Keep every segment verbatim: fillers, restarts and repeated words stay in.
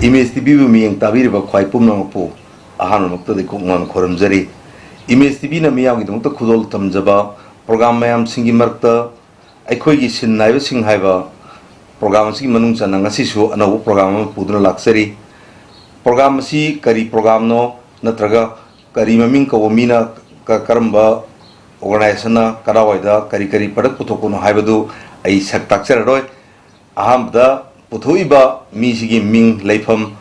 Image ꯇꯤꯚꯤꯕꯨ ꯃꯤꯠꯌꯦꯡ ꯇꯥꯕꯤꯔꯤꯕ ꯈ꯭ꯋꯥꯏ ꯄꯨꯝꯅꯃꯛꯄꯨ ꯑꯍꯥꯟꯕꯃꯛꯇꯗ ꯀꯣꯛꯃꯥꯟ ꯈꯨꯔꯨꯝꯖꯔꯤ꯫ ꯏꯃꯦꯖ ꯇꯤꯚꯤꯅ ꯃꯤꯌꯥꯝꯒꯤꯗꯃꯛꯇ ꯈꯨꯗꯣꯜ ꯇꯝꯖꯕ ꯄ꯭ꯔꯣꯒ꯭ꯔꯥꯝ ꯃꯌꯥꯝꯁꯤꯡꯒꯤ ꯃꯔꯛꯇ ꯑꯩꯈꯣꯏꯒꯤ ꯁꯤꯟ ꯅꯥꯏꯕꯁꯤꯡ ꯍꯥꯏꯕ ꯄ꯭ꯔꯣꯒ꯭ꯔꯥꯝ ꯑꯁꯤꯒꯤ ꯃꯅꯨꯡ ꯆꯟꯅ ꯉꯁꯤꯁꯨ ꯑꯅꯧꯕ ꯄ꯭ꯔꯣꯒ꯭ꯔꯥꯝ ꯑꯃ ꯄꯨꯗꯨꯅ ꯂꯥꯛꯆꯔꯤ꯫ ꯄ꯭ꯔꯣꯒ꯭ꯔꯥꯝ ꯑꯁꯤ ꯀꯔꯤ ꯄ꯭ꯔꯣꯒ꯭ꯔꯥꯝꯅꯣ, ꯅꯠꯇ꯭ꯔꯒ ꯀꯔꯤ ꯃꯃꯤꯡ ꯀꯧꯕ ꯃꯤꯅ ꯀ-, ꯀꯔꯝꯕ ꯑꯣꯔꯒꯅꯥꯏꯖꯦꯁꯟꯅ ꯀꯗꯥꯏꯋꯥꯏꯗ ꯀꯔꯤ ꯀꯔꯤ ꯄ꯭ꯔꯗꯛ ꯄꯨꯊꯣꯛꯄꯅꯣ ꯍꯥꯏꯕꯗꯨ ꯑꯩ ꯁꯛ ꯇꯥꯛꯆꯔꯔꯣꯏ꯫ ꯑꯍꯥꯟꯕꯗ ꯄꯨꯊꯣꯛꯏꯕ ꯃꯤꯁꯤꯒꯤ ꯃꯤꯡ, ꯂꯩꯐꯝ,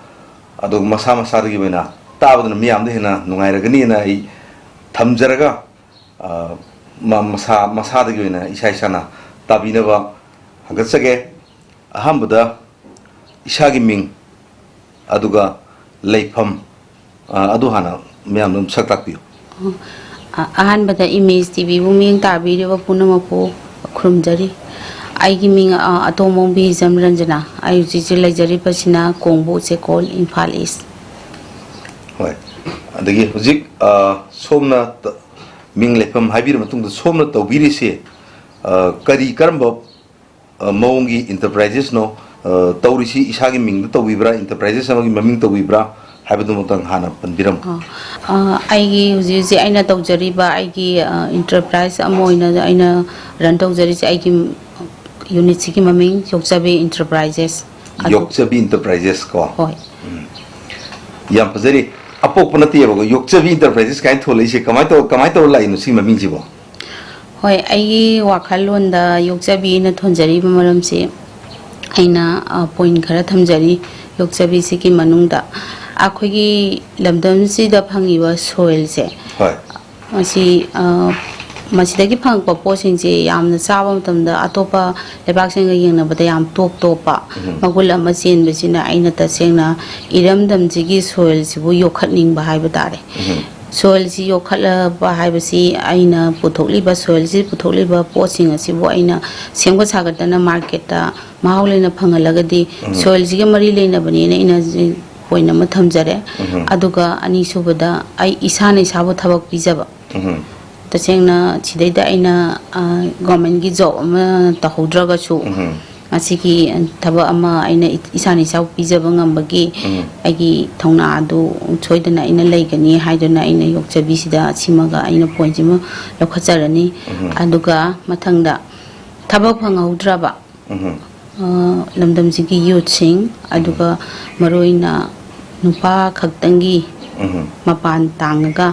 ꯑꯗꯨꯒ ꯃꯁꯥ ꯃꯁꯥꯗꯒꯤ ꯑꯣꯏꯅ ꯇꯥꯕꯗꯨꯅ ꯃꯤꯌꯥꯝꯗ ꯍꯦꯟꯅ ꯅꯨꯡꯉꯥꯏꯔꯒꯅꯤꯅ ꯑꯩ ꯊꯝꯖꯔꯒ, ꯑ, ꯃ-, ꯃꯁꯥ ꯃꯁꯥꯗꯒꯤ ꯑꯣꯏꯅ ꯏꯁꯥ ꯏꯁꯥꯅ ꯇꯥꯕꯤꯅꯕ ꯍꯪꯒꯠꯆꯒꯦ꯫ ꯑꯍꯥꯟꯕꯗ ꯏꯁꯥꯒꯤ ꯃꯤꯡ, ꯑꯗꯨꯒ ꯂꯩꯐꯝ, ꯑ, ꯑꯗꯨ ꯍꯥꯟꯅ ꯃꯌꯥꯝꯗ ꯑꯗꯨꯝ ꯁꯛ ꯇꯥꯛꯄꯤꯌꯨ꯫ ꯑꯣ, ꯑ-, ꯑꯍꯥꯟꯕꯗ ꯏꯃꯦꯖ ꯇꯤꯚꯤꯕꯨ ꯃꯤꯠꯌꯦꯡ ꯇꯥꯕꯤꯔꯤꯕ ꯄꯨꯝꯅꯃꯛꯄꯨ ꯈꯨꯔꯨꯝꯖꯔꯤ꯫ ꯑꯩꯒꯤ ꯃꯤꯡ, ꯑ, ꯑꯇꯣꯝꯕꯣꯝ ꯕꯤꯖꯝ ꯔꯟꯖꯅꯥ꯫ ꯑꯩ ꯍꯧꯖꯤꯛ ꯍꯧꯖꯤꯛ ꯂꯩꯖꯔꯤꯕꯁꯤꯅ ꯀꯣꯡꯕꯨ ꯆꯦꯀꯣꯜ, ꯏꯝꯐꯥꯜ ꯏꯁ꯫ ꯍꯣꯏ꯫ ꯑꯗꯒꯤ ꯍꯧꯖꯤꯛ, ꯑ, ꯁꯣꯝꯅ ꯇ-, ꯃꯤꯡ ꯂꯩꯐꯝ ꯍꯥꯏꯕꯤꯔ ꯃꯇꯨꯡꯗ ꯁꯣꯝꯅ ꯇꯧꯕꯤꯔꯤꯁꯤ, ꯑ, ꯀꯔꯤ, ꯀꯔꯝꯕ, ꯑ, ꯃꯑꯣꯡꯒꯤ ꯏꯟꯇꯔꯄ꯭ꯔꯥꯏꯖꯦꯁꯅꯣ, ꯑ, ꯇꯧꯔꯤꯁꯤ? ꯏꯁꯥꯒꯤ ꯃꯤꯡꯗ ꯇꯧꯕꯤꯕ꯭ꯔꯥ, ꯏꯟꯇꯔꯄ꯭ꯔꯥꯏꯖꯦꯁ ꯑꯃꯒꯤ ꯃꯃꯤꯡ ꯇꯧꯕꯤꯕ꯭ꯔꯥ ꯍꯥꯏꯕꯗꯨꯃꯇꯪ ꯍꯥꯟꯅ ꯄꯟꯕꯤꯔꯝꯃꯨ꯫ ꯑ, ꯑ, ꯑꯩꯒꯤ ꯍꯧꯖꯤꯛ ꯍꯧꯖꯤꯛ ꯑꯩꯅ ꯇꯧꯖꯔꯤꯕ ꯑꯩꯒꯤ, ꯑ, ꯏꯟꯇꯔꯄ꯭ꯔꯥꯏꯖ ꯑꯃ ꯑꯣꯏꯅ ꯑꯩꯅ ꯔꯟ ꯇꯧꯖꯔꯤꯁꯦ, ꯑꯩꯒꯤ ꯌꯨꯅꯤꯠꯁꯤꯒꯤ ꯃꯃꯤꯡ ꯌꯣꯛꯆꯕꯤ ꯏꯟꯇꯔꯄ꯭ꯔꯥꯏꯖꯦꯁ꯫ ꯑꯗꯨ ꯌꯣꯛꯆꯕꯤ ꯏꯟꯇꯔꯄ꯭ꯔꯥꯏꯖꯦꯁ ꯀꯣ? ꯍꯣꯏ꯫ ꯎꯝ꯫ ꯌꯥꯝ ꯐꯖꯔꯤ꯫ ꯑꯄꯣꯛꯄ ꯅꯠꯇꯦꯕꯀꯣ, ꯌꯣꯛꯆꯕꯤ ꯏꯟꯇꯔꯄ꯭ꯔꯥꯏꯖꯦꯁ ꯀꯥꯏꯅ ꯊꯣꯜꯂꯛꯏꯁꯦ ꯀꯃꯥꯏꯅ ꯇꯧ-, ꯀꯃꯥꯏꯅ ꯇꯧꯔ ꯂꯥꯛꯏꯅꯣ ꯁꯤ ꯃꯃꯤꯡꯁꯤꯕꯣ? ꯍꯣꯏ, ꯑꯩꯒꯤ ꯋꯥꯈꯜꯂꯣꯟꯗ ꯌꯣꯛꯆꯕꯤꯅ ꯊꯣꯟꯖꯔꯤꯕ ꯃꯔꯝꯁꯤ ꯑꯩꯅ, ꯑ, ꯄꯣꯏꯟ ꯈꯔ ꯊꯝꯖꯔꯤ꯫ ꯌꯣꯛꯆꯕꯤꯁꯤꯒꯤ ꯃꯅꯨꯡꯗ ꯑꯩꯈꯣꯏꯒꯤ ꯂꯝꯗꯝꯁꯤꯗ ꯐꯪꯉꯤꯕ ꯁꯣꯏꯜꯁꯦ, ꯍꯣꯏ꯫ ꯃꯁꯤ, ꯑ, ꯃꯁꯤꯗꯒꯤ ꯐꯪꯉꯛꯄ ꯄꯣꯠꯁꯤꯡꯁꯦ ꯌꯥꯝꯅ ꯆꯥꯕ ꯃꯇꯝꯗ ꯑꯇꯣꯞꯄ ꯂꯩꯕꯥꯛꯁꯤꯡꯒ ꯌꯦꯡꯅꯕꯗ ꯌꯥꯝ ꯇꯣꯞ ꯇꯣꯞꯄ ꯎꯝ꯫ ꯃꯒꯨꯟ ꯑꯃ ꯆꯦꯟꯕꯁꯤꯅ ꯑꯩꯅ ꯇꯁꯦꯡꯅ ꯏꯔꯝꯗꯝꯁꯤꯒꯤ ꯁꯣꯏꯜꯁꯤꯕꯨ ꯌꯣꯛꯈꯠꯅꯤꯡꯕ ꯍꯥꯏꯕ ꯇꯥꯔꯦ꯫ ꯎꯝ꯫ ꯁꯣꯏꯜꯁꯤ ꯌꯣꯛꯈꯠꯂꯕ ꯍꯥꯏꯕꯁꯤ ꯑꯩꯅ ꯄꯨꯊꯣꯛꯂꯤꯕ, ꯁꯣꯏꯜꯁꯤ ꯄꯨꯊꯣꯛꯂꯤꯕ ꯄꯣꯠꯁꯤꯡ ꯑꯁꯤꯕꯨ ꯑꯩꯅ ꯁꯦꯝꯒꯠ ꯁꯥꯒꯠꯇꯅ ꯃꯥꯔꯀꯦꯠꯇ ꯃꯍꯥꯎ ꯂꯩꯅ ꯐꯪꯍꯜꯂꯒꯗꯤ ꯎꯝ꯫ ꯁꯣꯏꯜꯁꯤꯒ ꯃꯔꯤ ꯂꯩꯅꯕꯅꯦꯅ ꯑꯩꯅ ꯍꯧꯖꯤꯛ ꯄꯣꯏꯟ ꯑꯃ ꯊꯝꯖꯔꯦ꯫ ꯎꯝ꯫ ꯑꯗꯨꯒ ꯑꯅꯤꯁꯨꯕꯗ ꯑꯩ ꯏꯁꯥꯅ ꯏꯁꯥꯕꯨ ꯊꯕꯛ ꯄꯤꯖꯕ꯫ ꯎꯝ꯫ ꯇꯁꯦꯡꯅ ꯁꯤꯗꯩꯗ ꯑꯩꯅ, ꯑ, ꯒꯣꯔꯃꯦꯟꯒꯤ ꯖꯣꯕ ꯑꯃ ꯇꯧꯍꯧꯗ꯭ꯔꯒꯁꯨ ꯎꯝ꯫ ꯃꯁꯤꯒꯤ ꯊꯕꯛ ꯑꯃ ꯑꯩꯅ ꯏ-, ꯏꯁꯥꯅ ꯏꯁꯥꯕꯨ ꯄꯤꯖꯕ ꯉꯝꯕꯒꯤ ꯎꯝ꯫ ꯑꯩꯒꯤ ꯊꯧꯅꯥ ꯑꯗꯨ ꯁꯣꯏꯗꯅ ꯑꯩꯅ ꯂꯩꯒꯅꯤ ꯍꯥꯏꯗꯨꯅ ꯑꯩꯅ ꯌꯣꯛꯆꯕꯤꯁꯤꯗ ꯁꯤꯃꯒ ꯑꯩꯅ ꯄꯣꯏꯟꯁꯤꯃ ꯂꯧꯈꯠꯆꯔꯅꯤ꯫ ꯎꯝ꯫ ꯑꯗꯨꯒ ꯃꯊꯪꯗ ꯊꯕꯛ ꯐꯪꯍꯧꯗ꯭ꯔꯕ, ꯎꯝ꯫ ꯑ, ꯂꯝꯗꯝꯁꯤꯒꯤ ꯌꯨꯠꯁꯤꯡ, ꯎꯝ꯫ ꯑꯗꯨꯒ ꯃꯔꯨꯑꯣꯏꯅ ꯅꯨꯄꯥ ꯈꯛꯇꯪꯒꯤ ꯎꯝ꯫ ꯃꯄꯥꯟ ꯇꯥꯡꯉꯒ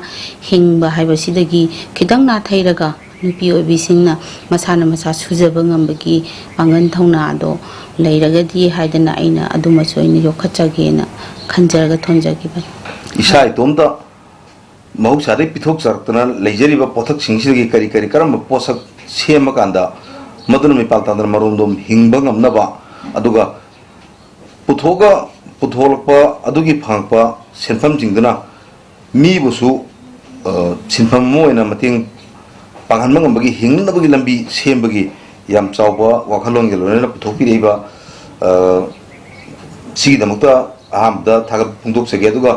ꯍꯤꯡꯕ ꯍꯥꯏꯕꯁꯤꯗꯒꯤ ꯈꯤꯇꯪ ꯅꯥꯊꯩꯔꯒ ꯅꯨꯄꯤ ꯑꯣꯏꯕꯤꯁꯤꯡꯅ ꯃꯁꯥꯅ ꯃꯁꯥ ꯁꯨꯖꯕ ꯉꯝꯕꯒꯤ ꯄꯥꯡꯒꯜ ꯊꯧꯅꯥ ꯑꯗꯣ ꯂꯩꯔꯒꯗꯤ ꯍꯥꯏꯗꯅ ꯑꯩꯅ ꯑꯗꯨꯃꯁꯨ ꯑꯩꯅ ꯌꯣꯛꯈꯠꯆꯒꯦꯅ ꯈꯟꯖꯔꯒ ꯊꯣꯟꯖꯈꯤꯕꯅꯤ꯫ ꯏꯁꯥ ꯏꯇꯣꯝꯇ ꯃꯍꯧꯁꯥꯗꯒꯤ ꯄꯤꯊꯣꯛꯆꯔꯛꯇꯅ ꯂꯩꯖꯔꯤꯕ ꯄꯣꯠꯊꯛꯁꯤꯡꯁꯤꯗꯒꯤ ꯀꯔꯤ ꯀꯔꯤ, ꯀꯔꯝꯕ ꯄꯣꯠꯁꯛ ꯁꯦꯝꯃꯀꯥꯟꯗ ꯃꯗꯨꯅ ꯃꯤꯄꯥꯜ ꯇꯥꯡꯗꯅ ꯃꯔꯣꯝꯗꯣꯝ ꯍꯤꯡꯕ ꯉꯝꯅꯕ, ꯑꯗꯨꯒ ꯄꯨꯊꯣꯛꯑꯒ ꯄꯨꯊꯣꯛꯂꯛꯄ ꯑꯗꯨꯒꯤ ꯐꯪꯉꯛꯄ ꯁꯦꯟꯐꯝꯁꯤꯡꯗꯨꯅ ꯃꯤꯕꯨꯁꯨ, ꯑ, ꯁꯤꯟꯐꯝ ꯑꯃ ꯑꯣꯏꯅ ꯃꯇꯦꯡ ꯄꯥꯡꯍꯟꯕ ꯉꯝꯕꯒꯤ, ꯍꯤꯡꯅꯕꯒꯤ ꯂꯝꯕꯤ ꯁꯦꯝꯕꯒꯤ ꯌꯥꯝ ꯆꯥꯎꯕ ꯋꯥꯈꯜꯂꯣꯟꯒ ꯂꯣꯏꯅꯅ ꯄꯨꯊꯣꯛꯄꯤꯔꯛꯏꯕ, ꯑ, ꯁꯤꯒꯤꯗꯃꯛꯇ ꯑꯍꯥꯟꯕꯗ ꯊꯥꯒꯠꯄ ꯐꯣꯡꯗꯣꯛꯆꯒꯦ꯫ ꯑꯗꯨꯒ,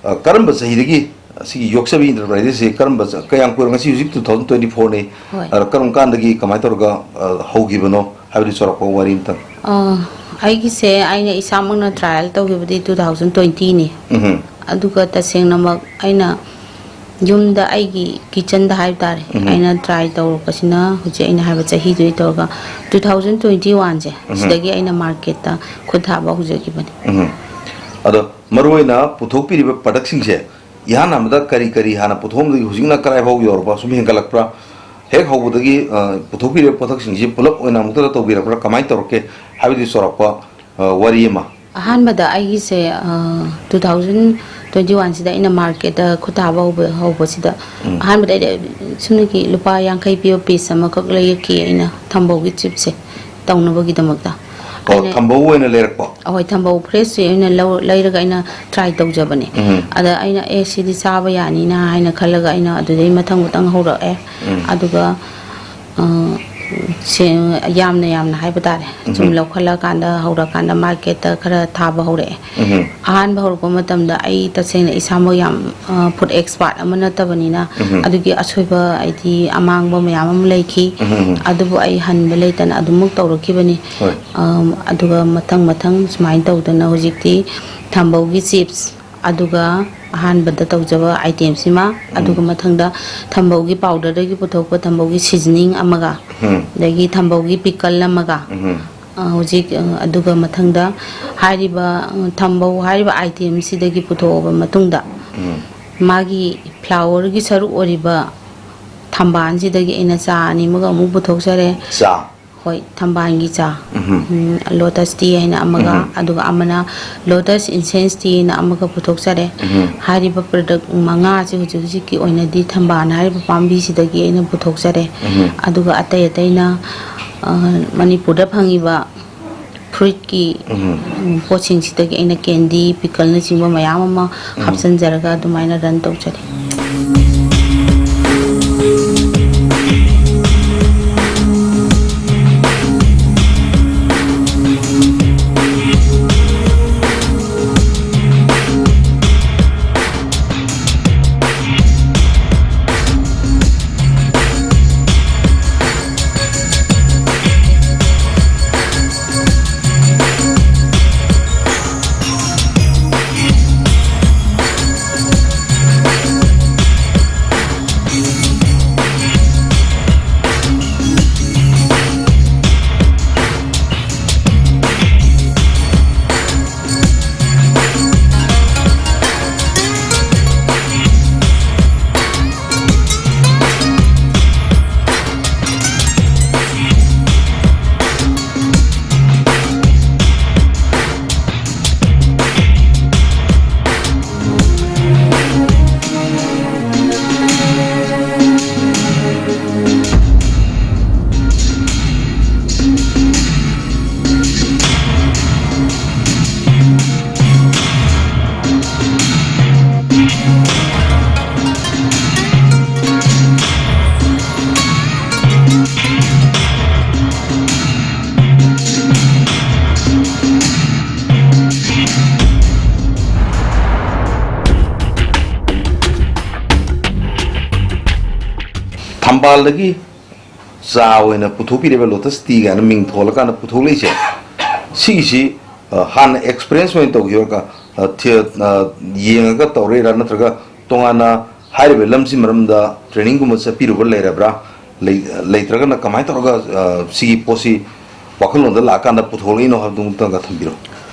ꯑ, ꯀꯔꯝꯕ ꯆꯍꯤꯗꯒꯤ ꯁꯤꯒꯤ ꯌꯣꯛꯆꯕꯤ enterpriseꯁꯤ ꯀꯔꯝꯕ ꯆ-, ꯀꯌꯥꯝ ꯀꯨꯏꯔꯦ? ꯉꯁꯤ ꯍꯧꯖꯤꯛ two thousand twenty fourꯅꯤ꯫ ꯍꯣꯏ꯫ ꯑ, ꯀꯔꯝ ꯀꯥꯟꯗꯒꯤ ꯀꯃꯥꯏꯅ ꯇꯧꯔꯒ, ꯑ, ꯍꯧꯈꯤꯕꯅꯣ ꯍꯥꯏꯕꯗꯨ ꯆꯥꯎꯔꯥꯛꯄ ꯋꯥꯔꯤ ꯑꯃꯇꯪ꯫ ꯑ, ꯑꯩꯒꯤꯁꯦ ꯑꯩꯅ ꯏꯁꯥꯃꯛꯅ trial ꯇꯧꯈꯤꯕꯗꯤ two thousand twentyꯅꯤ꯫ ꯎꯝꯍꯨꯝ꯫ ꯑꯗꯨꯒ ꯇꯁꯦꯡꯅꯃꯛ ꯑꯩꯅ ꯌꯨꯝꯗ ꯑꯩꯒꯤ kitchenꯗ ꯍꯥꯏꯕ ꯇꯥꯔꯦ, ꯎꯝꯍꯨꯝ꯫ ꯑꯩꯅ try ꯇꯧꯔꯛꯄꯁꯤꯅ ꯍꯧꯖꯤꯛ ꯑꯩꯅ ꯍꯥꯏꯕ ꯆꯍꯤꯗꯨꯗꯤ ꯇꯧꯔꯒ two thousand twenty oneꯁꯦ, ꯎꯝꯍꯨꯝ꯫ ꯁꯤꯗꯒꯤ ꯑꯩꯅ marketꯇ ꯈꯨꯠ ꯊꯥꯕ ꯍꯧꯖꯈꯤꯕꯅꯤ꯫ ꯎꯝꯍꯨꯝ꯫ ꯑꯗꯣ ꯃꯔꯨꯑꯣꯏꯅ ꯄꯨꯊꯣꯛꯄꯤꯔꯤꯕ productꯁꯤꯡꯁꯦ ꯏꯍꯥꯟ ꯍꯥꯟꯕꯗ ꯀꯔꯤ ꯀꯔꯤ ꯍꯥꯟꯅ ꯄꯨꯊꯣꯛꯑꯝꯗꯒꯤ ꯍꯧꯖꯤꯛꯅ ꯀꯗꯥꯏ ꯐꯥꯎ ꯌꯧꯔꯕ, ꯁꯨꯝ ꯍꯦꯟꯒꯠꯂꯛꯄ꯭ꯔꯥ? ꯍꯦꯛ ꯍꯧꯕꯗꯒꯤ, ꯑ, ꯄꯨꯊꯣꯛꯄꯤꯔꯤꯕ ꯄꯣꯠꯊꯛꯁꯤꯡꯁꯤ ꯄꯨꯂꯞ ꯑꯣꯏꯅ ꯑꯃꯨꯛꯇꯗ ꯇꯧꯕꯤꯔꯛꯄ꯭ꯔꯥ? ꯀꯃꯥꯏꯅ ꯇꯧꯔꯛꯀꯦ ꯍꯥꯏꯕꯗꯤ ꯆꯥꯎꯔꯥꯛꯄ, ꯑ, ꯋꯥꯔꯤ ꯑꯃ꯫ ꯑꯍꯥꯟꯕꯗ ꯑꯩꯒꯤꯁꯦ, ꯑ, two thousand twenty oneꯁꯤꯗ ꯑꯩꯅ marketꯇ ꯈꯨꯠ ꯊꯥꯕ ꯍꯧꯕ, ꯍꯧꯕꯁꯤꯗ ꯎꯝ꯫ ꯑꯍꯥꯟꯕꯗ ꯑꯩꯗꯤ ꯁꯨꯞꯅꯒꯤ ꯂꯨꯄꯥ ꯌꯥꯡꯈꯩ ꯄꯤꯕ piece ꯑꯃꯈꯛ ꯂꯩꯔꯛꯈꯤ ꯑꯩꯅ ꯊꯝꯕꯧꯒꯤ chipꯁꯦ ꯇꯧꯅꯕꯒꯤꯗꯃꯛꯇ꯫ ꯑꯣ, ꯑꯩꯅ ꯊꯝꯕꯧ ꯑꯣꯏꯅ ꯂꯩꯔꯛꯄ? ꯑꯍꯣꯏ, ꯊꯝꯕꯧ freshꯁꯦ ꯑꯣꯏꯅ ꯂꯧ-, ꯂꯩꯔꯒ ꯑꯩꯅ try ꯇꯧꯖꯕꯅꯦ꯫ ꯎꯝ꯫ ꯑꯗ ꯑꯩꯅ, "ꯑꯦ, ꯁꯤꯗꯤ ꯆꯥꯕ ꯌꯥꯅꯤꯅ" ꯍꯥꯏꯅ ꯈꯜꯂꯒ ꯑꯩꯅ ꯑꯗꯨꯗꯩ ꯃꯊꯪ ꯃꯊꯪ ꯍꯧꯔꯛꯑꯦ꯫ ꯎꯝ꯫ ꯑꯗꯨꯒ, ꯑ, ꯁꯦ-, ꯌꯥꯝꯅ ꯌꯥꯝꯅ ꯍꯥꯏꯕ ꯇꯥꯔꯦ꯫ ꯁꯨꯝ ꯎꯝ꯫ ꯂꯧꯈꯠꯂꯀꯥꯟꯗ, ꯍꯧꯔꯀꯥꯟꯗ ꯃꯥꯔꯀꯦꯠꯇ ꯈꯔ ꯊꯥꯕ ꯍꯧꯔꯛꯑꯦ꯫ ꯎꯝ꯫ ꯑꯍꯥꯟꯕ ꯍꯧꯔꯛꯄ ꯃꯇꯝꯗ ꯑꯩ ꯇꯁꯦꯡꯅ ꯏꯁꯥꯃꯛ ꯌꯥꯝ, ꯑ, ꯐꯨꯗ ꯑꯦꯛꯁꯄꯥꯔꯠ ꯑꯃ ꯅꯠꯇꯕꯅꯤꯅ, ꯎꯝ꯫ ꯑꯗꯨꯒꯤ ꯑꯁꯣꯏꯕ ꯍꯥꯏꯗꯤ ꯑꯃꯥꯡꯕ ꯃꯌꯥꯝ ꯑꯃ ꯂꯩꯈꯤ꯫ ꯎꯝ꯫ ꯑꯗꯨꯕꯨ ꯑꯩ ꯍꯟꯕ ꯂꯩꯇꯅ ꯑꯗꯨꯃꯛ ꯇꯧꯔꯛꯈꯤꯕꯅꯤ꯫ ꯍꯣꯏ꯫ ꯑꯝ, ꯑꯗꯨꯒ ꯃꯊꯪ ꯃꯊꯪ ꯁꯨꯃꯥꯏꯅ ꯇꯧꯗꯅ ꯍꯧꯖꯤꯛꯇꯤ ꯊꯝꯕꯧꯒꯤ ꯆꯤꯞꯁ, ꯑꯗꯨꯒ ꯑꯍꯥꯟꯕꯗ ꯇꯧꯖꯕ ꯑꯥꯏꯇꯦꯝꯁꯤꯃ, ꯎꯝ꯫ ꯑꯗꯨꯒ ꯃꯊꯪꯗ ꯊꯝꯕꯧꯒꯤ ꯄꯥꯎꯗꯔꯗꯒꯤ ꯄꯨꯊꯣꯛꯄ ꯊꯝꯕꯧꯒꯤ ꯁꯤꯖꯅꯤꯡ ꯑꯃꯒ, ꯎꯝ꯫ ꯑꯗꯒꯤ ꯊꯝꯕꯧꯒꯤ ꯄꯤꯀꯜ ꯑꯃꯒ, ꯎꯝ꯫ ꯑ, ꯍꯧꯖꯤꯛ, ꯑ, ꯑꯗꯨꯒ ꯃꯊꯪꯗ ꯍꯥꯏꯔꯤꯕ, ꯑ, ꯊꯝꯕꯧ ꯍꯥꯏꯔꯤꯕ ꯑꯥꯏꯇꯦꯝꯁꯤꯗꯒꯤ ꯄꯨꯊꯣꯛꯑꯕ ꯃꯇꯨꯡꯗ, ꯎꯝ꯫ ꯃꯥꯒꯤ ꯐ꯭ꯂꯥꯋꯔꯒꯤ ꯁꯔꯨꯛ ꯑꯣꯏꯔꯤꯕ ꯊꯝꯕꯥꯜꯁꯤꯗꯒꯤ ꯑꯩꯅ ꯆꯥ ꯑꯅꯤꯃꯒ ꯑꯃꯨꯛ ꯄꯨꯊꯣꯛꯆꯔꯦ꯫ ꯆꯥ? ꯍꯣꯏ, ꯊꯝꯕꯥꯜꯒꯤ ꯆꯥ꯫ ꯎꯝꯍꯨꯝ꯫ ꯎꯝ, ꯂꯣꯇꯁ ꯇꯤ ꯍꯥꯏꯅ ꯑꯃꯒ, ꯎꯝꯍꯨꯝ꯫ ꯑꯗꯨꯒ ꯑꯃꯅ ꯂꯣꯇꯁ ꯏꯟꯁꯦꯟꯁ ꯇꯤ ꯍꯥꯏꯅ ꯑꯃꯒ ꯄꯨꯊꯣꯛꯆꯔꯦ꯫ ꯎꯝꯍꯨꯝ꯫ ꯍꯥꯏꯔꯤꯕ ꯄ꯭ꯔꯗꯛ ꯃꯉꯥꯁꯤ ꯍꯧꯖꯤꯛ ꯍꯧꯖꯤꯛꯀꯤ ꯑꯣꯏꯅꯗꯤ ꯊꯝꯕꯥꯜ ꯍꯥꯏꯔꯤꯕ ꯄꯥꯝꯕꯤꯁꯤꯗꯒꯤ ꯑꯩꯅ ꯄꯨꯊꯣꯛꯆꯔꯦ꯫ ꯎꯝꯍꯨꯝ꯫ ꯑꯗꯨꯒ ꯑꯇꯩ ꯑꯇꯩꯅ, ꯑ, ꯃꯅꯤꯄꯨꯔꯗ ꯐꯪꯉꯤꯕ ꯐ꯭ꯔꯨꯏꯠꯀꯤ, ꯎꯝꯍꯨꯝ꯫ ꯎꯝ, ꯄꯣꯠꯁꯤꯡꯁꯤꯗꯒꯤ ꯑꯩꯅ ꯀꯦꯟꯗꯤ, ꯄꯤꯀꯜꯅꯆꯤꯡꯕ ꯃꯌꯥꯝ ꯑꯃ ꯎꯝ꯫ ꯍꯥꯞꯆꯤꯟꯖꯔꯒ ꯑꯗꯨꯃꯥꯏꯅ ꯔꯟ ꯇꯧꯖꯔꯤ꯫ ꯑꯝꯕꯥꯜꯗꯒꯤ ꯆꯥ ꯑꯣꯏꯅ ꯄꯨꯊꯣꯛꯄꯤꯔꯤꯕ ꯂꯣꯇꯁ ꯇꯤ ꯀꯥꯏꯅ ꯃꯤꯡ ꯊꯣꯜꯂꯀꯥꯟꯗ ꯄꯨꯊꯣꯛꯂꯛꯏꯁꯦ, ꯁꯤꯒꯤꯁꯤ, ꯑ, ꯍꯥꯟꯅ ꯑꯦꯛꯁꯄꯤꯔꯤꯌꯦꯟꯁ ꯑꯣꯏꯅ ꯇꯧꯈꯤꯕ꯭ꯔꯥ? ꯑ, ꯊꯤ-, ꯑ, ꯌꯦꯡꯉꯒ ꯇꯧꯔꯛꯏꯔꯥ, ꯅꯠꯇ꯭ꯔꯒ ꯇꯣꯉꯥꯟꯅ ꯍꯥꯏꯔꯤꯕ ꯂꯝꯁꯤ ꯃꯔꯝꯗ ꯇ꯭ꯔꯦꯅꯤꯡꯒꯨꯝꯕ ꯆꯠꯄꯤꯔꯨꯕ ꯂꯩꯔꯕ꯭ꯔꯥ? ꯂꯩ-, ꯂꯩꯇ꯭ꯔꯒꯅ ꯀꯃꯥꯏꯅ ꯇꯧꯔꯒ, ꯑ, ꯁꯤꯒꯤ ꯄꯣꯠꯁꯤ ꯋꯥꯈꯜꯂꯣꯟꯗ ꯂꯥꯛꯑꯀꯥꯟꯗ ꯄꯨꯊꯣꯛꯂꯛꯏꯅꯣ ꯍꯥꯏꯕꯗꯨꯃꯇꯪꯒ ꯊꯝꯕꯤꯔꯣ꯫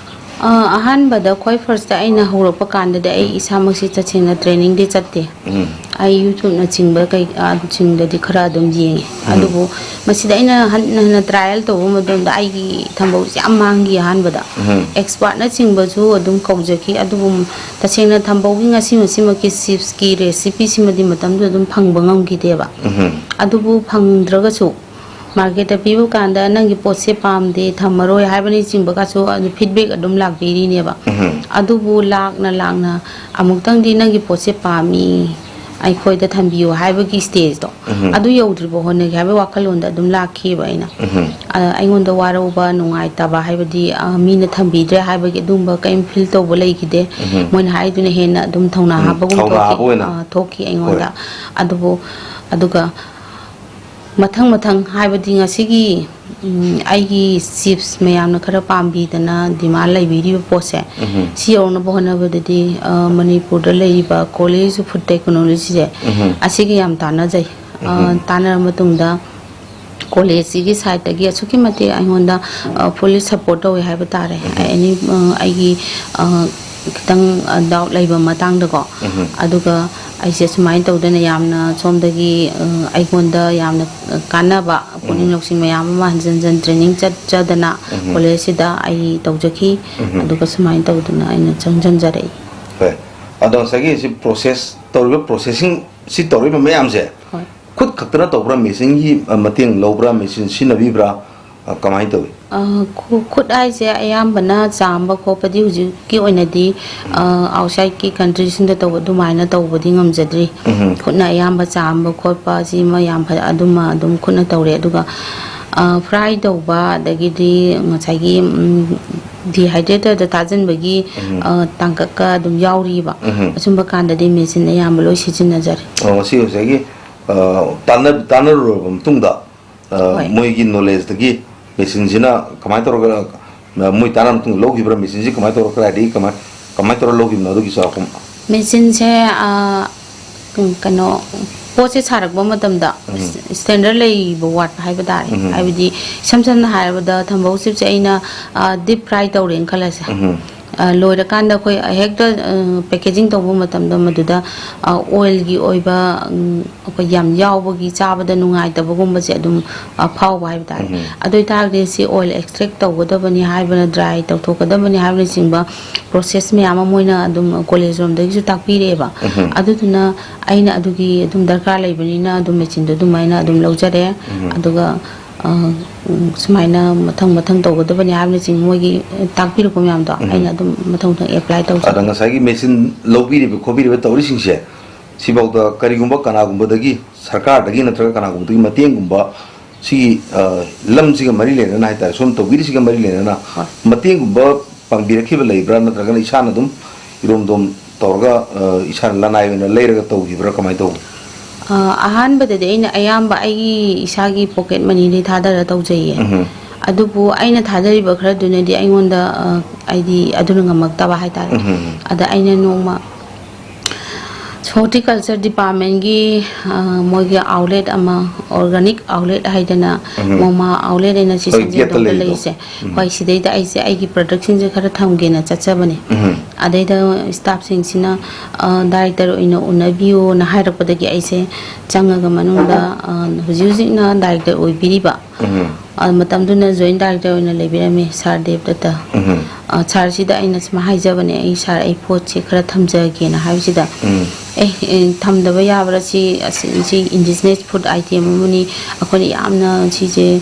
ꯑ, ꯑꯍꯥꯟꯕꯗ ꯈ꯭ꯋꯥꯏ ꯐꯥꯔꯁꯇ ꯑꯩꯅ ꯍꯧꯔꯛꯄ ꯀꯥꯟꯗꯗꯤ ꯑꯩ ꯎꯝ꯫ ꯏꯁꯥꯃꯛꯁꯤ ꯇꯁꯦꯡꯅ ꯇ꯭ꯔꯦꯅꯤꯡꯗꯤ ꯆꯠꯇꯦ꯫ ꯎꯝ꯫ ꯑꯩ YouTubeꯅꯆꯤꯡꯕ ꯀꯩ-, ꯑ, ꯆꯤꯡꯗꯗꯤ ꯈꯔ ꯑꯗꯨꯝ ꯌꯦꯡꯉꯦ꯫ ꯎꯝ꯫ ꯑꯗꯨꯕꯨ ꯃꯁꯤꯗ ꯑꯩꯅ ꯍꯟꯅ ꯍꯟꯅ ꯇ꯭ꯔꯥꯏꯌꯦꯜ ꯇꯧꯕ ꯃꯇꯝꯗ ꯑꯩꯒꯤ ꯊꯝꯕꯧꯁꯦ ꯌꯥꯝ ꯃꯥꯡꯈꯤ ꯑꯍꯥꯟꯕꯗ꯫ ꯎꯝ꯫ ꯑꯦꯛꯁꯄꯥꯔꯠꯅꯆꯤꯡꯕꯁꯨ ꯑꯗꯨꯝ ꯀꯧꯖꯈꯤ꯫ ꯑꯗꯨꯕꯨ ꯇꯁꯦꯡꯅ ꯊꯝꯕꯧꯒꯤ ꯉꯁꯤ ꯃꯁꯤꯃꯛꯀꯤ ꯆꯤꯞꯁꯀꯤ ꯔꯦꯁꯤꯄꯤꯁꯤꯃꯗꯤ ꯃꯇꯝꯗꯨꯗ ꯑꯗꯨꯝ ꯐꯪꯕ ꯉꯝꯈꯤꯗꯦꯕ꯫ ꯎꯝ꯫ ꯑꯗꯨꯕꯨ ꯐꯪꯗ꯭ꯔꯒꯁꯨ ꯃꯥꯔꯀꯦꯠꯇ ꯄꯤꯕ ꯀꯥꯟꯗ ꯅꯪꯒꯤ ꯄꯣꯠꯁꯦ ꯄꯥꯝꯗꯦ, ꯊꯝꯃꯔꯣꯏ ꯍꯥꯏꯕꯅꯆꯤꯡꯕꯒꯁꯨ ꯑꯗꯨ ꯐꯤꯗꯕꯦꯛ ꯑꯗꯨꯝ ꯂꯥꯛꯄꯤꯔꯤꯅꯦꯕ꯫ ꯎꯝ꯫ ꯑꯗꯨꯕꯨ ꯂꯥꯛꯅ ꯂꯥꯛꯅ ꯑꯃꯨꯛꯇꯪꯗꯤ ꯅꯪꯒꯤ ꯄꯣꯠꯁꯦ ꯄꯥꯝꯃꯤ, ꯑꯩꯈꯣꯏꯗ ꯊꯝꯕꯤꯌꯨ ꯍꯥꯏꯕꯒꯤ ꯁ꯭ꯇꯦꯖꯇꯣ, ꯎꯝ꯫ ꯑꯗꯨ ꯌꯧꯗ꯭ꯔꯤꯕ ꯍꯣꯠꯅꯒꯦ ꯍꯥꯏꯕꯒꯤ ꯋꯥꯈꯜꯂꯣꯟꯗ ꯑꯗꯨꯝ ꯂꯥꯛꯈꯤꯕ ꯑꯩꯅ꯫ ꯎꯝ꯫ ꯑ, ꯑꯩꯉꯣꯟꯗ ꯋꯥꯔꯧꯕ, ꯅꯨꯡꯉꯥꯏꯇꯕ ꯍꯥꯏꯕꯗꯤ, ꯑ, ꯃꯤꯅ ꯊꯝꯕꯤꯗ꯭ꯔꯦ ꯍꯥꯏꯕꯒꯤ ꯑꯗꯨꯝꯕ ꯀꯔꯤꯝ ꯐꯤꯜ ꯇꯧꯕ ꯂꯩꯈꯤꯗꯦ꯫ ꯎꯝ꯫ ꯃꯣꯏꯅ ꯍꯥꯏꯗꯨꯅ ꯍꯦꯟꯅ ꯑꯗꯨꯝ ꯊꯧꯅꯥ ꯎꯝ, ꯍꯥꯞꯄꯒꯨꯝ ꯊꯧꯅꯥ ꯊꯣꯛꯈꯤ꯫ ꯍꯥꯞꯄ ꯑꯣꯏꯅ꯫ ꯑ, ꯊꯣꯛꯈꯤ ꯑꯩꯉꯣꯟꯗ꯫ ꯍꯣꯏ꯫ ꯑꯗꯨꯕꯨ, ꯑꯗꯨꯒ ꯃꯊꯪ ꯃꯊꯪ ꯍꯥꯏꯕꯗꯤ ꯉꯁꯤꯒꯤ, ꯎꯝ, ꯑꯩꯒꯤ ꯆꯤꯞꯁ ꯃꯌꯥꯝꯅ ꯈꯔ ꯄꯥꯝꯕꯤꯗꯅ ꯗꯤꯃꯥꯟ ꯂꯩꯕꯤꯔꯤꯕ ꯄꯣꯠꯁꯦ, ꯎꯝ꯫ ꯁꯤ ꯌꯧꯅꯕ ꯍꯣꯠꯅꯕꯗꯗꯤ, ꯑ, ꯃꯅꯤꯄꯨꯔꯗ ꯂꯩꯔꯤꯕ College of Food Technologyꯁꯦ, ꯎꯝ꯫ ꯑꯁꯤꯒ ꯌꯥꯝ ꯇꯥꯟꯅꯖꯩ꯫ ꯑ, ꯎꯝ꯫ ꯇꯥꯟꯅꯔ ꯃꯇꯨꯡꯗ ꯀꯣꯂꯦꯖꯁꯤꯒꯤ ꯁꯥꯏꯠꯇꯒꯤ ꯑꯁꯨꯛꯀꯤ ꯃꯇꯤꯛ ꯑꯩꯉꯣꯟꯗ, ꯑ, fully support ꯇꯧꯋꯦ ꯍꯥꯏꯕ ꯇꯥꯔꯦ꯫ ꯎꯝ꯫ Any, ꯑ, ꯑꯩꯒꯤ, ꯑ, ꯈꯤꯇꯪ, ꯑ, ꯗꯥꯎꯠ ꯂꯩꯕ ꯃꯇꯥꯡꯗꯀꯣ꯫ ꯎꯝ꯫ ꯑꯗꯨꯒ ꯑꯩꯁꯦ ꯁꯨꯃꯥꯏꯅ ꯇꯧꯗꯅ ꯌꯥꯝꯅ ꯁꯣꯝꯗꯒꯤ, ꯑ, ꯑꯩꯉꯣꯟꯗ ꯌꯥꯝꯅ ꯀꯥꯟꯅꯕ, ꯄꯨꯛꯅꯤꯡ ꯎꯝ꯫ ꯂꯧꯁꯤꯡ ꯃꯌꯥꯝ ꯑꯃ ꯍꯟꯖꯟ ꯍꯟꯖꯟ ꯇ꯭ꯔꯦꯅꯤꯡ ꯆꯠꯆꯗꯅ ꯎꯝ꯫ ꯀꯣꯂꯦꯖꯁꯤꯗ ꯑꯩ ꯇꯧꯖꯈꯤ꯫ ꯎꯝ꯫ ꯑꯗꯨꯒ ꯁꯨꯃꯥꯏꯅ ꯇꯧꯗꯅ ꯑꯩꯅ ꯆꯪꯁꯤꯟꯖꯔꯛꯏ꯫ ꯍꯣꯏ꯫ ꯑꯗꯣ ꯉꯁꯥꯏꯒꯤ ꯁꯤ ꯄ꯭ꯔꯣꯁꯦꯁ ꯇꯧꯔꯤꯕ, ꯄ꯭ꯔꯣꯁꯦꯁꯤꯡ ꯁꯤ ꯇꯧꯔꯤꯕ ꯃꯌꯥꯝꯁꯦ ꯍꯣꯏ꯫ ꯈꯨꯠ ꯈꯛꯇꯅ ꯇꯧꯕ꯭ꯔꯥ, ꯃꯦꯆꯤꯟꯒꯤ, ꯑ, ꯃꯇꯦꯡ ꯂꯧꯕ꯭ꯔꯥ, ꯃꯦꯆꯤꯟ ꯁꯤꯖꯤꯟꯅꯕꯤꯕ꯭ꯔꯥ, ꯑ, ꯀꯃꯥꯏꯅ ꯇꯧꯏ? ꯑ, ꯈꯨ-, ꯈꯨꯠ ꯍꯥꯏꯁꯦ ꯑꯌꯥꯝꯕꯅ ꯆꯥꯝꯕ ꯈꯣꯠꯄꯗꯤ ꯍꯧꯖꯤꯛꯀꯤ ꯑꯣꯏꯅꯗꯤ, ꯎꯝ꯫ ꯑ, outsideꯀꯤ countryꯁꯤꯡꯗ ꯇꯧꯕ ꯑꯗꯨꯃꯥꯏꯅ ꯇꯧꯕꯗꯤ ꯉꯝꯖꯗ꯭ꯔꯤ꯫ ꯎꯝ꯫ ꯈꯨꯠꯅ ꯑꯌꯥꯝꯕ ꯆꯥꯝꯕ ꯈꯣꯠꯄ ꯁꯤꯃ ꯌꯥꯝ ꯐꯖ-, ꯑꯗꯨꯃ ꯑꯗꯨꯝ ꯈꯨꯠꯅ ꯇꯧꯔꯦ꯫ ꯑꯗꯨꯒ, ꯑ, fry ꯇꯧꯕ, ꯑꯗꯒꯤꯗꯤ ꯉꯁꯥꯏꯒꯤ, ꯎꯝ, dehydratorꯗ ꯊꯥꯖꯤꯟꯕꯒꯤ, ꯎꯝ꯫ ꯑ, ꯇꯥꯡꯀꯛꯀ ꯑꯗꯨꯝ ꯌꯥꯎꯔꯤꯕ꯫ ꯎꯝ꯫ ꯑꯁꯨꯝꯕ ꯀꯥꯟꯗꯗꯤ ꯃꯦꯆꯤꯟ ꯑꯌꯥꯝꯕ ꯂꯣꯏ ꯁꯤꯖꯤꯟꯅꯖꯔꯦ꯫ ꯑꯣ, ꯉꯁꯤ ꯉꯁꯥꯏꯒꯤ ꯑ, ꯇꯥꯟꯅ-, ꯇꯥꯟꯅꯔꯨꯔꯕ ꯃꯇꯨꯡꯗ, ꯑ, ꯍꯣꯏ꯫ ꯃꯣꯏꯒꯤ ꯅꯣꯂꯦꯖꯇꯒꯤ ꯃꯦꯆꯤꯟꯁꯤꯅ ꯀꯃꯥꯏꯅ ꯇꯧꯔꯒ, ꯑ, ꯃꯣꯏ ꯇꯥꯟꯅꯔ ꯃꯇꯨꯡꯗ ꯂꯧꯈꯤꯕ꯭ꯔꯥ? ꯃꯦꯆꯤꯟꯁꯤ ꯀꯃꯥꯏꯅ ꯇꯧꯔꯒ, ꯀꯗꯥꯏꯗꯒꯤ ꯀꯃꯥꯏ-, ꯀꯃꯥꯏꯅ ꯇꯧꯔꯒ ꯂꯧꯈꯤꯕꯅꯣ? ꯑꯗꯨꯒꯤ ꯆꯥꯎꯔꯥꯛꯄ ꯃꯦꯆꯤꯟꯁꯦ, ꯑ, ꯎꯝ, ꯀꯩꯅꯣ, ꯄꯣꯠꯁꯦ ꯁꯥꯔꯛꯄ ꯃꯇꯝꯗ ꯎꯝ꯫ ꯁ꯭ꯇꯦꯟꯗꯔꯗ ꯂꯩꯕ ꯋꯥꯠꯄ ꯍꯥꯏꯕ ꯇꯥꯔꯦ꯫ ꯎꯝ꯫ ꯍꯥꯏꯕꯗꯤ, ꯏꯁꯝ ꯁꯝꯅ ꯍꯥꯏꯔꯕꯗ, ꯊꯝꯕꯧ ꯆꯤꯞꯁꯦ ꯑꯩꯅ, ꯑ, ꯗꯤꯞ ꯐ꯭ꯔꯥꯏ ꯇꯧꯔꯦꯅ ꯈꯜꯂꯁꯦ꯫ ꯎꯝ꯫ ꯑ, ꯂꯣꯏꯔꯀꯥꯟꯗ ꯑꯩꯈꯣꯏ ꯍꯦꯛꯇ, ꯑ, ꯄꯦꯀꯦꯖꯤꯡ ꯇꯧꯕ ꯃꯇꯝꯗ ꯃꯗꯨꯗ, ꯑ, ꯑꯣꯏꯜꯒꯤ ꯑꯣꯏꯕ, ꯎꯝ, ꯑꯩꯈꯣꯏ ꯌꯥꯝ ꯌꯥꯎꯕꯒꯤ ꯆꯥꯕꯗ ꯅꯨꯡꯉꯥꯏꯇꯕꯒꯨꯝꯕꯁꯦ ꯑꯗꯨꯝ, ꯑ, ꯐꯥꯎꯕ ꯍꯥꯏꯕ ꯇꯥꯔꯦ꯫ ꯎꯝ꯫ ꯑꯗꯨ ꯑꯣꯏ ꯇꯥꯔꯒꯗꯤ ꯁꯤ ꯑꯣꯏꯜ ꯑꯦꯛꯁꯇ꯭ꯔꯦꯛ ꯇꯧꯒꯗꯕꯅꯤ ꯍꯥꯏꯕꯅ, ꯗ꯭ꯔꯥꯏ ꯇꯧꯊꯣꯛꯀꯗꯕꯅꯤ ꯍꯥꯏꯕꯅꯆꯤꯡꯕ ꯄ꯭ꯔꯣꯁꯦꯁ ꯃꯌꯥꯝ ꯑꯃ ꯃꯣꯏꯅ ꯑꯗꯨꯝ ꯀꯣꯂꯦꯖ ꯔꯣꯝꯗꯒꯤꯁꯨ ꯇꯥꯛꯄꯤꯔꯛꯑꯦꯕ꯫ ꯎꯝ꯫ ꯑꯗꯨꯗꯨꯅ ꯑꯩꯅ ꯑꯗꯨꯒꯤ ꯑꯗꯨꯝ ꯗꯔꯀꯥꯔ ꯂꯩꯕꯅꯤꯅ ꯑꯗꯨꯝ ꯃꯦꯆꯤꯟꯗꯣ ꯑꯗꯨꯃꯥꯏꯅ ꯑꯗꯨꯝ ꯂꯧꯖꯔꯦ꯫ ꯎꯝ꯫ ꯑꯗꯨꯒ, ꯑ, ꯎꯝ, ꯁꯨꯃꯥꯏꯅ ꯃꯊꯪ ꯃꯊꯪ ꯇꯧꯒꯗꯕꯅꯤ ꯍꯥꯏꯕꯅꯆꯤꯡꯕ ꯃꯣꯏꯒꯤ ꯇꯥꯛꯄꯤꯔꯛꯄ ꯃꯌꯥꯝꯗꯣ ꯎꯝ꯫ ꯑꯩꯅ ꯑꯗꯨꯝ ꯃꯊꯪ ꯃꯊꯪ ꯑꯦꯄ꯭ꯂꯥꯏ ꯇꯧꯖꯩ꯫ ꯑꯗ ꯉꯁꯥꯏꯒꯤ ꯃꯦꯆꯤꯟ ꯂꯧꯕꯤꯔꯤꯕ ꯈꯣꯠꯄꯤꯔꯤꯕ ꯇꯧꯔꯤꯁꯤꯡꯁꯦ, ꯁꯤꯐꯥꯎꯗ ꯀꯔꯤꯒꯨꯝꯕ ꯀꯅꯥꯒꯨꯝꯕꯗꯒꯤ, ꯁꯔꯀꯥꯔꯗꯒꯤ ꯅꯠꯇ꯭ꯔꯒ ꯀꯅꯥꯒꯨꯝꯕꯗꯒꯤ ꯃꯇꯦꯡꯒꯨꯝꯕ, ꯁꯤꯒꯤ, ꯑ, ꯂꯝꯁꯤꯒ ꯃꯔꯤ ꯂꯩꯅꯅ ꯍꯥꯏꯇꯥꯔꯦ, ꯁꯣꯝ ꯇꯧꯕꯤꯔꯤꯁꯤꯒ ꯃꯔꯤ ꯂꯩꯅꯅ ꯍꯣꯏ꯫ ꯃꯇꯦꯡꯒꯨꯝꯕ ꯄꯥꯡꯕꯤꯔꯛꯈꯤꯕ ꯂꯩꯕ꯭ꯔꯥ, ꯅꯠꯇ꯭ꯔꯒꯅ ꯏꯁꯥꯅ ꯑꯗꯨꯝ ꯏꯔꯣꯝꯗꯣꯝ ꯇꯧꯔꯒ, ꯑ, ꯏꯁꯥꯅ ꯂꯅꯥꯏ ꯑꯣꯏꯅ ꯂꯩꯔꯒ ꯇꯧꯈꯤꯕ꯭ꯔꯥ, ꯀꯃꯥꯏꯅ ꯇꯧꯕ? ꯑ, ꯑꯍꯥꯟꯕꯗꯗꯤ ꯑꯩꯅ ꯑꯌꯥꯝꯕ ꯑꯩꯒꯤ ꯏꯁꯥꯒꯤ ꯄꯣꯀꯦꯠ ꯃꯅꯤꯗꯩ ꯊꯥꯗꯔ ꯇꯧꯖꯩꯌꯦ꯫ ꯎꯝ꯫ ꯑꯗꯨꯕꯨ ꯑꯩꯅ ꯊꯥꯗꯔꯤꯕ ꯈꯔꯗꯨꯅꯗꯤ ꯑꯩꯉꯣꯟꯗ, ꯑ, ꯍꯥꯏꯗꯤ ꯑꯗꯨꯅ ꯉꯝꯃꯛꯇꯕ ꯍꯥꯏꯇꯥꯔꯦ꯫ ꯎꯝ꯫ ꯑꯗ ꯑꯩꯅ ꯅꯣꯡꯃ ꯍꯣꯔꯇꯤꯀꯜꯆꯔ ꯗꯤꯄꯥꯔꯠꯃꯦꯟꯒꯤ, ꯑ, ꯃꯣꯏꯒꯤ ꯑꯥꯎꯠꯂꯦꯠ ꯑꯃ, ꯑꯣꯔꯒꯥꯅꯤꯛ ꯑꯥꯎꯠꯂꯦꯠ ꯍꯥꯏꯗꯅ, ꯎꯝ꯫ ꯃꯣꯃꯥ ꯑꯥꯎꯠꯂꯦꯠ ꯍꯥꯏꯅ ꯁꯤ ꯍꯣꯏ, ꯒꯦꯠꯇ ꯁꯟꯖꯦꯟꯕꯝꯗ ꯂꯩꯔꯤꯗꯣ꯫ ꯂꯩꯔꯤꯁꯦ꯫ ꯎꯝ꯫ ꯍꯣꯏ, ꯁꯤꯗꯩꯗ ꯑꯩꯁꯦ ꯑꯩꯒꯤ ꯄ꯭ꯔꯗꯛꯁꯤꯡꯁꯦ ꯈꯔ ꯊꯝꯒꯦꯅ ꯆꯠꯆꯕꯅꯦ꯫ ꯎꯝ꯫ ꯑꯗꯩꯗ ꯁ꯭ꯇꯥꯐꯁꯤꯡꯁꯤꯅ, ꯑ, ꯗꯥꯏꯔꯦꯛꯇꯔ ꯑꯣꯏꯅ ꯎꯅꯕꯤꯌꯣꯅ ꯍꯥꯏꯔꯛꯄꯗꯒꯤ ꯑꯩꯁꯦ ꯆꯪꯉꯒ ꯃꯅꯨꯡꯗ, ꯑ, ꯍꯧꯖꯤꯛ ꯍꯧꯖꯤꯛꯅ ꯗꯥꯏꯔꯦꯛꯇꯔ ꯑꯣꯏꯕꯤꯔꯤꯕ, ꯎꯝ꯫ ꯑ, ꯃꯇꯝꯗꯨꯅ ꯖꯣꯏꯟ ꯗꯥꯏꯔꯦꯛꯇꯔ ꯑꯣꯏꯅ ꯂꯩꯕꯤꯔꯝꯃꯤ ꯁꯥꯔ ꯗꯦꯕꯗꯠꯇ꯫ ꯎꯝ꯫ ꯑ, ꯁꯥꯔꯁꯤꯗ ꯑꯩꯅ ꯁꯨꯃꯥꯏꯅ ꯍꯥꯏꯖꯕꯅꯦ, "ꯑꯩ ꯁꯥꯔ, ꯑꯩ ꯄꯣꯠꯁꯦ ꯈꯔ ꯊꯝꯖꯒꯦꯅ" ꯍꯥꯏꯕꯁꯤꯗ, ꯎꯝ꯫ "ꯑꯦ, ꯑꯦ, ꯊꯝꯗꯕ ꯌꯥꯕ꯭ꯔꯥ? ꯁꯤ, ꯑꯁ, ꯁꯤ ꯏꯟꯗꯤꯖꯤꯅꯁ ꯐꯨꯗ ꯑꯥꯏꯇꯦꯝ ꯑꯃꯅꯤ, ꯑꯩꯈꯣꯏꯅ ꯌꯥꯝꯅ ꯁꯤꯁꯦ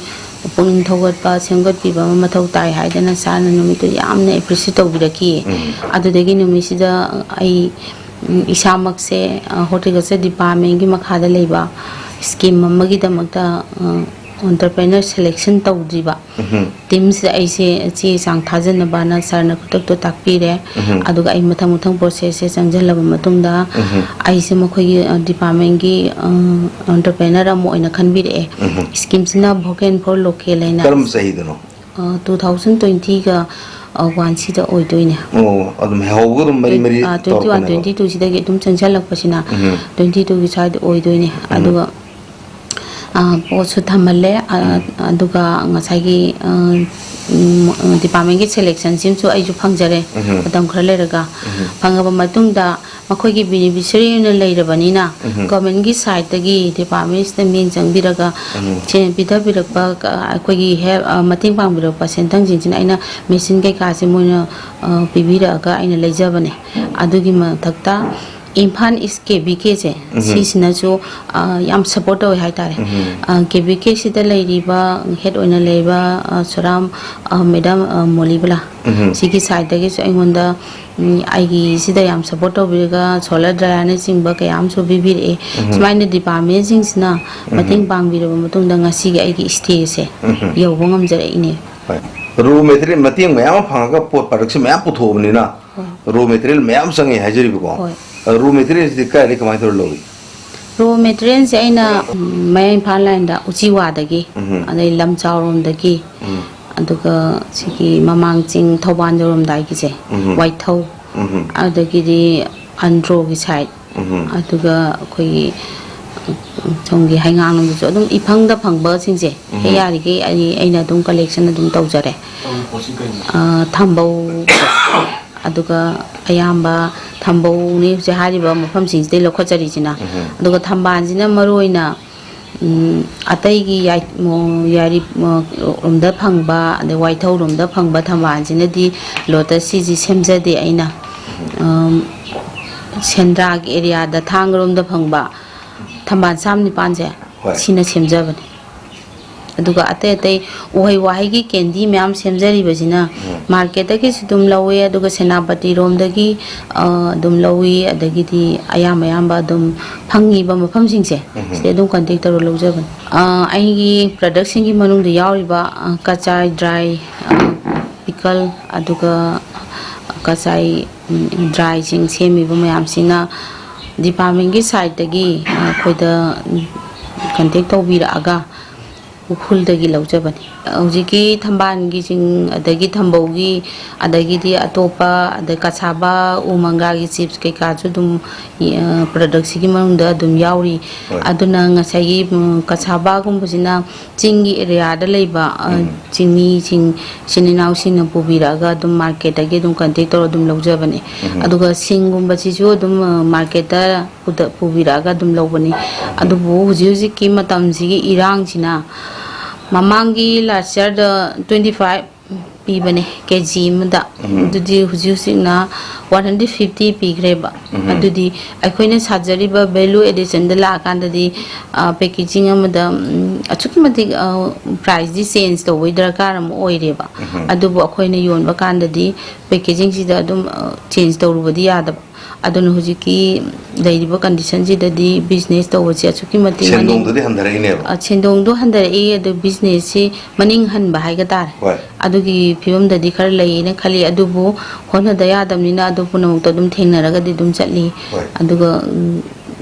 ꯄꯨꯛꯅꯤꯡ ꯊꯧꯒꯠꯄ, ꯁꯦꯝꯒꯠꯄꯤꯕ ꯑꯃ ꯃꯊꯧ ꯇꯥꯏ" ꯍꯥꯏꯗꯅ ꯁꯥꯔꯅ ꯅꯨꯃꯤꯠꯇꯨ ꯌꯥꯝꯅ ꯑꯦꯄ꯭ꯔꯤꯁꯤꯌꯦꯠ ꯇꯧꯕꯤꯔꯛꯈꯤ꯫ ꯎꯝ꯫ ꯑꯗꯨꯗꯒꯤ ꯅꯨꯃꯤꯠꯁꯤꯗ ꯑꯩ, ꯎꯝ, ꯏꯁꯥꯃꯛꯁꯦ, ꯑ, ꯍꯣꯔꯇꯤꯀꯜꯆꯔ ꯗꯤꯄꯥꯔꯠꯃꯦꯟꯒꯤ ꯃꯈꯥꯗ ꯂꯩꯕ ꯁ꯭ꯀꯤꯝ ꯑꯃꯒꯤꯗꯃꯛꯇ, ꯑ, ꯑꯣꯟꯇꯔꯄ꯭ꯔꯦꯅꯔ ꯁꯦꯂꯦꯛꯁꯟ ꯇꯧꯗ꯭ꯔꯤꯕ ꯇꯤꯝꯁꯤꯗ ꯑꯩꯁꯦ ꯆꯦ ꯆꯥꯡ ꯊꯥꯖꯅꯕꯅ ꯁꯥꯔꯅ ꯈꯨꯗꯛꯇ ꯇꯥꯛꯄꯤꯔꯦ꯫ ꯑꯗꯨꯒ ꯑꯩ ꯃꯊꯪ ꯃꯊꯪ ꯄ꯭ꯔꯣꯁꯦꯁꯁꯦ ꯆꯪꯁꯤꯜꯂꯕ ꯃꯇꯨꯡꯗ ꯑꯩꯁꯦ ꯃꯈꯣꯏꯒꯤ ꯗꯤꯄꯥꯔꯠꯃꯦꯟꯒꯤ ꯑꯣꯟꯇꯔꯄ꯭ꯔꯦꯅꯔ ꯑꯃ ꯑꯣꯏꯅ ꯈꯟꯕꯤꯔꯛꯑꯦ꯫ ꯁ꯭ꯀꯤꯝꯁꯤꯅ ꯚꯣꯀꯦꯟ ꯐꯣꯔ ꯂꯣꯀꯦꯜ ꯍꯥꯏꯅ꯫ ꯀꯔꯝꯕ ꯆꯍꯤꯗꯅꯣ? ꯇꯨ ꯊꯥꯎꯖꯟ ꯇ꯭ꯋꯦꯟꯇꯤꯒ ꯋꯥꯟꯁꯤꯗ ꯑꯣꯏꯗꯣꯏꯅꯦ꯫ ꯑꯣ, ꯑꯗꯨꯝ ꯍꯧꯕꯒ ꯑꯗꯨꯝ ꯃꯔꯤ ꯃꯔꯤ ꯇ꯭ꯋꯦꯟꯇꯤ ꯋꯥꯟ ꯇꯧꯔꯛꯄꯅꯦꯕ꯫ ꯇ꯭ꯋꯦꯟꯇꯤ ꯇꯨꯁꯤꯗꯒꯤ ꯑꯗꯨꯝ ꯆꯪꯁꯤꯜꯂꯛꯄꯁꯤꯅ ꯎꯝ꯫ ꯇ꯭ꯋꯦꯟꯇꯤ ꯇꯨꯒꯤ ꯁ꯭ꯋꯥꯏꯗ ꯑꯣꯏꯗꯣꯏꯅꯦ꯫ ꯎꯝ꯫ ꯑꯗꯨꯒ ꯑ, ꯄꯣꯠꯁꯨ ꯊꯝꯍꯜꯂꯦ꯫ ꯑ, ꯎꯝ꯫ ꯑꯗꯨꯒ ꯉꯁꯥꯏꯒꯤ, ꯑ, ꯎꯝ, ꯗꯤꯄꯥꯔꯠꯃꯦꯟꯒꯤ ꯁꯦꯂꯦꯛꯁꯟꯁꯤꯃꯁꯨ ꯑꯩꯁꯨ ꯐꯪꯖꯔꯦ ꯎꯝ꯫ ꯃꯇꯝ ꯈꯔ ꯂꯩꯔꯒ꯫ ꯎꯝ꯫ ꯐꯪꯉꯕ ꯃꯇꯨꯡꯗ ꯃꯈꯣꯏꯒꯤ ꯕꯦꯅꯤꯐꯤꯁꯔꯤ ꯑꯣꯏꯅ ꯂꯩꯔꯕꯅꯤꯅ ꯎꯝ꯫ ꯒꯣꯔꯃꯦꯟꯒꯤ ꯁꯥꯏꯠꯇꯒꯤ ꯗꯤꯄꯥꯔꯠꯃꯦꯟꯁꯤꯗ ꯃꯤꯠꯌꯦꯡ ꯆꯪꯕꯤꯔꯒ ꯎꯝ꯫ ꯁꯦꯟ ꯄꯤꯊꯕꯤꯔꯛꯄ, ꯀ-, ꯑꯩꯈꯣꯏꯒꯤ ꯍꯦꯜꯞ, ꯑ, ꯃꯇꯦꯡ ꯄꯥꯡꯕꯤꯔꯛꯄ ꯁꯦꯟꯊꯪꯁꯤꯡꯁꯤꯅ ꯑꯩꯅ ꯃꯦꯆꯤꯟ ꯀꯩꯀꯥꯁꯦ ꯃꯣꯏꯅ, ꯑ, ꯄꯤꯕꯤꯔꯛꯑꯒ ꯑꯩꯅ ꯂꯩꯖꯕꯅꯦ꯫ ꯑꯗꯨꯒꯤ ꯃꯊꯛꯇ ꯏꯝꯐꯥꯜ ꯏꯁ ꯀꯦ ꯚꯤ ꯀꯦꯁꯦ, ꯎꯝ꯫ ꯁꯤꯁꯤꯅꯁꯨ, ꯑ, ꯌꯥꯝ ꯁꯞꯄꯣꯔꯠ ꯇꯧꯋꯦ ꯍꯥꯏꯇꯥꯔꯦ꯫ ꯎꯝ꯫ ꯑ, ꯀꯦ ꯚꯤ ꯀꯦꯁꯤꯗ ꯂꯩꯔꯤꯕ, ꯍꯦꯠ ꯑꯣꯏꯅ ꯂꯩꯔꯤꯕ, ꯑ, ꯁꯣꯔꯥꯝ, ꯑ, ꯃꯦꯗꯥꯝ, ꯑ, ꯃꯣꯂꯤꯕꯂꯥ, ꯎꯝ꯫ ꯁꯤꯒꯤ ꯁꯥꯏꯠꯇꯒꯤꯁꯨ ꯑꯩꯉꯣꯟꯗ, ꯎꯝ, ꯑꯩꯒꯤꯁꯤꯗ ꯌꯥꯝ ꯁꯞꯄꯣꯔꯠ ꯇꯧꯕꯤꯔꯒ ꯁꯣꯂꯔ ꯗ꯭ꯔꯥꯏꯌꯔꯅꯆꯤꯡꯕ ꯀꯌꯥ ꯑꯃꯁꯨ ꯄꯤꯕꯤꯔꯛꯑꯦ꯫ ꯎꯝ꯫ ꯁꯨꯃꯥꯏꯅ ꯗꯤꯄꯥꯔꯠꯃꯦꯟꯁꯤꯡꯁꯤꯅ ꯃꯇꯦꯡ ꯄꯥꯡꯕꯤꯔꯕ ꯃꯇꯨꯡꯗ ꯉꯁꯤꯒꯤ ꯑꯩꯒꯤ ꯁ꯭ꯇꯦꯖꯁꯦ ꯎꯝ꯫ ꯌꯧꯕ ꯉꯝꯖꯔꯛꯏꯅꯦ꯫ ꯍꯣꯏ꯫ ꯔꯣ ꯃꯦꯇꯔꯤꯌꯦꯜ ꯃꯇꯦꯡ ꯃꯌꯥꯝ ꯑꯃ ꯐꯪꯉꯒ ꯄꯣꯠ ꯄ꯭ꯔꯗꯛꯁꯟ ꯃꯌꯥꯝ ꯄꯨꯊꯣꯛꯑꯕꯅꯤꯅ ꯍꯣꯏ꯫ ꯔꯣ ꯃꯦꯇꯔꯤꯌꯦꯜ ꯃꯌꯥꯝ ꯆꯪꯉꯦ ꯍꯥꯏꯖꯔꯤꯕꯀꯣ꯫ ꯍꯣꯏ꯫ ꯑ, ꯔꯣ ꯃꯦꯇꯔꯤꯌꯦꯜꯁꯤꯗꯤ ꯀꯗꯥꯏꯗꯒꯤ ꯀꯃꯥꯏꯅ ꯇꯧꯔ ꯂꯧꯏ? ꯔꯣ ꯃꯦꯇꯔꯤꯌꯦꯜꯁꯦ ꯑꯩꯅ, ꯎꯝ, ꯃꯌꯥꯏ ꯏꯝꯐꯥꯜ ꯂꯥꯏꯟꯗ ꯎꯆꯤꯋꯥꯗꯒꯤ, ꯎꯝ꯫ ꯑꯗꯩ ꯂꯝꯖꯥꯎꯔꯣꯝꯗꯒꯤ, ꯎꯝ꯫ ꯑꯗꯨꯒ ꯁꯤꯒꯤ ꯃꯃꯥꯡ ꯆꯤꯡ ꯊꯧꯕꯥꯜ ꯌꯧꯔꯝꯗꯥꯏꯒꯤꯁꯦ, ꯎꯝ꯫ ꯋꯥꯏꯊꯧ, ꯎꯝ꯫ ꯑꯗꯒꯤꯗꯤ ꯑꯟꯗ꯭ꯔꯣꯒꯤ ꯁꯥꯏꯠ, ꯎꯝ꯫ ꯑꯗꯨꯒ ꯑꯩꯈꯣꯏꯒꯤ ꯁꯣꯝꯒꯤ ꯍꯩꯉꯥꯡꯂꯣꯝꯗꯁꯨ ꯑꯗꯨꯝ ꯏꯐꯪꯗ ꯐꯪꯕꯁꯤꯡꯁꯦ ꯎꯝ꯫ ꯍꯦꯛ ꯌꯥꯔꯤꯈꯩ ꯑꯩ, ꯑꯩꯅ ꯑꯗꯨꯝ ꯀꯂꯦꯛꯁꯟ ꯑꯗꯨꯝ ꯇꯧꯖꯔꯦ꯫ ꯑ, ꯊꯝꯕꯧ, ꯑꯗꯨꯒ ꯑꯌꯥꯝꯕ ꯊꯝꯕꯧꯅꯤ ꯍꯧꯖꯤꯛ ꯍꯥꯏꯔꯤꯕ ꯃꯐꯝꯁꯤꯡꯁꯤꯗꯩ ꯂꯧꯈꯠꯆꯔꯤꯁꯤꯅ꯫ ꯎꯝ꯫ ꯑꯗꯨꯒ ꯊꯝꯕꯥꯜꯁꯤꯅ ꯃꯔꯨ ꯑꯣꯏꯅ, ꯎꯝ, ꯑꯇꯩꯒꯤ ꯌꯥꯏ-, ꯃꯣ-, ꯌꯥꯔꯤ-, ꯃꯣ-, ꯔꯣꯝꯗ ꯐꯪꯕ, ꯑꯗꯩ ꯋꯥꯏꯊꯧꯔꯣꯝꯗ ꯐꯪꯕ ꯊꯝꯕꯥꯜꯁꯤꯅꯗꯤ ꯂꯣꯇꯁ ꯁꯤꯁꯤ ꯁꯦꯝꯖꯗꯦ ꯑꯩꯅ꯫ ꯎꯝ, ꯁꯦꯟꯗ꯭ꯔꯥꯒꯤ ꯑꯦꯔꯤꯌꯥꯗ ꯊꯥꯡꯒꯔꯣꯝꯗ ꯐꯪꯕ ꯊꯝꯕꯥꯜ ꯆꯥꯝ ꯅꯤꯄꯥꯟꯁꯦ ꯍꯣꯏ꯫ ꯁꯤꯅ ꯁꯦꯝꯖꯕꯅꯦ꯫ ꯑꯗꯨꯒ ꯑꯇꯩ ꯑꯇꯩ ꯎꯍꯩ ꯋꯥꯍꯩꯒꯤ ꯀꯦꯟꯗꯤ ꯃꯌꯥꯝ ꯁꯦꯝꯖꯔꯤꯕꯁꯤꯅ ꯃꯥꯔꯀꯦꯠꯇꯒꯤꯁꯨ ꯑꯗꯨꯝ ꯂꯧꯋꯦ, ꯑꯗꯨꯒ ꯁꯦꯅꯥꯄꯇꯤꯔꯣꯝꯗꯒꯤ ꯑ, ꯑꯗꯨꯝ ꯂꯧꯋꯤ, ꯑꯗꯒꯤꯗꯤ ꯑꯌꯥꯝ ꯑꯌꯥꯝꯕ ꯑꯗꯨꯝ ꯐꯪꯉꯤꯕ ꯃꯐꯝꯁꯤꯡꯁꯦ, ꯁꯤꯗ ꯑꯗꯨꯝ ꯀꯟꯇꯦꯛ ꯇꯧꯔ ꯂꯧꯖꯕꯅꯤ꯫ ꯑ, ꯑꯩꯒꯤ ꯄ꯭ꯔꯗꯛꯁꯤꯡꯒꯤ ꯃꯅꯨꯡꯗ ꯌꯥꯎꯔꯤꯕ, ꯑ, ꯀꯆꯥꯏ ꯗ꯭ꯔꯥꯏ, ꯑ, ꯄꯤꯀꯜ, ꯑꯗꯨꯒ ꯀꯆꯥꯏ, ꯎꯝ, ꯗ꯭ꯔꯥꯏꯁꯤꯡ ꯁꯦꯝꯃꯤꯕ ꯃꯌꯥꯝꯁꯤꯅ ꯗꯤꯄꯥꯔꯠꯃꯦꯟꯒꯤ ꯁꯥꯏꯠꯇꯒꯤ ꯑꯩꯈꯣꯏꯗ ꯀꯟꯇꯦꯛ ꯇꯧꯕꯤꯔꯛꯑꯒ ꯎꯈ꯭ꯔꯨꯜꯗꯒꯤ ꯂꯧꯖꯕꯅꯤ꯫ ꯍꯧꯖꯤꯛꯀꯤ ꯊꯝꯕꯥꯜꯒꯤꯁꯤꯡ, ꯑꯗꯒꯤ ꯊꯝꯕꯧꯒꯤ, ꯑꯗꯒꯤꯗꯤ ꯑꯇꯣꯞꯄ, ꯑꯗꯩ ꯀꯁꯥꯕ, ꯎ ꯃꯪꯒ꯭ꯔꯥꯒꯤ ꯆꯤꯞꯁ ꯀꯩꯀꯥꯁꯨ ꯑꯗꯨꯝ, ꯑ, ꯄ꯭ꯔꯗꯛꯁꯤꯒꯤ ꯃꯅꯨꯡꯗ ꯑꯗꯨꯝ ꯌꯥꯎꯔꯤ꯫ ꯍꯣꯏ꯫ ꯑꯗꯨꯅ ꯉꯁꯥꯏꯒꯤ, ꯎꯝ, ꯀꯁꯥꯕꯒꯨꯝꯕꯁꯤꯅ ꯆꯤꯡꯒꯤ ꯑꯦꯔꯤꯌꯥꯗ ꯂꯩꯕ, ꯑ, ꯎꯝ꯫ ꯆꯤꯡꯃꯤꯁꯤꯡ, ꯏꯆꯤꯟ ꯏꯅꯥꯎꯁꯤꯡꯅ ꯄꯨꯕꯤꯔꯛꯑꯒ ꯑꯗꯨꯝ ꯃꯥꯔꯀꯦꯠꯇꯒꯤ ꯑꯗꯨꯝ ꯀꯟꯇꯦꯛ ꯇꯧꯔ ꯑꯗꯨꯝ ꯂꯧꯖꯕꯅꯦ꯫ ꯎꯝ꯫ ꯑꯗꯨꯒ ꯁꯤꯡꯒꯨꯝꯕꯁꯤꯁꯨ ꯑꯗꯨꯝ, ꯑ, ꯃꯥꯔꯀꯦꯠꯇ ꯄꯨꯗ-, ꯄꯨꯕꯤꯔꯛꯑꯒ ꯑꯗꯨꯝ ꯂꯧꯕꯅꯤ꯫ ꯎꯝ꯫ ꯑꯗꯨꯕꯨ ꯍꯧꯖꯤꯛ ꯍꯧꯖꯤꯛꯀꯤ ꯃꯇꯝꯁꯤꯒꯤ ꯏꯔꯥꯡꯁꯤꯅ ꯃꯃꯥꯡꯒꯤ ꯂꯥꯁ ꯌꯔꯗ ꯇ꯭ꯋꯦꯟꯇꯤ ꯐꯥꯏꯚ ꯄꯤꯕꯅꯦ ꯀꯦ ꯖꯤ ꯑꯃꯗ꯫ ꯎꯝ꯫ ꯑꯗꯨꯗꯤ ꯍꯧꯖꯤꯛ ꯍꯧꯖꯤꯛꯅ ꯋꯥꯟ ꯍꯟꯗ꯭ꯔꯦꯠ ꯐꯤꯐꯇꯤ ꯄꯤꯈ꯭ꯔꯦꯕ꯫ ꯎꯝ꯫ ꯑꯗꯨꯗꯤ ꯑꯩꯈꯣꯏꯅ ꯁꯥꯖꯔꯤꯕ ꯚꯦꯂꯨ ꯑꯦꯗꯤꯁꯟꯗ ꯂꯥꯛꯑꯀꯥꯟꯗꯗꯤ, ꯑ, ꯄꯦꯀꯦꯖꯤꯡ ꯑꯃꯗ, ꯎꯝ, ꯑꯁꯨꯛꯀꯤ ꯃꯇꯤꯛ, ꯑ, ꯄ꯭ꯔꯥꯏꯁꯇꯤ ꯆꯦꯟꯖ ꯇꯧꯕꯒꯤ ꯗꯔꯀꯥꯔ ꯑꯃ ꯑꯣꯏꯔꯦꯕ꯫ ꯎꯝ꯫ ꯑꯗꯨꯕꯨ ꯑꯩꯈꯣꯏꯅ ꯌꯣꯟꯕ ꯀꯥꯟꯗꯗꯤ ꯄꯦꯀꯦꯖꯤꯡꯁꯤꯗ ꯑꯗꯨꯝ, ꯑ, ꯆꯦꯟꯖ ꯇꯧꯔꯨꯕꯗꯤ ꯌꯥꯗꯕ꯫ ꯑꯗꯨꯅ ꯍꯧꯖꯤꯛꯀꯤ ꯂꯩꯔꯤꯕ ꯀꯟꯗꯤꯁꯟꯁꯤꯗꯗꯤ ꯕꯤꯖꯤꯅꯦꯁ ꯇꯧꯕꯁꯦ ꯑꯁꯨꯛꯀꯤ ꯃꯇꯤꯛ ꯃꯅꯤꯡ-, ꯁꯦꯟꯗꯣꯡꯗꯨꯗꯤ ꯍꯟꯊꯔꯛꯏꯅꯦꯕ꯫ ꯑ, ꯁꯦꯟꯗꯣꯡꯗꯣ ꯍꯟꯊꯔꯛꯏ, ꯑꯗꯨ ꯕꯤꯖꯤꯅꯦꯁꯁꯤ ꯃꯅꯤꯡ ꯍꯟꯕ ꯍꯥꯏꯒ ꯇꯥꯔꯦ꯫ ꯍꯣꯏ꯫ ꯑꯗꯨꯒꯤ ꯐꯤꯕꯝꯗꯗꯤ ꯈꯔ ꯂꯩꯌꯦꯅ ꯈꯜꯂꯤ, ꯑꯗꯨꯕꯨ ꯍꯣꯠꯅꯗ ꯌꯥꯗꯕꯅꯤꯅ ꯑꯗꯨ ꯄꯨꯝꯅꯃꯛꯇ ꯑꯗꯨꯝ ꯊꯦꯡꯅꯔꯒꯗꯤ ꯑꯗꯨꯝ ꯆꯠꯂꯤ꯫ ꯍꯣꯏ꯫ ꯑꯗꯨꯒ, ꯎꯝ,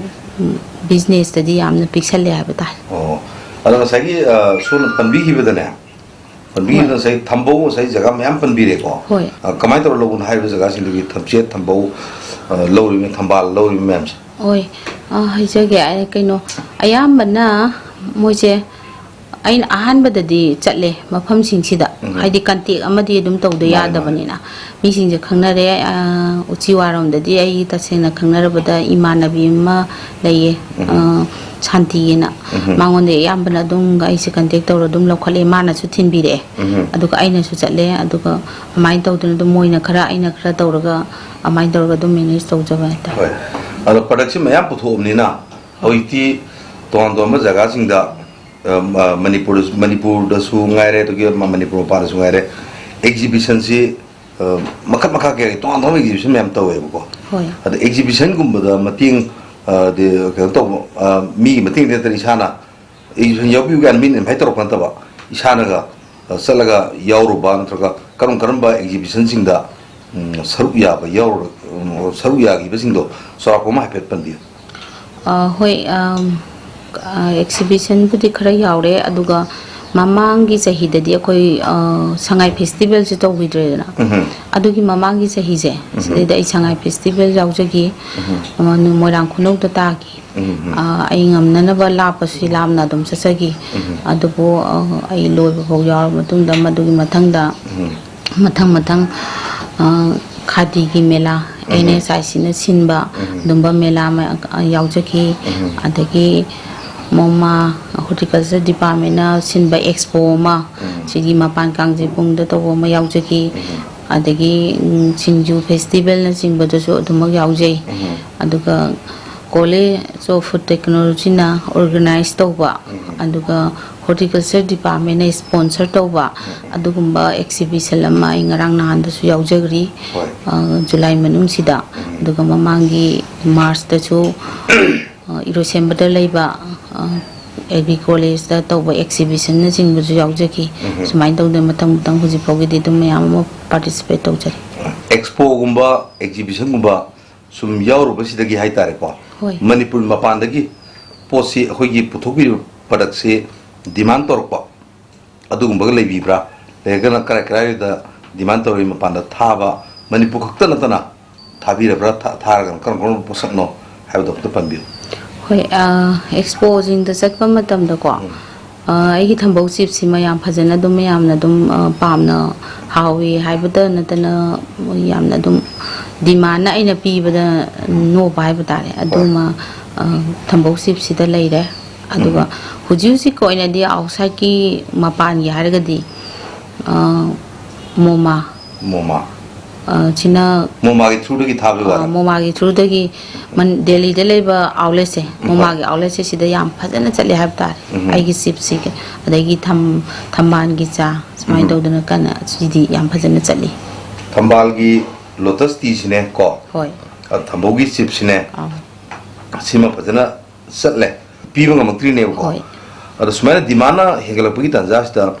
ꯎꯝ, ꯕꯤꯖꯤꯅꯦꯁꯇꯗꯤ ꯌꯥꯝꯅ ꯄꯤꯛꯁꯜꯂꯦ ꯍꯥꯏꯕ ꯇꯥꯔꯦ꯫ ꯑꯣ꯫ ꯑꯗꯣ ꯉꯁꯥꯏꯒꯤ, ꯑ, ꯁꯣꯝꯅ ꯄꯟꯕꯤꯈꯤꯕꯗꯅꯦ, ꯄꯟꯕꯤꯈꯤꯕꯗ ꯍꯣꯏ꯫ ꯉꯁꯥꯏ ꯊꯝꯕꯧ ꯉꯁꯥꯏ ꯖꯒꯥ ꯃꯌꯥꯝ ꯄꯟꯕꯤꯔꯦꯀꯣ꯫ ꯍꯣꯏ꯫ ꯑ, ꯀꯃꯥꯏꯅ ꯇꯧꯔ ꯂꯧꯕꯅꯣ ꯍꯥꯏꯔꯤꯕ ꯖꯒꯥꯁꯤꯡꯗꯨꯒꯤ ꯊꯝꯆꯦꯠ, ꯊꯝꯕꯧ, ꯑ, ꯂꯧꯔꯤꯕ ꯊꯝꯕꯥꯜ ꯂꯧꯔꯤꯕ ꯃꯌꯥꯝꯁꯦ? ꯍꯣꯏ꯫ ꯑ, ꯍꯥꯏꯖꯒꯦ꯫ ꯑꯩ ꯀꯩꯅꯣ, ꯑꯌꯥꯝꯕꯅ ꯃꯣꯏꯁꯦ ꯑꯩꯅ ꯑꯍꯥꯟꯕꯗꯗꯤ ꯆꯠꯂꯦ ꯃꯐꯝꯁꯤꯡꯁꯤꯗ, ꯎꯝ꯫ ꯍꯥꯏꯗꯤ ꯀꯟꯇꯦꯛ ꯑꯃꯗꯤ ꯑꯗꯨꯝ ꯇꯧꯗ ꯃꯥꯅꯦ, ꯃꯥꯅꯦ꯫ ꯌꯥꯗꯕꯅꯤꯅ꯫ ꯃꯤꯁꯤꯡꯁꯦ ꯈꯪꯅꯔꯦ꯫ ꯑ, ꯎꯆꯤꯋꯥꯔꯣꯝꯗꯗꯤ ꯑꯩ ꯇꯁꯦꯡꯅ ꯈꯪꯅꯔꯕꯗ ꯏꯃꯥꯟꯅꯕꯤ ꯑꯃ ꯂꯩꯌꯦ, ꯎꯝ꯫ ꯑ, ꯁꯥꯟꯇꯤꯑꯅ꯫ ꯎꯝ꯫ ꯃꯉꯣꯟꯗ ꯑꯌꯥꯝꯕꯅ ꯑꯗꯨꯝ ꯑꯩꯁꯦ ꯀꯟꯇꯦꯛ ꯇꯧꯔ ꯑꯗꯨꯝ ꯂꯧꯈꯠꯂꯦ, ꯃꯥꯅꯁꯨ ꯊꯤꯟꯕꯤꯔꯛꯑꯦ꯫ ꯎꯝ꯫ ꯑꯗꯨꯒ ꯑꯩꯅꯁꯨ ꯆꯠꯂꯦ, ꯑꯗꯨꯒ ꯑꯗꯨꯃꯥꯏꯅ ꯇꯧꯗꯅ ꯑꯗꯨꯝ ꯃꯣꯏꯅ ꯈꯔ, ꯑꯩꯅ ꯈꯔ ꯇꯧꯔꯒ, ꯑꯗꯨꯃꯥꯏꯅ ꯇꯧꯔꯒ ꯑꯗꯨꯝ ꯃꯦꯅꯦꯖ ꯇꯧꯖꯕ ꯍꯥꯏꯇꯥꯔꯦ꯫ ꯍꯣꯏ꯫ ꯑꯗꯣ ꯄ꯭ꯔꯗꯛꯁꯤ ꯃꯌꯥꯝ ꯄꯨꯊꯣꯛꯑꯕꯅꯤꯅ ꯍꯧꯖꯤꯛꯇꯤ ꯇꯣꯉꯥꯟ ꯇꯣꯉꯥꯟꯕ ꯖꯒꯥꯁꯤꯡꯗ ꯑ, ꯃ-, ꯃꯅꯤꯄꯨꯔꯗꯁꯨ, ꯃꯅꯤꯄꯨꯔꯗꯁꯨ ꯉꯥꯏꯔꯦ, ꯑꯗꯨꯒꯤ ꯃ-, ꯃꯅꯤꯄꯨꯔ ꯃꯄꯥꯟꯗꯁꯨ ꯉꯥꯏꯔꯦ, exhibition ꯁꯤ, ꯑ, ꯃꯈꯜ ꯃꯈꯥ ꯀꯌꯥꯒꯤ ꯇꯣꯉꯥꯟ ꯇꯣꯉꯥꯟꯕ exhibition ꯃꯌꯥꯝ ꯇꯧꯋꯦꯕꯀꯣ꯫ ꯍꯣꯏ꯫ ꯑꯗ exhibition ꯒꯨꯝꯕꯗ ꯃꯇꯦꯡ, ꯑ, ꯗꯤ, ꯀꯩꯅꯣ ꯇꯧꯕ, ꯑ, ꯃꯤꯒꯤ ꯃꯇꯦꯡꯗꯤ ꯅꯠꯇꯅ ꯏꯁꯥꯅ exhibition ꯌꯥꯎꯕꯤꯌꯨ ꯀꯥꯏꯅ ꯃꯤꯅ invite ꯇꯧꯔꯛꯄ ꯅꯠꯇꯕ, ꯏꯁꯥꯅꯒ, ꯑ, ꯆꯠꯂꯒ ꯌꯥꯎꯔꯨꯕ ꯅꯠꯇ꯭ꯔꯒ ꯀꯔꯝ ꯀꯔꯝꯕ exhibition ꯁꯤꯡꯗ, ꯎꯝ, ꯁꯔꯨꯛ ꯌꯥꯕ ꯌꯥꯎꯔ-, ꯎꯝ, ꯁꯔꯨꯛ ꯌꯥꯈꯤꯕꯁꯤꯡꯗꯣ ꯆꯥꯎꯔꯥꯛꯄ ꯑꯃ ꯍꯥꯏꯐꯦꯠ ꯄꯟꯕꯤꯌꯨ꯫ ꯑ, ꯍꯣꯏ, ꯑꯝ, ꯑ, exhibition ꯕꯨꯗꯤ ꯈꯔ ꯌꯥꯎꯔꯦ, ꯑꯗꯨꯒ ꯃꯃꯥꯡꯒꯤ ꯆꯍꯤꯗꯗꯤ ꯑꯩꯈꯣꯏ, ꯑ, ꯁꯉꯥꯏ festival ꯁꯦ ꯇꯧꯈꯤꯗ꯭ꯔꯦꯗꯅ꯫ ꯎꯝꯍꯨꯝ꯫ ꯑꯗꯨꯒꯤ ꯃꯃꯥꯡꯒꯤ ꯆꯍꯤꯁꯦ, ꯎꯝꯍꯨꯝ꯫ ꯁꯤꯗꯩꯗ ꯑꯩ ꯁꯉꯥꯏ festival ꯌꯥꯎꯖꯈꯤ꯫ ꯎꯝꯍꯨꯝ꯫ ꯑꯃ ꯃꯣꯏꯔꯥꯡ ꯈꯨꯅꯧꯗ ꯇꯥꯈꯤ꯫ ꯎꯝꯍꯨꯝ꯫ ꯑ, ꯑꯩ ꯉꯝꯅꯅꯕ ꯂꯥꯞꯄꯁꯤ ꯂꯥꯞꯅ ꯑꯗꯨꯝ ꯆꯠꯆꯈꯤ꯫ ꯎꯝꯍꯨꯝ꯫ ꯑꯗꯨꯕꯨ, ꯑ, ꯑꯩ ꯂꯣꯏꯕ ꯐꯥꯎ ꯌꯥꯎꯔꯕ ꯃꯇꯨꯡꯗ ꯃꯗꯨꯒꯤ ꯃꯊꯪꯗ ꯎꯝꯍꯨꯝ꯫ ꯃꯊꯪ ꯃꯊꯪ, ꯑ, ꯈꯥꯗꯤꯒꯤ ꯃꯦꯂꯥ, ꯎꯝꯍꯨꯝ꯫ ꯑꯦꯟ ꯑꯦꯁ ꯑꯥꯏ ꯁꯤꯅ ꯁꯤꯟꯕ ꯎꯝꯍꯨꯝ꯫ ꯑꯗꯨꯝꯕ ꯃꯦꯂꯥ ꯃꯌꯥꯝ, ꯑ, ꯌꯥꯎꯖꯈꯤ꯫ ꯎꯝꯍꯨꯝ꯫ ꯑꯗꯒꯤ ꯃꯣꯃꯥ horticulture department ꯅ ꯁꯤꯟꯕ expo ꯑꯃ, ꯎꯝ꯫ ꯁꯤꯒꯤ ꯃꯄꯥꯟ ꯀꯥꯡꯖꯩꯕꯨꯡꯗ ꯇꯧꯕ ꯑꯃ ꯌꯥꯎꯖꯈꯤ꯫ ꯎꯝ꯫ ꯑꯗꯒꯤ, ꯎꯝ, ꯁꯤꯡꯖꯨ festival ꯅꯆꯤꯡꯕꯗꯁꯨ ꯑꯗꯨꯃꯛ ꯌꯥꯎꯖꯩ꯫ ꯎꯝ꯫ ꯑꯗꯨꯒ College of Food Technology ꯅ organize ꯇꯧꯕ, ꯎꯝ꯫ ꯑꯗꯨꯒ horticulture department ꯅ sponsor ꯇꯧꯕ, ꯎꯝ꯫ ꯑꯗꯨꯒꯨꯝꯕ exhibition ꯑꯃ ꯑꯩ ꯉꯔꯥꯡ ꯅꯍꯥꯟꯗꯁꯨ ꯌꯥꯎꯖꯈ꯭ꯔꯤ, ꯍꯣꯏ꯫ ꯑ, ꯖꯨꯂꯥꯏ ꯃꯅꯨꯡꯁꯤꯗ꯫ ꯎꯝ꯫ ꯑꯗꯨꯒ ꯃꯃꯥꯡꯒꯤ ꯃꯥꯔꯁꯇꯁꯨ, ꯑ, ꯏꯔꯣꯏꯁꯦꯝꯕꯗ ꯂꯩꯕ, ꯑ, ꯑꯦ ꯒ꯭ꯔꯤ ꯀꯣꯂꯦꯖꯇ ꯇꯧꯕ exhibition ꯅꯆꯤꯡꯕꯁꯨ ꯌꯥꯎꯖꯈꯤ꯫ ꯎꯝ꯫ ꯁꯨꯃꯥꯏꯅ ꯇꯧꯗꯅ ꯃꯊꯪ ꯃꯊꯪ ꯍꯧꯖꯤꯛ ꯐꯥꯎꯒꯤꯗꯤ ꯑꯗꯨꯝ ꯃꯌꯥꯝ ꯑꯃ participate ꯇꯧꯖꯔꯤ꯫ Expo ꯒꯨꯝꯕ, exhibition ꯒꯨꯝꯕ ꯁꯨꯝ ꯌꯥꯎꯔꯨꯕꯁꯤꯗꯒꯤ ꯍꯥꯏꯇꯥꯔꯦꯀꯣ, ꯍꯣꯏ꯫ ꯃꯅꯤꯄꯨꯔ ꯃꯄꯥꯟꯗꯒꯤ ꯄꯣꯠꯁꯤ, ꯑꯩꯈꯣꯏꯒꯤ ꯄꯨꯊꯣꯛꯄꯤꯔꯤꯕ product ꯁꯤ demand ꯇꯧꯔꯛꯄ ꯑꯗꯨꯒꯨꯝꯕꯒ ꯂꯩꯕꯤꯕ꯭ꯔꯥ? ꯂꯩꯔꯒꯅ ꯀꯔꯥꯏ ꯀꯔꯥꯏꯗ demand ꯇꯧꯔꯤ, ꯃꯄꯥꯟꯗ ꯊꯥꯕ, ꯃꯅꯤꯄꯨꯔ ꯈꯛꯇ ꯅꯠꯇꯅ ꯊꯥꯕꯤꯔꯕ꯭ꯔꯥ? ꯊꯥ-, ꯊꯥꯔꯒꯅ ꯀꯔꯝ ꯀꯔꯝꯕ ꯄꯣꯠꯁꯛꯅꯣ ꯍꯥꯏꯕꯗꯣ ꯑꯝꯇ ꯄꯟꯕꯤꯌꯨ꯫ ꯍꯣꯏ, ꯑ, expo ꯁꯤꯡꯗ ꯆꯠꯄ ꯃꯇꯝꯗꯀꯣ, ꯎꯝ꯫ ꯑ, ꯑꯩꯒꯤ ꯊꯝꯕꯧ chips ꯁꯤꯃ ꯌꯥꯝ ꯐꯖꯅ ꯑꯗꯨꯝ ꯃꯌꯥꯝꯅ ꯑꯗꯨꯝ, ꯑ, ꯄꯥꯝꯅ ꯍꯥꯎꯏ ꯍꯥꯏꯕꯇ ꯅꯠꯇꯅ ꯌꯥꯝꯅ ꯑꯗꯨꯝ demand ꯅ ꯑꯩꯅ ꯄꯤꯕꯗ ꯅꯣꯞꯄ ꯍꯥꯏꯕ ꯇꯥꯔꯦ꯫ ꯍꯣꯏ꯫ ꯑꯗꯨꯃ, ꯑ, ꯊꯝꯕꯧ chips ꯁꯤꯗ ꯂꯩꯔꯦ꯫ ꯑꯗꯨꯒ ꯎꯝ꯫ ꯍꯧꯖꯤꯛ ꯍꯧꯖꯤꯛꯀꯤ ꯑꯣꯏꯅꯗꯤ outside ꯀꯤ ꯃꯄꯥꯟꯒꯤ ꯍꯥꯏꯔꯒꯗꯤ, ꯑ, ꯃꯣꯃꯥ꯫ ꯃꯣꯃꯥ꯫ ꯑ, ꯁꯤꯅ ꯃꯣꯃꯥꯒꯤ through ꯗꯒꯤ ꯊꯥꯕꯒꯤ ꯑ, ꯋꯥꯔꯥ? ꯃꯣꯃꯥꯒꯤ through ꯗꯒꯤ ꯃꯟ-, ꯗꯦꯜꯂꯤꯗ ꯂꯩꯕ outlet ꯁꯦ, ꯎꯝ, ꯍꯣꯏ꯫ ꯃꯣꯃꯥꯒꯤ outlet ꯁꯦ ꯁꯤꯗ ꯌꯥꯝ ꯐꯖꯅ ꯆꯠꯂꯦ ꯍꯥꯏꯕ ꯇꯥꯔꯦ꯫ ꯎꯝ꯫ ꯑꯩꯒꯤ ꯆꯤꯞꯁꯁꯤꯒ, ꯑꯗꯒꯤ ꯊꯝ-, ꯊꯝꯕꯥꯜꯒꯤ ꯆꯥ, ꯁꯨꯃꯥꯏꯅ ꯎꯝ꯫ ꯇꯧꯗꯅ ꯀꯟꯅ ꯁꯤꯗꯤ ꯌꯥꯝ ꯐꯖꯅ ꯆꯠꯂꯤ꯫ ꯊꯝꯕꯥꯜꯒꯤ Lotus tea ꯁꯤꯅꯦ ꯀꯣ? ꯍꯣꯏ꯫ ꯑ, ꯊꯝꯕꯧꯒꯤ ꯆꯤꯞꯁꯤꯅꯦ꯫ ꯑꯥ꯫ ꯁꯤꯃ ꯐꯖꯅ ꯆꯠꯂꯦ, ꯄꯤꯕ ꯉꯝꯃꯛꯇ꯭ꯔꯤꯅꯦꯕꯀꯣ꯫ ꯍꯣꯏ꯫ ꯑꯗꯣ ꯁꯨꯃꯥꯏꯅ demandꯅ ꯍꯦꯟꯒꯠꯂꯛꯄꯒꯤ ꯇꯥꯟꯖꯥꯁꯤꯗ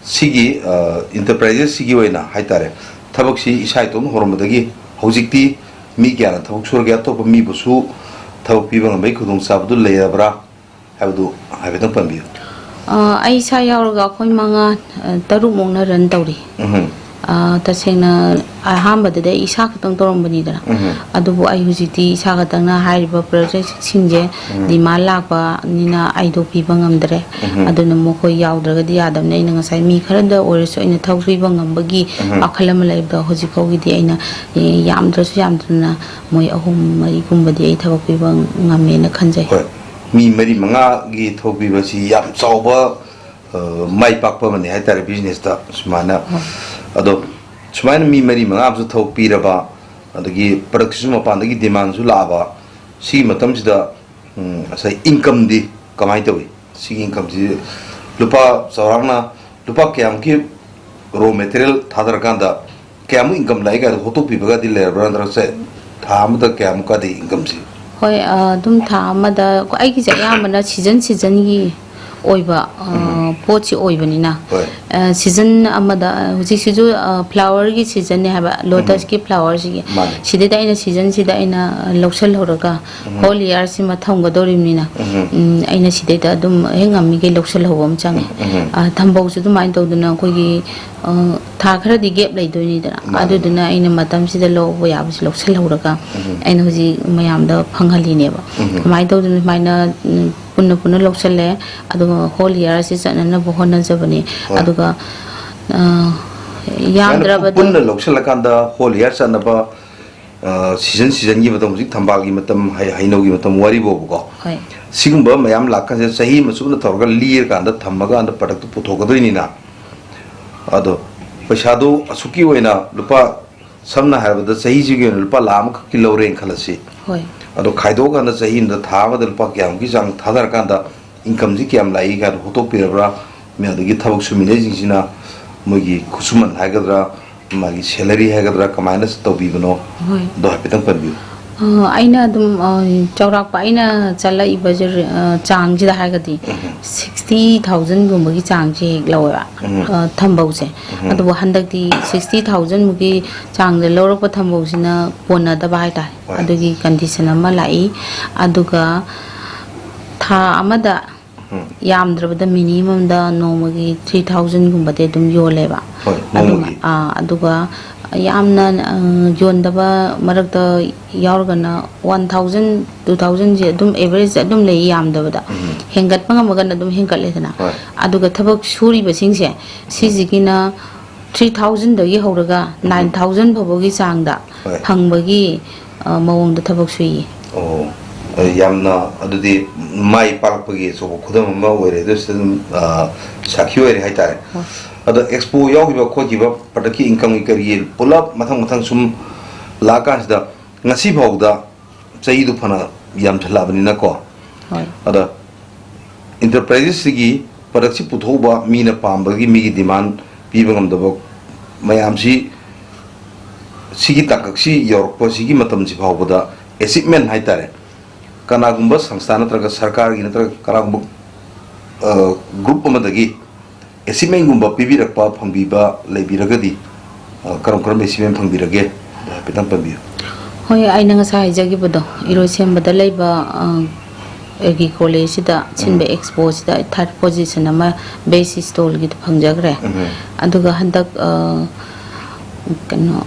ꯁꯤꯒꯤ, ꯑ, enterprises ꯁꯤꯒꯤ ꯑꯣꯏꯅ ꯍꯥꯏꯇꯥꯔꯦ, ꯊꯕꯛꯁꯤ ꯏꯁꯥ ꯏꯇꯣꯝꯇ ꯍꯧꯔꯝꯕꯗꯒꯤ ꯍꯧꯖꯤꯛꯇꯤ ꯃꯤ ꯀꯌꯥꯅ ꯊꯕꯛ ꯁꯨꯔꯒꯦ, ꯑꯇꯣꯞꯄ ꯃꯤꯕꯨꯁꯨ ꯊꯕꯛ ꯄꯤꯕ ꯉꯝꯕꯒꯤ ꯈꯨꯗꯣꯡꯆꯥꯕꯗꯨ ꯂꯩꯔꯕ꯭ꯔꯥ ꯍꯥꯏꯕꯗꯨ ꯍꯥꯏꯐꯦꯠꯇꯪ ꯄꯟꯕꯤꯌꯨ꯫ ꯑ, ꯑꯩ ꯏꯁꯥ ꯌꯥꯎꯔꯒ ꯑꯩꯈꯣꯏ ꯃꯉꯥ, ꯑ, ꯇꯔꯨꯛꯃꯨꯛꯅ run ꯇꯧꯔꯤ꯫ ꯎꯝꯍꯨꯝ꯫ ꯑ, ꯇꯁꯦꯡꯅ ꯑꯍꯥꯟꯕꯗꯗꯤ ꯑꯩ ꯏꯁꯥ ꯈꯛꯇꯪ ꯇꯧꯔꯝꯕꯅꯤꯗꯅ꯫ ꯎꯝꯍꯨꯝ꯫ ꯑꯗꯨꯕꯨ ꯑꯩ ꯍꯧꯖꯤꯛꯇꯤ ꯏꯁꯥ ꯈꯛꯇꯪꯅ ꯍꯥꯏꯔꯤꯕ projectꯁꯤꯡꯁꯦ ꯎꯝ꯫ Demand ꯂꯥꯛꯄꯅꯤꯅ ꯑꯩꯗꯣ ꯄꯤꯕ ꯉꯝꯗ꯭ꯔꯦ꯫ ꯎꯝꯍꯨꯝ꯫ ꯑꯗꯨꯅ ꯃꯈꯣꯏ ꯌꯥꯎꯗ꯭ꯔꯒꯗꯤ ꯌꯥꯗꯕꯅꯤꯅ ꯑꯩꯅ ꯉꯁꯥꯏ ꯃꯤ ꯈꯔꯗ ꯑꯣꯏꯔꯁꯨ ꯑꯩꯅ ꯊꯕꯛ ꯄꯤꯕ ꯉꯝꯕꯒꯤ ꯎꯝꯍꯨꯝ꯫ ꯋꯥꯈꯜ ꯑꯃ ꯂꯩꯕꯗꯣ ꯍꯧꯖꯤꯛ ꯐꯥꯎꯒꯤꯗꯤ ꯑꯩꯅ, ꯑꯦ, ꯌꯥꯝꯗ꯭ꯔꯁꯨ ꯌꯥꯝꯗ꯭ꯔꯅ ꯃꯣꯏ ꯑꯍꯨꯝ ꯃꯔꯤꯒꯨꯝꯕꯗꯤ ꯑꯩ ꯊꯕꯛ ꯄꯤꯕ ꯉꯝꯃꯦꯅ ꯈꯟꯖꯩ꯫ ꯍꯣꯏ꯫ ꯃꯤ ꯃꯔꯤ ꯃꯉꯥꯒꯤ ꯊꯕꯛ ꯄꯤꯕꯁꯤ ꯌꯥꯝ ꯆꯥꯎꯕ, ꯑ, ꯃꯥꯏ ꯄꯥꯛꯄ ꯑꯃꯅꯤ ꯍꯥꯏꯇꯥꯔꯦ businessꯇ ꯁꯨꯃꯥꯏꯅ꯫ ꯍꯣꯏ꯫ ꯑꯗꯣ ꯁꯨꯃꯥꯏꯅ ꯃꯤ ꯃꯔꯤ ꯃꯉꯥ ꯑꯃꯁꯨ ꯊꯕꯛ ꯄꯤꯔꯕ, ꯑꯗꯒꯤ productꯁꯤꯁꯨ ꯃꯄꯥꯟꯗꯒꯤ demandꯁꯨ ꯂꯥꯛꯑꯕ, ꯁꯤꯒꯤ ꯃꯇꯝꯁꯤꯗ, ꯎꯝ, ꯉꯁꯥꯏ incomeꯗꯤ ꯀꯃꯥꯏꯅ ꯇꯧꯏ? ꯁꯤꯒꯤ incomeꯁꯤ ꯂꯨꯄꯥ ꯆꯥꯎꯔꯥꯛꯅ ꯂꯨꯄꯥ ꯀꯌꯥꯃꯨꯛꯀꯤ raw material ꯊꯥꯗꯔꯀꯥꯟꯗ ꯀꯌꯥꯃꯨꯛ income ꯂꯥꯛꯏ ꯀꯥꯏꯗ ꯍꯣꯠꯇꯣꯛꯄꯤꯕꯒꯗꯤ ꯂꯩꯔꯕ꯭ꯔꯥ? ꯅꯠꯇ꯭ꯔꯒ ꯁꯦ ꯊꯥ ꯑꯃꯗ ꯀꯌꯥꯃꯨꯛꯀꯗꯤ incomeꯁꯤ? ꯍꯣꯏ, ꯑ, ꯑꯗꯨꯝ ꯊꯥ ꯑꯃꯗ ꯑꯩꯈꯣꯏ, ꯑꯩꯒꯤꯁꯦ ꯑꯌꯥꯝꯕꯅ season seasonꯒꯤ ꯑꯣꯏꯕ, ꯑ, ꯎꯝ꯫ ꯄꯣꯠꯁꯤ ꯑꯣꯏꯕꯅꯤꯅ, ꯍꯣꯏ꯫ ꯑ, season ꯑꯃꯗ, ꯑ, ꯍꯧꯖꯤꯛꯁꯤꯁꯨ, ꯑ, flowerꯒꯤ seasonꯅꯦ ꯍꯥꯏꯕ, ꯎꯝ꯫ Lotusꯀꯤ flowerꯁꯤꯒꯤ꯫ ꯃꯥꯅꯦ꯫ ꯁꯤꯗꯩꯗ ꯑꯩꯅ seasonꯁꯤꯗ ꯑꯩꯅ, ꯑ, ꯂꯧꯁꯜꯍꯧꯔꯒ ꯎꯝ꯫ Whole yearꯁꯤꯃ ꯊꯝꯒꯗꯧꯔꯤꯕꯅꯤꯅ, ꯎꯝ꯫ ꯎꯝ, ꯑꯩꯅ ꯁꯤꯗꯩꯗ ꯑꯗꯨꯝ ꯍꯦꯛ ꯉꯝꯃꯤꯈꯩ ꯂꯧꯁꯜꯍꯧꯕ ꯑꯃ ꯆꯪꯉꯦ꯫ ꯎꯝ꯫ ꯑ, ꯊꯝꯕꯧꯁꯨ ꯑꯗꯨꯃꯥꯏꯅ ꯇꯧꯗꯅ ꯑꯩꯈꯣꯏꯒꯤ, ꯑ, ꯊꯥ ꯈꯔꯗꯤ gap ꯂꯩꯗꯣꯏꯅꯤꯗꯅ꯫ ꯃꯥꯅꯦ꯫ ꯑꯗꯨꯗꯨꯅ ꯑꯩꯅ ꯃꯇꯝꯁꯤꯗ ꯂꯧꯕ ꯌꯥꯕꯁꯤ ꯂꯧꯁꯜꯍꯧꯔꯒ ꯎꯝ꯫ ꯑꯩꯅ ꯍꯧꯖꯤꯛ ꯃꯌꯥꯝꯗ ꯐꯪꯍꯜꯂꯤꯅꯦꯕ꯫ ꯎꯝ꯫ ꯀꯃꯥꯏꯅ ꯇꯧꯗꯅ ꯁꯨꯃꯥꯏꯅ, ꯎꯝ, ꯄꯨꯟꯅ ꯄꯨꯟꯅ ꯂꯧꯁꯜꯂꯦ꯫ ꯑꯗꯨꯒ whole yearꯁꯤ ꯆꯠꯅꯅꯕ ꯍꯣꯠꯅꯖꯕꯅꯤ꯫ ꯍꯣꯏ꯫ ꯑꯗꯨꯒ, ꯑ, ꯁꯨꯃꯥꯏꯅ ꯌꯥꯝꯗ꯭ꯔꯕꯗ ꯄꯨꯟꯅ ꯂꯧꯁꯜꯂꯀꯥꯟꯗ whole year ꯆꯠꯅꯕ, ꯑ, season seasonꯒꯤ ꯃꯇꯝ, ꯍꯧꯖꯤꯛ ꯊꯝꯕꯥꯜꯒꯤ ꯃꯇꯝ, ꯍꯩ-, ꯍꯩꯅꯧꯒꯤ ꯃꯇꯝ ꯋꯥꯔꯤꯕꯣꯕꯀꯣ꯫ ꯍꯣꯏ꯫ ꯁꯤꯒꯨꯝꯕ ꯃꯌꯥꯝ ꯂꯥꯛꯀꯥꯟꯁꯤꯗ ꯆꯍꯤ ꯑꯃ ꯆꯨꯞꯅ ꯇꯧꯔꯒ ꯂꯤꯔꯀꯥꯟꯗ ꯊꯝꯃꯀꯥꯟꯗ productꯇꯨ ꯄꯨꯊꯣꯛꯀꯗꯣꯏꯅꯤꯅ꯫ ꯑꯗꯣ ꯄꯩꯁꯥꯗꯨ ꯑꯁꯨꯛꯀꯤ ꯑꯣꯏꯅ ꯂꯨꯄꯥ ꯁꯝꯅ ꯍꯥꯏꯔꯕꯗ, ꯆꯍꯤꯁꯤꯒꯤ ꯑꯣꯏꯅ ꯂꯨꯄꯥ ꯂꯥꯈ ꯑꯃꯈꯛꯀꯤ ꯂꯧꯔꯦꯅ ꯈꯜꯂꯁꯤ꯫ ꯍꯣꯏ꯫ ꯑꯗꯣ ꯈꯥꯏꯗꯣꯛꯑꯀꯥꯟꯗ ꯆꯍꯤ ꯑꯃꯗ ꯊꯥ ꯑꯃꯗ ꯂꯨꯄꯥ ꯀꯌꯥꯃꯨꯛꯀꯤ ꯆꯥꯡ ꯊꯥꯗꯔꯀꯥꯟꯗ ꯏꯟꯀꯝꯁꯤ ꯀꯌꯥꯝ ꯂꯥꯛꯏ ꯀꯥꯏꯅ ꯍꯣꯠꯇꯣꯛꯄꯤꯔꯕ꯭ꯔꯥ? ꯃꯤ ꯑꯗꯒꯤ ꯊꯕꯛ ꯁꯨꯃꯤꯟꯅꯩꯁꯤꯡꯁꯤꯅ ꯃꯣꯏꯒꯤ ꯈꯨꯠꯁꯨꯃꯟ ꯍꯥꯏꯒꯗ꯭ꯔꯥ, ꯃꯥꯒꯤ ꯁꯦꯂꯔꯤ ꯍꯥꯏꯒꯗ꯭ꯔꯥ, ꯀꯃꯥꯏꯅ ꯇꯧꯕꯤꯕꯅꯣ? ꯍꯣꯏ꯫ ꯑꯗꯣ ꯍꯥꯏꯐꯦꯠꯇꯪ ꯄꯟꯕꯤꯌꯨ꯫ ꯑ, ꯑꯩꯅ ꯑꯗꯨꯝ, ꯑ, ꯆꯥꯎꯔꯥꯛꯄ ꯑꯩꯅ ꯆꯠꯂꯛꯏꯕꯁꯦ, ꯑ, ꯆꯥꯡꯁꯤꯗ ꯍꯥꯏꯔꯒꯗꯤ ꯎꯝ꯫ ꯁꯤꯛꯁꯇꯤ ꯊꯥꯎꯖꯟꯒꯨꯝꯕꯒꯤ ꯆꯥꯡꯁꯦ ꯍꯦꯛ ꯂꯧꯋꯦꯕ, ꯎꯝ꯫ ꯑ, ꯊꯝꯕꯧꯁꯦ꯫ ꯎꯝ꯫ ꯑꯗꯨꯕꯨ ꯍꯟꯗꯛꯇꯤ ꯁꯤꯛꯁꯇꯤ ꯊꯥꯎꯖꯟꯃꯨꯛꯀꯤ ꯆꯥꯡꯗ ꯂꯧꯔꯛꯄ ꯊꯝꯕꯧꯁꯤꯅ ꯀꯣꯟꯅꯗꯕ ꯍꯥꯏꯇꯥꯔꯦ꯫ ꯍꯣꯏ꯫ ꯑꯗꯨꯒꯤ ꯀꯟꯗꯤꯁꯟ ꯑꯃ ꯂꯥꯛꯏ꯫ ꯑꯗꯨꯒ ꯊꯥ ꯑꯃꯗ ꯎꯝ꯫ ꯌꯥꯝꯗ꯭ꯔꯕꯗ ꯃꯤꯅꯤꯃꯝꯗ ꯅꯣꯡꯃꯒꯤ ꯊ꯭ꯔꯤ ꯊꯥꯎꯖꯟꯒꯨꯝꯕꯗꯤ ꯑꯗꯨꯝ ꯌꯣꯜꯂꯦꯕ꯫ ꯍꯣꯏ, ꯑꯗꯨꯃ-, ꯅꯣꯡꯃꯒꯤ꯫ ꯑꯥ, ꯑꯗꯨꯒ ꯌꯥꯝꯅ, ꯑ, ꯌꯣꯟꯗꯕ ꯃꯔꯛꯇ ꯌꯥꯎꯔꯒꯅ ꯋꯥꯟ ꯊꯥꯎꯖꯟ, ꯇꯨ ꯊꯥꯎꯖꯟꯁꯦ ꯑꯗꯨꯝ ꯑꯦꯚꯔꯦꯖ ꯑꯗꯨꯝ ꯂꯩ, ꯌꯥꯝꯗꯕꯗ꯫ ꯎꯝ꯫ ꯍꯦꯟꯒꯠꯄ ꯉꯝꯃꯒꯅ ꯑꯗꯨꯝ ꯍꯦꯟꯒꯠꯂꯦꯗꯅ꯫ ꯍꯣꯏ꯫ ꯑꯗꯨꯒ ꯊꯕꯛ ꯁꯨꯔꯤꯕꯁꯤꯡꯁꯦ, ꯎꯝ꯫ ꯁꯤꯁꯤꯒꯤꯅ ꯊ꯭ꯔꯤ ꯊꯥꯎꯖꯟꯗꯒꯤ ꯍꯧꯔꯒ ꯎꯝ꯫ ꯅꯥꯏꯟ ꯊꯥꯎꯖꯟ ꯐꯥꯎꯕꯒꯤ ꯆꯥꯡꯗ ꯍꯣꯏ꯫ ꯐꯪꯕꯒꯤ, ꯑ, ꯃꯑꯣꯡꯗ ꯊꯕꯛ ꯁꯨꯏꯌꯦ꯫ ꯑꯣ, ꯑ, ꯌꯥꯝꯅ ꯑꯗꯨꯗꯤ ꯃꯥꯏ ꯄꯥꯛꯂꯛꯄꯒꯤ ꯑꯆꯧꯕ ꯈꯨꯗꯝ ꯑꯃ ꯑꯣꯏꯔꯦ꯫ ꯑꯗꯨ ꯁꯤꯗ ꯑꯗꯨꯝ, ꯑ, ꯁꯥꯈꯤ ꯑꯣꯏꯔꯦ ꯍꯥꯏꯇꯥꯔꯦ꯫ ꯍꯣꯏ꯫ ꯑꯗꯣ ꯑꯦꯛꯁꯄꯣ ꯌꯥꯎꯈꯤꯕ ꯈꯣꯠꯈꯤꯕ, ꯄ꯭ꯔꯗꯛꯀꯤ ꯏꯟꯀꯝꯒꯤ ꯀꯔꯤꯒꯤ ꯄꯨꯂꯞ ꯃꯊꯪ ꯃꯊꯪ ꯁꯨꯝ ꯂꯥꯛꯑꯀꯥꯟꯁꯤꯗ, ꯉꯁꯤ ꯐꯥꯎꯕꯗ ꯆꯍꯤꯗꯨ ꯐꯅ ꯌꯥꯝꯁꯤꯜꯂꯛꯑꯕꯅꯤꯅꯀꯣ꯫ ꯍꯣꯏ꯫ ꯑꯗ ꯏꯟꯇꯔꯄ꯭ꯔꯥꯏꯖꯦꯁꯁꯤꯒꯤ ꯄ꯭ꯔꯗꯛꯁꯤ ꯄꯨꯊꯣꯛꯎꯕ, ꯃꯤꯅ ꯄꯥꯝꯕꯒꯤ, ꯃꯤꯒꯤ ꯗꯤꯃꯥꯟ ꯄꯤꯕ ꯉꯝꯗꯕ ꯃꯌꯥꯝꯁꯤ, ꯁꯤꯒꯤ ꯇꯥꯡꯀꯛꯁꯤ ꯌꯧꯔꯛꯄ ꯁꯤꯒꯤ ꯃꯇꯝꯁꯤ ꯐꯥꯎꯕꯗ ꯑꯦꯆꯤꯞꯃꯦꯟ ꯍꯥꯏꯇꯥꯔꯦ, ꯀꯅꯥꯒꯨꯝꯕ ꯁꯪꯁꯊꯥ ꯅꯠꯇ꯭ꯔꯒ ꯁꯔꯀꯥꯔꯒꯤ ꯅꯠꯇ꯭ꯔꯒ ꯀꯅꯥꯒꯨꯝꯕ, ꯑ, ꯒ꯭ꯔꯨꯞ ꯑꯃꯗꯒꯤ ꯑꯦꯆꯤꯞꯃꯦꯟꯒꯨꯝꯕ ꯄꯤꯕꯤꯔꯛꯄ, ꯐꯪꯕꯤꯕ ꯂꯩꯕꯤꯔꯒꯗꯤ, ꯑ, ꯀꯔꯝ ꯀꯔꯝꯕ ꯑꯦꯆꯤꯞꯃꯦꯟ ꯐꯪꯕꯤꯔꯒꯦ? ꯑꯗꯨ ꯍꯥꯏꯐꯦꯠꯇꯪ ꯄꯟꯕꯤꯌꯨ꯫ ꯍꯣꯏ, ꯑꯩꯅ ꯉꯁꯥꯏ ꯍꯥꯏꯖꯈꯤꯕꯗꯣ, ꯏꯔꯣꯏꯁꯦꯝꯕꯗ ꯂꯩꯕ, ꯑ, ꯑꯩꯒꯤ ꯀꯣꯂꯦꯖꯁꯤꯗ ꯁꯤꯟꯕ ꯎꯝ꯫ ꯑꯦꯛꯁꯄꯣꯁꯤꯗ ꯊꯥꯔꯠ ꯄꯣꯖꯤꯁꯟ ꯑꯃ ꯕꯦꯁ ꯁ꯭ꯇꯣꯜꯒꯤꯗ ꯐꯪꯖꯈ꯭ꯔꯦ꯫ ꯎꯝ꯫ ꯑꯗꯨꯒ ꯍꯟꯗꯛ, ꯑ, ꯀꯩꯅꯣ,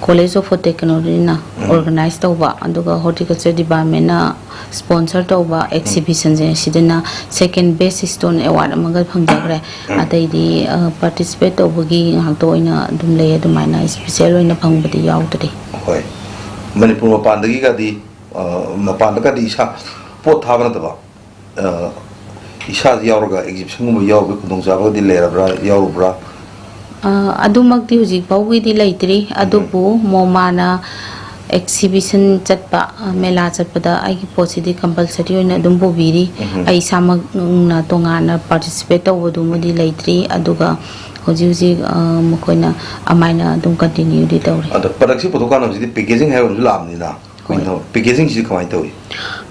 ꯀꯣꯂꯦꯖ ꯑꯣꯐ ꯍꯣꯔꯇꯤꯀꯜꯆꯔꯅ ꯎꯝ꯫ ꯑꯣꯔꯒꯅꯥꯏꯖ ꯇꯧꯕ, ꯑꯗꯨꯒ ꯍꯣꯔꯇꯤꯀꯜꯆꯔ ꯗꯤꯄꯥꯔꯠꯃꯦꯟꯅ ꯁ꯭ꯄꯣꯟꯁꯔ ꯇꯧꯕ ꯎꯝ꯫ ꯑꯦꯛꯁꯤꯕꯤꯁꯟꯁꯦ, ꯁꯤꯗꯅ ꯁꯦꯀꯦꯟ ꯕꯦꯁ ꯁ꯭ꯇꯣꯟ ꯑꯦꯋꯥꯔꯗ ꯑꯃꯒ ꯐꯪꯖꯈ꯭ꯔꯦ꯫ ꯎꯝ꯫ ꯑꯇꯩꯗꯤ, ꯑ, ꯄꯥꯔꯇꯤꯁꯤꯄꯦꯠ ꯇꯧꯕꯒꯤ ꯉꯥꯛꯇ ꯑꯣꯏꯅ ꯑꯗꯨꯝ ꯂꯩ, ꯑꯗꯨꯃꯥꯏꯅ ꯏꯁꯄꯤꯁꯦꯜ ꯑꯣꯏꯅ ꯐꯪꯕꯗꯤ ꯌꯥꯎꯗ꯭ꯔꯤ꯫ ꯍꯣꯏ꯫ ꯃꯅꯤꯄꯨꯔ ꯃꯄꯥꯟꯗꯒꯤꯒꯗꯤ, ꯑ, ꯃꯄꯥꯟꯗꯒꯗꯤ ꯏꯁꯥ ꯄꯣꯠ ꯊꯥꯕ ꯅꯠꯇꯕ, ꯑ, ꯏꯁꯥꯁꯤ ꯌꯥꯎꯔꯒ ꯑꯦꯛꯖꯤꯕꯤꯁꯟꯒꯨꯝꯕ ꯌꯥꯎꯕꯒꯤ ꯈꯨꯗꯣꯡꯆꯥꯕꯒꯗꯤ ꯂꯩꯔꯕ꯭ꯔꯥ, ꯌꯥꯎꯔꯨꯕ꯭ꯔꯥ? ꯑ, ꯑꯗꯨꯃꯛꯇꯤ ꯍꯧꯖꯤꯛ ꯐꯥꯎꯒꯤꯗꯤ ꯂꯩꯇ꯭ꯔꯤ, ꯑꯗꯨꯕꯨ ꯃꯣꯃꯥꯅ exhibition ꯆꯠꯄ, ꯑ, ꯃꯦꯂꯥ ꯆꯠꯄꯗ ꯑꯩꯒꯤ ꯄꯣꯠꯁꯤꯗꯤ compulsory ꯑꯣꯏꯅ ꯑꯗꯨꯝ ꯄꯨꯕꯤꯔꯤ꯫ ꯎꯝ꯫ ꯑꯩ ꯏꯁꯥꯃꯛꯅ ꯇꯣꯉꯥꯟꯅ participate ꯇꯧꯕꯗꯨꯃꯗꯤ ꯂꯩꯇ꯭ꯔꯤ, ꯑꯗꯨꯒ ꯍꯧꯖꯤꯛ ꯍꯧꯖꯤꯛ, ꯑ, ꯃꯈꯣꯏꯅ ꯑꯃꯥꯏꯅ ꯑꯗꯨꯝ continueꯗꯤ ꯇꯧꯔꯤ꯫ ꯑꯗꯣ productꯁꯤ ꯄꯨꯊꯣꯛꯀꯥꯟꯗ ꯍꯧꯖꯤꯛꯇꯤ packaging ꯍꯥꯏꯕ ꯑꯃꯁꯨ ꯂꯥꯛꯑꯕꯅꯤꯅ, ꯍꯣꯏ꯫ ꯑꯩꯈꯣꯏꯅ packagingꯁꯤ ꯀꯃꯥꯏꯅ ꯇꯧꯏ?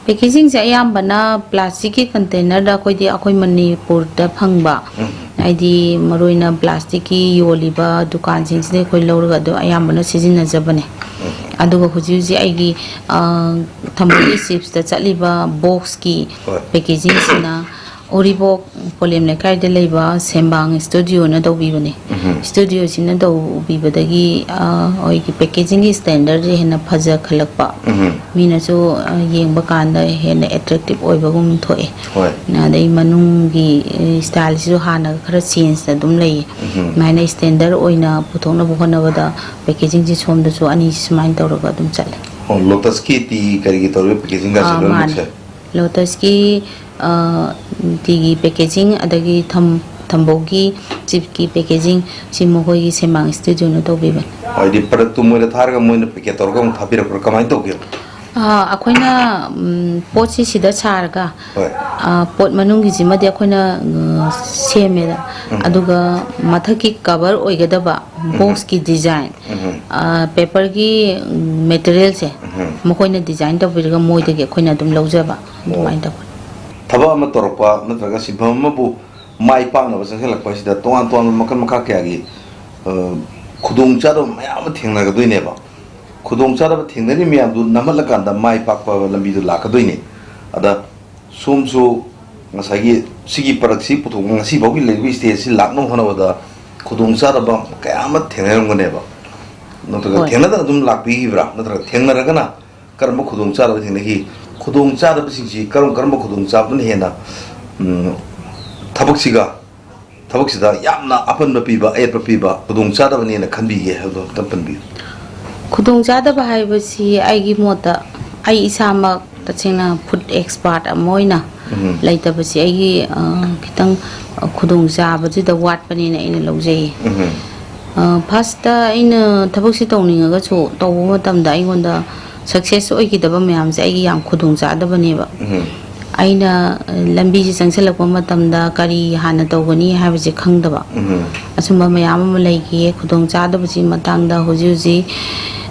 Packagingꯁꯦ ꯑꯌꯥꯝꯕꯅ plasticꯀꯤ containerꯗ ꯑꯩꯈꯣꯏꯗꯤ ꯑꯩꯈꯣꯏ ꯃꯅꯤꯄꯨꯔꯗ ꯐꯪꯕ, ꯎꯝ꯫ ꯍꯥꯏꯗꯤ ꯃꯔꯨ ꯑꯣꯏꯅ plasticꯀꯤ ꯌꯣꯜꯂꯤꯕ ꯗꯨꯀꯥꯟꯁꯤꯡꯁꯤꯗ ꯑꯩꯈꯣꯏ ꯂꯧꯔꯒ ꯑꯗꯨꯝ ꯑꯌꯥꯝꯕꯅ ꯁꯤꯖꯤꯟꯅꯖꯕꯅꯦ꯫ ꯎꯝ꯫ ꯑꯗꯨꯒ ꯍꯧꯖꯤꯛ ꯍꯧꯖꯤꯛ ꯑꯩꯒꯤ, ꯑ, ꯊꯝꯕꯧꯒꯤ chipsꯇ ꯆꯠꯂꯤꯕ boxꯀꯤ ꯍꯣꯏ꯫ Packagingꯁꯤꯅ ꯎꯔꯤꯄꯣꯛ ꯄꯣꯂꯦꯝ ꯂꯩꯀꯥꯏꯗ ꯂꯩꯕ ꯁꯦꯝꯕꯥꯡ studioꯅ ꯇꯧꯕꯤꯕꯅꯦ꯫ ꯎꯝ꯫ Studioꯁꯤꯅ ꯇꯧꯕꯤꯕꯗꯒꯤ, ꯑ, ꯑꯩꯈꯣꯏꯒꯤ packagingꯒꯤ standardꯁꯦ ꯍꯦꯟꯅ ꯐꯖꯈꯠꯂꯛꯄ꯫ ꯎꯝ꯫ ꯃꯤꯅꯁꯨ, ꯑ, ꯌꯦꯡꯕ ꯀꯥꯟꯗ ꯍꯦꯟꯅ attractive ꯑꯣꯏꯕꯒꯨꯝ ꯊꯣꯛꯑꯦ꯫ ꯍꯣꯏ꯫ ꯑꯗꯩ ꯃꯅꯨꯡꯒꯤ, ꯑ, styleꯁꯤꯁꯨ ꯍꯥꯟꯅꯒ ꯈꯔ changeꯇ ꯑꯗꯨꯝ ꯂꯩꯌꯦ꯫ ꯎꯝ꯫ ꯑꯗꯨꯃꯥꯏꯅ standard ꯑꯣꯏꯅ ꯄꯨꯊꯣꯛꯅꯕ ꯍꯣꯠꯅꯕꯗ packagingꯁꯤ ꯁꯣꯝꯗꯁꯨ ꯑꯅꯤꯁꯤ ꯁꯨꯃꯥꯏꯅ ꯇꯧꯔꯒ ꯑꯗꯨꯝ ꯆꯠꯂꯦ꯫ ꯑꯣ, Lotusꯀꯤ tea ꯀꯔꯤꯒꯤ ꯇꯧꯔꯤꯕ packagingꯒꯁꯦ ꯑꯥ, ꯂꯣꯏꯅꯃꯛꯁꯦ? ꯃꯥꯅꯦ꯫ Lotusꯀꯤ, ꯑ, teaꯒꯤ packaging, ꯑꯗꯒꯤ ꯊꯝ-, ꯊꯝꯕꯧꯒꯤ chipsꯀꯤ packaging, ꯁꯤ ꯃꯈꯣꯏꯒꯤ ꯁꯦꯝꯕꯥꯡ studioꯅ ꯇꯧꯕꯤꯕꯅꯤ꯫ ꯍꯥꯏꯗꯤ productꯇꯨ ꯃꯣꯏꯗ ꯊꯥꯔꯒ ꯃꯣꯏꯅ packet ꯇꯧꯔꯒ ꯑꯃꯨꯛ ꯊꯥꯕꯤꯔꯛꯄ꯭ꯔꯥ? ꯀꯃꯥꯏꯅ ꯇꯧꯒꯦ? ꯑ, ꯑꯩꯈꯣꯏꯅ, ꯎꯝ, ꯄꯣꯠꯁꯤ ꯁꯤꯗ ꯁꯥꯔꯒ, ꯍꯣꯏ꯫ ꯑ, ꯄꯣꯠ ꯃꯅꯨꯡꯒꯤꯁꯤꯃꯗꯤ ꯑꯩꯈꯣꯏꯅ, ꯎꯝ, ꯁꯦꯝꯃꯦꯗ꯫ ꯎꯝ꯫ ꯑꯗꯨꯒ ꯃꯊꯛꯀꯤ cover ꯑꯣꯏꯒꯗꯕ ꯎꯝ꯫ Boxꯀꯤ design, ꯎꯝ꯫ ꯑ, paperꯒꯤ, ꯎꯝ, materialꯁꯦ ꯎꯝ꯫ ꯃꯈꯣꯏꯅ design ꯇꯧꯕꯤꯔꯒ ꯃꯣꯏꯗꯒꯤ ꯑꯩꯈꯣꯏꯅ ꯑꯗꯨꯝ ꯂꯧꯖꯕ, ꯑꯣ꯫ ꯑꯗꯨꯃꯥꯏꯅ ꯇꯧꯕꯅꯤ꯫ ꯊꯕꯛ ꯑꯃ ꯇꯧꯔꯛꯄ ꯅꯠꯇ꯭ꯔꯒ ꯁꯤꯟꯐꯝ ꯑꯃꯕꯨ ꯃꯥꯏ ꯄꯥꯛꯅꯕ ꯆꯪꯁꯤꯜꯂꯛꯄ ꯑꯁꯤꯗ ꯇꯣꯉꯥꯟ ꯇꯣꯉꯥꯟꯕ ꯃꯈꯜ ꯃꯈꯥ ꯀꯌꯥꯒꯤ, ꯑ, ꯈꯨꯗꯣꯡꯆꯥꯗꯕ ꯃꯌꯥꯝ ꯑꯃ ꯊꯦꯡꯅꯒꯗꯣꯏꯅꯦꯕ꯫ ꯈꯨꯗꯣꯡꯆꯥꯗꯕ ꯊꯦꯡꯅꯔꯤ ꯃꯌꯥꯝꯗꯨ ꯅꯝꯍꯠꯂꯀꯥꯟꯗ ꯃꯥꯏ ꯄꯥꯛꯄ ꯂꯝꯕꯤꯗꯨ ꯂꯥꯛꯀꯗꯣꯏꯅꯤ꯫ ꯑꯗ ꯁꯣꯝꯁꯨ ꯉꯁꯥꯏꯒꯤ ꯁꯤꯒꯤ productꯁꯤ ꯄꯨꯊꯣꯛꯄ ꯉꯁꯤ ꯐꯥꯎꯒꯤ ꯂꯩꯔꯤꯕ stageꯁꯤ ꯂꯥꯛꯅꯕ ꯍꯣꯠꯅꯕꯗ ꯈꯨꯗꯣꯡꯆꯥꯗꯕ ꯀꯌꯥ ꯑꯃ ꯊꯦꯡꯅꯔꯝꯒꯅꯦꯕ꯫ ꯅꯠꯇ꯭ꯔꯒ ꯍꯣꯏ꯫ ꯊꯦꯡꯅꯗꯅ ꯑꯗꯨꯝ ꯂꯥꯛꯄꯤꯈꯤꯕ꯭ꯔꯥ? ꯅꯠꯇ꯭ꯔꯒ ꯊꯦꯡꯅꯔꯒꯅ ꯀꯔꯝꯕ ꯈꯨꯗꯣꯡꯆꯥꯗꯕ ꯊꯦꯡꯅꯈꯤ? ꯈꯨꯗꯣꯡꯆꯥꯗꯕꯁꯤꯡꯁꯤ ꯀꯔꯝ ꯀꯔꯝꯕ ꯈꯨꯗꯣꯡꯆꯥꯕꯅ ꯍꯦꯟꯅ, ꯎꯝ, ꯊꯕꯛꯁꯤꯒ, ꯊꯕꯛꯁꯤꯗ ꯌꯥꯝꯅ ꯑꯄꯟꯕ ꯄꯤꯕ, ꯑꯌꯦꯠꯄ ꯄꯤꯕ ꯈꯨꯗꯣꯡꯆꯥꯗꯕꯅꯦꯅ ꯈꯟꯕꯤꯒꯦ ꯍꯥꯏꯕꯗꯣ ꯑꯝꯇꯪ ꯄꯟꯕꯤꯌꯨ꯫ ꯈꯨꯗꯣꯡꯆꯥꯗꯕ ꯍꯥꯏꯕꯁꯤ ꯑꯩꯒꯤ ꯃꯣꯠꯇ ꯑꯩ ꯏꯁꯥꯃꯛ ꯇꯁꯦꯡꯅ food expert ꯑꯃ ꯑꯣꯏꯅ ꯎꯝ꯫ ꯂꯩꯇꯕꯁꯤ ꯑꯩꯒꯤ, ꯑ, ꯈꯤꯇꯪ ꯈꯨꯗꯣꯡꯆꯥꯕꯁꯤꯗ ꯋꯥꯠꯄꯅꯦꯅ ꯑꯩꯅ ꯂꯧꯖꯩꯌꯦ꯫ ꯎꯝ꯫ ꯐꯥꯔꯁꯇ ꯑꯩꯅ ꯊꯕꯛꯁꯤ ꯇꯧꯅꯤꯡꯉꯒꯁꯨ ꯇꯧꯕ ꯃꯇꯝꯗ ꯑꯩꯉꯣꯟꯗ ꯁꯛꯁꯦꯁ ꯑꯣꯏꯈꯤꯗꯕ ꯃꯌꯥꯝꯁꯦ ꯑꯩꯒꯤ ꯌꯥꯝ ꯈꯨꯗꯣꯡ ꯆꯥꯗꯕꯅꯦꯕ꯫ ꯎꯝ꯫ ꯑꯩꯅ ꯂꯝꯕꯤꯁꯤ ꯆꯪꯁꯤꯜꯂꯛꯄ ꯃꯇꯝꯗ ꯀꯔꯤ ꯍꯥꯟꯅ ꯇꯧꯒꯅꯤ ꯍꯥꯏꯕꯁꯦ ꯈꯪꯗꯕ꯫ ꯎꯝ꯫ ꯑꯁꯨꯝꯕ ꯃꯌꯥꯝ ꯑꯃ ꯂꯩꯈꯤꯌꯦ꯫ ꯈꯨꯗꯣꯡ ꯆꯥꯗꯕꯁꯤ ꯃꯇꯥꯡꯗ ꯍꯧꯖꯤꯛ ꯍꯧꯖꯤꯛ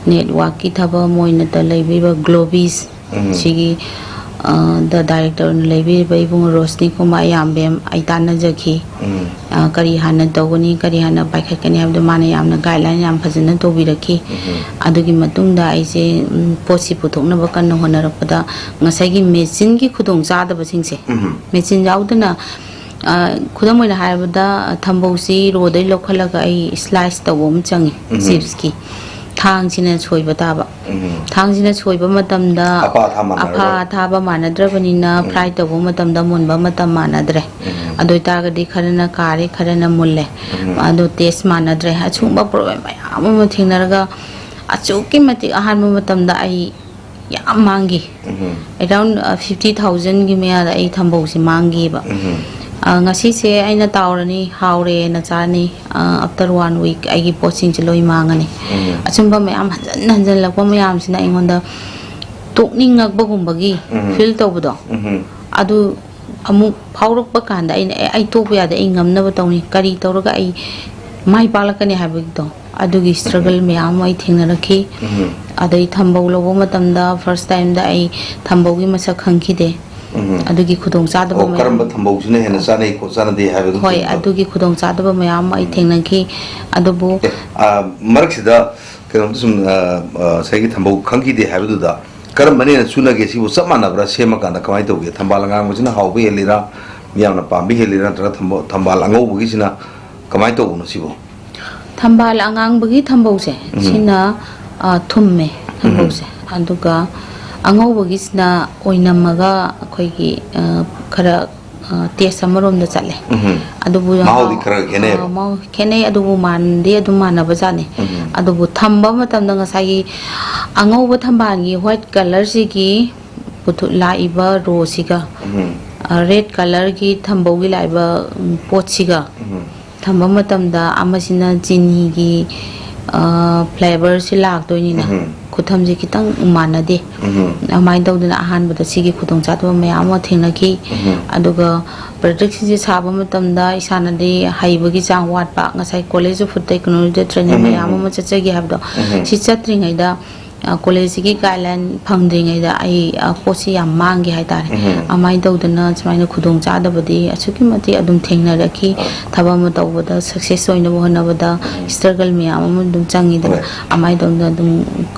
ꯅꯦꯠꯋꯥꯛꯀꯤ ꯊꯕꯛ ꯑꯃ ꯑꯣꯏꯅ ꯂꯩꯕꯤꯕ ꯒ꯭ꯂꯣꯕꯤꯁ ꯎꯝ꯫ ꯁꯤꯒꯤ, ꯑ, ꯗ ꯗꯥꯏꯔꯦꯛꯇꯔ ꯑꯣꯏꯅ ꯂꯩꯕꯤꯔꯤꯕ ꯏꯕꯨꯡꯉꯣ ꯔꯣꯁꯅꯤ ꯀꯨꯃꯥꯔ ꯑꯌꯥꯝꯕꯦꯝ ꯑꯩ ꯇꯥꯟꯅꯖꯈꯤ꯫ ꯎꯝ꯫ ꯑ, ꯀꯔꯤ ꯍꯥꯟꯅ ꯇꯧꯒꯅꯤ, ꯀꯔꯤ ꯍꯥꯟꯅ ꯄꯥꯏꯈꯠꯀꯅꯤ ꯍꯥꯏꯕꯗꯣ ꯃꯥꯅ ꯌꯥꯝꯅ ꯒꯥꯏꯗꯂꯥꯏꯟ ꯌꯥꯝ ꯐꯖꯅ ꯇꯧꯕꯤꯔꯛꯈꯤ꯫ ꯎꯝ꯫ ꯑꯗꯨꯒꯤ ꯃꯇꯨꯡꯗ ꯑꯩꯁꯦ, ꯎꯝ, ꯄꯣꯠꯁꯤ ꯄꯨꯊꯣꯛꯅꯕ ꯀꯟꯅ ꯍꯣꯠꯅꯔꯛꯄꯗ ꯉꯁꯥꯏꯒꯤ ꯃꯦꯆꯤꯟꯒꯤ ꯈꯨꯗꯣꯡꯆꯥꯗꯕꯁꯤꯡꯁꯦ, ꯎꯝ꯫ ꯃꯦꯆꯤꯟ ꯌꯥꯎꯗꯅ, ꯑ, ꯈꯨꯗꯝ ꯑꯣꯏꯅ ꯍꯥꯏꯔꯕꯗ, ꯊꯝꯕꯧꯁꯤ ꯔꯣꯗꯩ ꯂꯧꯈꯠꯂꯒ ꯑꯩ ꯁ꯭ꯂꯥꯏꯁ ꯇꯧꯕ ꯑꯃ ꯆꯪꯉꯤ, ꯎꯝ꯫ ꯆꯤꯞꯁꯀꯤ ꯊꯥꯡꯁꯤꯅ ꯁꯣꯏꯕ ꯇꯥꯕ꯫ ꯎꯝ꯫ ꯊꯥꯡꯁꯤꯅ ꯁꯣꯏꯕ ꯃꯇꯝꯗ ꯑꯄꯥ ꯑꯊꯥ ꯃꯥꯟꯅꯔꯒ꯫ ꯑꯄꯥ ꯑꯊꯥꯕ ꯃꯥꯟꯅꯗ꯭ꯔꯕꯅꯤꯅ ꯎꯝ꯫ ꯐ꯭ꯔꯥꯏ ꯇꯧꯕ ꯃꯇꯝꯗ ꯃꯨꯟꯕ ꯃꯇꯝ ꯃꯥꯟꯅꯗ꯭ꯔꯦ꯫ ꯎꯝ꯫ ꯑꯗꯨ ꯑꯣꯏꯇꯥꯔꯒꯗꯤ ꯈꯔꯅ ꯀꯥꯔꯦ, ꯈꯔꯅ ꯃꯨꯜꯂꯦ꯫ ꯎꯝ꯫ ꯑꯗꯣ ꯇꯦꯁ ꯃꯥꯟꯅꯗ꯭ꯔꯦ꯫ ꯑꯁꯤꯒꯨꯝꯕ ꯄ꯭ꯔꯣꯕ꯭ꯂꯦꯝ ꯃꯌꯥꯝ ꯑꯃ ꯊꯦꯡꯅꯔꯒ ꯑꯁꯨꯛꯀꯤ ꯃꯇꯤꯛ ꯑꯍꯥꯟꯕ ꯃꯇꯝꯗ ꯑꯩ ꯌꯥꯝ ꯃꯥꯡꯈꯤ꯫ ꯎꯝ꯫ ꯑꯦꯔꯥꯎꯟ, ꯑ, ꯐꯤꯐꯇꯤ ꯊꯥꯎꯖꯟꯒꯤ ꯃꯌꯥꯗ ꯑꯩ ꯊꯝꯕꯧꯁꯦ ꯃꯥꯡꯈꯤꯕ꯫ ꯎꯝ꯫ ꯑ, ꯉꯁꯤꯁꯦ ꯑꯩꯅ ꯇꯥꯎꯔꯅꯤ, ꯍꯥꯎꯔꯦꯅ ꯆꯥꯔꯅꯤ꯫ ꯑ, ꯑꯥꯐꯇꯔ ꯋꯥꯟ ꯋꯤꯛ ꯑꯩꯒꯤ ꯄꯣꯠꯁꯤꯡꯁꯦ ꯂꯣꯏ ꯃꯥꯡꯉꯅꯤ꯫ ꯎꯝ꯫ ꯑꯆꯨꯝꯕ ꯃꯌꯥꯝ ꯍꯟꯖꯟ ꯍꯟꯖꯜꯂꯛꯄ ꯃꯌꯥꯝꯁꯤꯅ ꯑꯩꯉꯣꯟꯗ ꯇꯣꯛꯅꯤꯡꯉꯛꯄꯒꯨꯝꯕꯒꯤ ꯎꯝ꯫ ꯐꯤꯜ ꯇꯧꯕꯗꯣ, ꯎꯝ꯫ ꯑꯗꯨ ꯑꯃꯨꯛ ꯐꯥꯎꯔꯛꯄ ꯀꯥꯟꯗ ꯑꯩꯅ, "ꯑꯦ, ꯑꯩ ꯇꯣꯛꯄ ꯌꯥꯗꯦ, ꯑꯩ ꯉꯝꯅꯕ ꯇꯧꯅꯤ, ꯀꯔꯤ ꯇꯧꯔꯒ ꯑꯩ ꯃꯥꯏ ꯄꯥꯛꯂꯛꯀꯅꯤ?" ꯍꯥꯏꯕꯒꯤꯗꯣ, ꯑꯗꯨꯒꯤ ꯁ꯭ꯇ꯭ꯔꯒꯜ ꯃꯌꯥꯝ ꯑꯃ ꯑꯩ ꯊꯦꯡꯅꯔꯛꯈꯤ꯫ ꯎꯝ꯫ ꯑꯗꯩ ꯊꯝꯕꯧ ꯂꯧꯕ ꯃꯇꯝꯗ ꯐꯥꯔꯁ ꯇꯥꯏꯝꯗ ꯑꯩ ꯊꯝꯕꯧꯒꯤ ꯃꯁꯛ ꯈꯪꯈꯤꯗꯦ꯫ ꯎꯝ꯫ ꯑꯗꯨꯒꯤ ꯈꯨꯗꯣꯡꯆꯥꯗꯕ ꯑꯣ, ꯃꯌꯥꯝ, ꯀꯔꯝꯕ ꯊꯝꯕꯧꯁꯤꯅ ꯍꯦꯟꯅ ꯆꯥꯅꯩ ꯈꯣꯠ-, ꯆꯥꯟꯅꯗꯦ ꯍꯥꯏꯕꯗꯨ ꯍꯣꯏ, ꯊꯦꯡꯅꯕ꯫ ꯑꯗꯨꯒꯤ ꯈꯨꯗꯣꯡꯆꯥꯗꯕ ꯃꯌꯥꯝ ꯑꯃ ꯑꯩ ꯊꯦꯡꯅꯈꯤ꯫ ꯑꯗꯨꯕꯨ ꯑꯦ, ꯑ, ꯃꯔꯛꯁꯤꯗ ꯀꯩꯅꯣꯝꯇ ꯁꯨꯝ, ꯑ, ꯑ, ꯉꯁꯥꯏꯒꯤ ꯊꯝꯕꯧ ꯈꯪꯈꯤꯗꯦ ꯍꯥꯏꯕꯗꯨꯗ ꯀꯔꯝꯕꯅ ꯍꯦꯟꯅ ꯆꯨꯅꯒꯦ? ꯁꯤꯕꯨ ꯆꯞ ꯃꯥꯟꯅꯕ꯭ꯔꯥ? ꯁꯦꯝꯃꯀꯥꯟꯗ ꯀꯃꯥꯏꯅ ꯇꯧꯒꯦ? ꯊꯝꯕꯥꯜ ꯑꯉꯥꯡꯕꯁꯤꯅ ꯍꯥꯎꯕ ꯍꯦꯜꯂꯤꯔꯥ? ꯃꯤꯌꯥꯝꯅ ꯄꯥꯝꯕ ꯍꯦꯜꯂꯤꯔꯥ? ꯅꯠꯇ꯭ꯔꯒ ꯊꯝꯕ-, ꯊꯝꯕꯥꯜ ꯑꯉꯧꯕꯒꯤꯁꯤꯅ ꯀꯃꯥꯏꯅ ꯇꯧꯕꯅꯣ ꯁꯤꯕꯣ? ꯊꯝꯕꯥꯜ ꯑꯉꯥꯡꯕꯒꯤ ꯊꯝꯕꯧꯁꯦ, ꯎꯝ꯫ ꯁꯤꯅ, ꯑ, ꯊꯨꯝꯃꯦ ꯊꯝꯕꯧꯁꯦ꯫ ꯑꯗꯨꯒ ꯑꯉꯧꯕꯒꯤꯁꯤꯅ ꯑꯣꯏꯅꯝꯃꯒ ꯑꯩꯈꯣꯏꯒꯤ, ꯑ, ꯈꯔ, ꯑ, ꯇꯦꯁ ꯑꯃꯔꯣꯝꯗ ꯆꯠꯂꯦ꯫ ꯎꯝ꯫ ꯑꯗꯨꯕꯨ ꯃꯍꯥꯎꯗꯤ ꯃꯍꯥꯎ-, ꯈꯔ ꯈꯦꯠꯅꯩꯌꯦꯕ? ꯑ, ꯃꯍꯥꯎ ꯈꯦꯠꯅꯩ, ꯑꯗꯨꯕꯨ ꯃꯥꯟꯗꯤ ꯑꯗꯨꯝ ꯃꯥꯟꯅꯕ ꯖꯥꯠꯅꯤ꯫ ꯎꯝ꯫ ꯑꯗꯨꯕꯨ ꯊꯝꯕ ꯃꯇꯝꯗ ꯉꯁꯥꯏꯒꯤ ꯑꯉꯧꯕ ꯊꯝꯕꯥꯜꯒꯤ ꯋꯥꯏꯠ ꯀꯂꯔꯁꯤꯒꯤ ꯄꯨꯊꯣꯛ-, ꯂꯥꯛꯏꯕ ꯔꯣꯁꯤꯒ ꯎꯝ꯫ ꯔꯦꯗ ꯀꯂꯔꯒꯤ ꯊꯝꯕꯧꯒꯤ ꯂꯥꯛꯏꯕ, ꯎꯝ, ꯄꯣꯠꯁꯤꯒ ꯎꯝ꯫ ꯊꯝꯕ ꯃꯇꯝꯗ ꯑꯃꯁꯤꯅ ꯆꯤꯅꯤꯒꯤ, ꯑ, ꯐ꯭ꯂꯦꯕꯔꯁꯤ ꯂꯥꯛꯇꯣꯏꯅꯤꯅ, ꯎꯝ꯫ ꯈꯨꯊꯝꯁꯦ ꯈꯤꯇꯪ ꯃꯥꯟꯅꯗꯦ꯫ ꯎꯝ꯫ ꯑꯗꯨꯃꯥꯏꯅ ꯇꯧꯗꯅ ꯑꯍꯥꯟꯕꯗ ꯁꯤꯒꯤ ꯈꯨꯗꯣꯡꯆꯥꯗꯕ ꯃꯌꯥꯝ ꯑꯃ ꯊꯦꯡꯅꯈꯤ꯫ ꯎꯝ꯫ ꯑꯗꯨꯒ ꯄ꯭ꯔꯗꯛꯁꯤꯡꯁꯦ ꯁꯥꯕ ꯃꯇꯝꯗ ꯏꯁꯥꯅꯗꯤ ꯍꯩꯕꯒꯤ ꯆꯥꯡ ꯋꯥꯠꯄ, ꯉꯁꯥꯏ College of Food Technology the training um, ꯃꯌꯥꯝ ꯎꯝ, ꯑꯃ ꯆꯠꯆꯒꯦ ꯍꯥꯏꯕꯗꯣ, ꯎꯝ꯫ ꯁꯤ ꯆꯠꯇ꯭ꯔꯤꯉꯩꯗ, ꯑ, ꯀꯣꯂꯦꯖꯁꯤꯒꯤ ꯒꯥꯏꯗꯂꯥꯏꯟ ꯐꯪꯗ꯭ꯔꯤꯉꯩꯗ ꯑꯩ, ꯑ, ꯄꯣꯠꯁꯤ ꯌꯥꯝ ꯃꯥꯡꯒꯦ ꯍꯥꯏꯇꯥꯔꯦ꯫ ꯎꯝ꯫ ꯑꯗꯨꯃꯥꯏꯅ ꯇꯧꯗꯅ ꯁꯨꯃꯥꯏꯅ ꯈꯨꯗꯣꯡ ꯆꯥꯗꯕꯗꯤ ꯑꯁꯨꯛꯀꯤ ꯃꯇꯤꯛ ꯑꯗꯨꯝ ꯊꯦꯡꯅꯔꯛꯈꯤ꯫ ꯑ꯫ ꯊꯕꯛ ꯑꯃ ꯇꯧꯕꯗ ꯁꯛꯁꯦꯁ ꯑꯣꯏꯅꯕ ꯍꯣꯠꯅꯕꯗ ꯎꯝ꯫ ꯁ꯭ꯇ꯭ꯔꯒꯜ ꯃꯌꯥꯝ ꯑꯃ ꯑꯗꯨꯝ ꯆꯪꯉꯤꯗꯅ, ꯍꯣꯏ꯫ ꯑꯗꯨꯃꯥꯏꯅ ꯇꯧꯗꯅ ꯑꯗꯨꯝ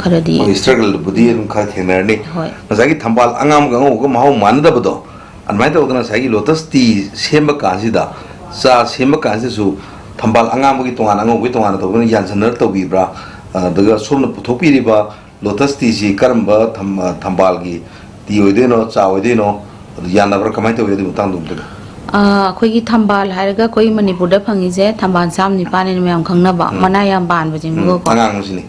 ꯈꯔꯗꯤ ꯍꯣꯏ, ꯁ꯭ꯇ꯭ꯔꯒꯜꯕꯨꯗꯤ ꯑꯗꯨꯝ ꯈꯔ ꯊꯦꯡꯅꯔꯅꯤ꯫ ꯍꯣꯏ꯫ ꯉꯁꯥꯏꯒꯤ ꯊꯝꯕꯥꯜ ꯑꯉꯥꯡꯕꯒ ꯑꯉꯧꯕꯒ ꯃꯍꯥꯎ ꯃꯥꯟꯅꯗꯕꯗꯣ, ꯑꯗꯨꯃꯥꯏꯅ ꯇꯧꯗꯅ ꯉꯁꯥꯏꯒꯤ ꯂꯣꯇꯁ ꯇꯤ ꯁꯦꯝꯕ ꯀꯥꯟꯁꯤꯗ, ꯆꯥ ꯁꯦꯝꯕ ꯀꯥꯟꯁꯤꯗꯁꯨ ꯊꯝꯕꯥꯜ ꯑꯉꯥꯡꯕꯒꯤ ꯇꯣꯉꯥꯟꯅ, ꯑꯉꯧꯕꯒꯤ ꯇꯣꯉꯥꯟꯅ ꯇꯧꯗꯅ ꯌꯥꯟꯁꯟꯅꯔ ꯇꯧꯕꯤꯕ꯭ꯔꯥ? ꯑꯗꯨꯒ ꯁꯣꯝꯅ ꯄꯨꯊꯣꯛꯄꯤꯔꯤꯕ ꯂꯣꯇꯁ ꯇꯤꯁꯤ ꯀꯔꯝꯕ ꯊꯝ-, ꯊꯝꯕꯥꯜꯒꯤ ꯇꯤ ꯑꯣꯏꯗꯣꯏꯅꯣ, ꯆꯥ ꯑꯣꯏꯗꯣꯏꯅꯣ? ꯑꯗꯨ ꯌꯥꯟꯅꯕ꯭ꯔꯥ? ꯀꯃꯥꯏꯅ ꯇꯧꯏ? ꯑꯗꯨꯒꯤ ꯃꯇꯥꯡꯗꯣ ꯑꯝꯇꯒ꯫ ꯑ, ꯑꯩꯈꯣꯏꯒꯤ ꯊꯝꯕꯥꯜ ꯍꯥꯏꯔꯒ ꯑꯩꯈꯣꯏ ꯃꯅꯤꯄꯨꯔꯗ ꯐꯪꯉꯤꯁꯦ ꯊꯝꯕꯥꯜ ꯆꯥꯝ ꯅꯤꯄꯥꯟ ꯍꯥꯏꯅ ꯃꯌꯥꯝ ꯈꯪꯅꯕ, ꯎꯝ꯫ ꯃꯅꯥ ꯌꯥꯝ ꯄꯥꯟꯕꯁꯤꯡꯗꯨꯒꯀꯣ꯫ ꯎꯝ, ꯑꯉꯥꯡꯕꯁꯤꯅꯤ꯫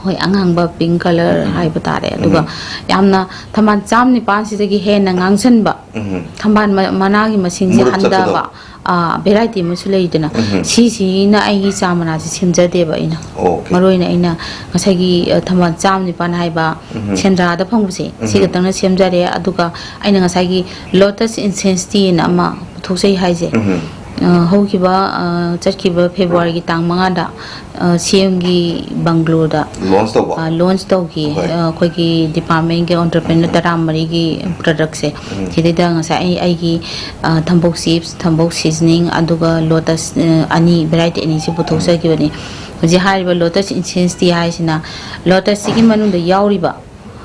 ꯍꯣꯏ, ꯑꯉꯥꯡꯕ, ꯄꯤꯡ ꯀꯂꯔ ꯎꯝ꯫ ꯍꯥꯏꯕ ꯇꯥꯔꯦ꯫ ꯑꯗꯨꯒ ꯎꯝ꯫ ꯌꯥꯝꯅ ꯊꯝꯕꯥꯜ ꯆꯥꯝ ꯅꯤꯄꯥꯟꯁꯤꯗꯒꯤ ꯍꯦꯟꯅ ꯉꯥꯡꯁꯟꯕ, ꯎꯝ꯫ ꯊꯝꯕꯥꯜ ꯃ-, ꯃꯅꯥꯒꯤ ꯃꯁꯤꯡꯁꯦ ꯃꯨꯔꯞ ꯆꯠꯄꯗꯣ꯫ ꯍꯟꯊꯕ, ꯑ, ꯚꯦꯔꯥꯏꯇꯤ ꯑꯃꯁꯨ ꯂꯩꯗꯅ, ꯎꯝ꯫ ꯁꯤꯁꯤꯅ ꯑꯩꯒꯤ ꯆꯥ ꯃꯅꯥꯁꯦ ꯁꯦꯝꯖꯗꯦꯕ ꯑꯩꯅ꯫ ꯑꯣꯀꯦ꯫ ꯃꯔꯨꯑꯣꯏꯅ ꯑꯩꯅ ꯉꯁꯥꯏꯒꯤ, ꯑ, ꯊꯝꯕꯥꯜ ꯆꯥꯝ ꯅꯤꯄꯥꯟ ꯍꯥꯏꯕ ꯎꯝ꯫ ꯁꯦꯟꯗ꯭ꯔꯥꯗ ꯐꯪꯕꯁꯦ, ꯁꯤ ꯎꯝ꯫ ꯈꯛꯇꯪꯅ ꯁꯦꯝꯖꯔꯦ꯫ ꯑꯗꯨꯒ ꯑꯩꯅ ꯉꯁꯥꯏꯒꯤ ꯂꯣꯇꯁ ꯏꯟꯁꯦꯟꯁ ꯇꯤꯅ ꯑꯃ ꯄꯨꯊꯣꯛꯆꯩ ꯍꯥꯏꯁꯦ, ꯎꯝ꯫ ꯑ, ꯍꯧꯈꯤꯕ, ꯑ, ꯆꯠꯈꯤꯕ ꯐꯦꯕ꯭ꯔꯨꯋꯥꯔꯤꯒꯤ ꯇꯥꯡ ꯃꯉꯥꯗ, ꯑ, ꯁꯤ ꯑꯦꯝꯒꯤ ꯕꯪꯒ꯭ꯂꯣꯗ, ꯂꯣꯟꯁ ꯇꯧꯕ? ꯑ, ꯂꯣꯟꯁ ꯇꯧꯈꯤ꯫ ꯍꯣꯏ꯫ ꯑ, ꯑꯩꯈꯣꯏꯒꯤ ꯗꯤꯄꯥꯔꯠꯃꯦꯟꯒꯤ ꯑꯣꯟꯇꯔꯄ꯭ꯔꯦꯅꯔ ꯇꯔꯥꯃꯔꯤꯒꯤ ꯄ꯭ꯔꯗꯛꯁꯦ, ꯎꯝ꯫ ꯁꯤꯗꯩꯗ ꯉꯁꯥꯏ ꯑꯩ, ꯑꯩꯒꯤ, ꯑ, ꯊꯝꯕꯧ ꯆꯤꯞꯁ, ꯊꯝꯕꯧ ꯁꯤꯖꯅꯤꯡ, ꯑꯗꯨꯒ ꯂꯣꯇꯁ, ꯑ, ꯑꯅꯤ, ꯚꯦꯔꯥꯏꯇꯤ ꯑꯅꯤꯁꯤ ꯄꯨꯊꯣꯛꯆꯈꯤꯕꯅꯤ꯫ ꯍꯧꯖꯤꯛ ꯍꯥꯏꯔꯤꯕ ꯂꯣꯇꯁ ꯏꯟꯁꯦꯟꯁ ꯇꯤ ꯍꯥꯏꯁꯤꯅ ꯂꯣꯇꯁꯁꯤꯒꯤ ꯃꯅꯨꯡꯗ ꯌꯥꯎꯔꯤꯕ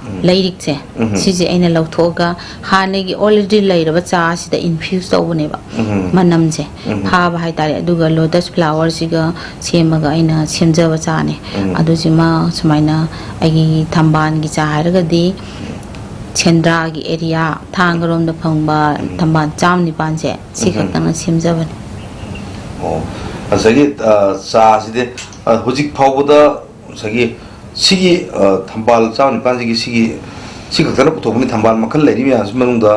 ꯎꯝ꯫ ꯂꯩꯔꯤꯛꯁꯦ, ꯎꯝ꯫ ꯁꯤꯁꯦ ꯑꯩꯅ ꯂꯧꯊꯣꯛꯑꯒ ꯍꯥꯟꯅꯒꯤ already ꯂꯩꯔꯕ ꯆꯥꯁꯤꯗ ꯏꯟꯐ꯭ꯌꯨꯁ ꯇꯧꯕꯅꯦꯕ, ꯎꯝ꯫ ꯃꯅꯝꯁꯦ ꯎꯝ꯫ ꯐꯥꯕ ꯍꯥꯏꯇꯥꯔꯦ꯫ ꯑꯗꯨꯒ ꯂꯣꯇꯁ ꯐ꯭ꯂꯥꯋꯔꯁꯤꯒ ꯁꯦꯝꯃꯒ ꯑꯩꯅ ꯁꯦꯝꯖꯕ ꯆꯥꯅꯦ꯫ ꯎꯝ꯫ ꯑꯗꯨꯁꯤꯃ ꯁꯨꯃꯥꯏꯅ ꯑꯩꯒꯤ ꯊꯝꯕꯥꯜꯒꯤ ꯆꯥ ꯍꯥꯏꯔꯒꯗꯤ ꯁꯦꯟꯗ꯭ꯔꯥꯒꯤ ꯑꯦꯔꯤꯌꯥ, ꯊꯥꯡꯒꯔꯣꯝꯗ ꯐꯪꯕ ꯎꯝ꯫ ꯊꯝꯕꯥꯜ ꯆꯥꯝ ꯅꯤꯄꯥꯟꯁꯦ, ꯁꯤ ꯎꯝ꯫ ꯈꯛꯇꯪꯅ ꯁꯦꯝꯖꯕꯅꯦ꯫ ꯑꯣ, ꯉꯁꯥꯏꯒꯤ, ꯑ, ꯆꯥꯁꯤꯗꯤ, ꯑ, ꯍꯧꯖꯤꯛ ꯐꯥꯎꯕꯗ ꯉꯁꯥꯏꯒꯤ ꯁꯤꯒꯤ, ꯑ, ꯊꯝꯕꯥꯜ ꯆꯥꯝ ꯅꯤꯄꯥꯟꯁꯤꯒꯤ ꯁꯤꯒꯤ, ꯁꯤ ꯈꯛꯇꯅ ꯄꯨꯊꯣꯛꯄꯅꯤ, ꯊꯝꯕꯥꯜ ꯃꯈꯜ ꯂꯩꯔꯤ ꯃꯌꯥꯝꯁꯤ ꯃꯅꯨꯡꯗ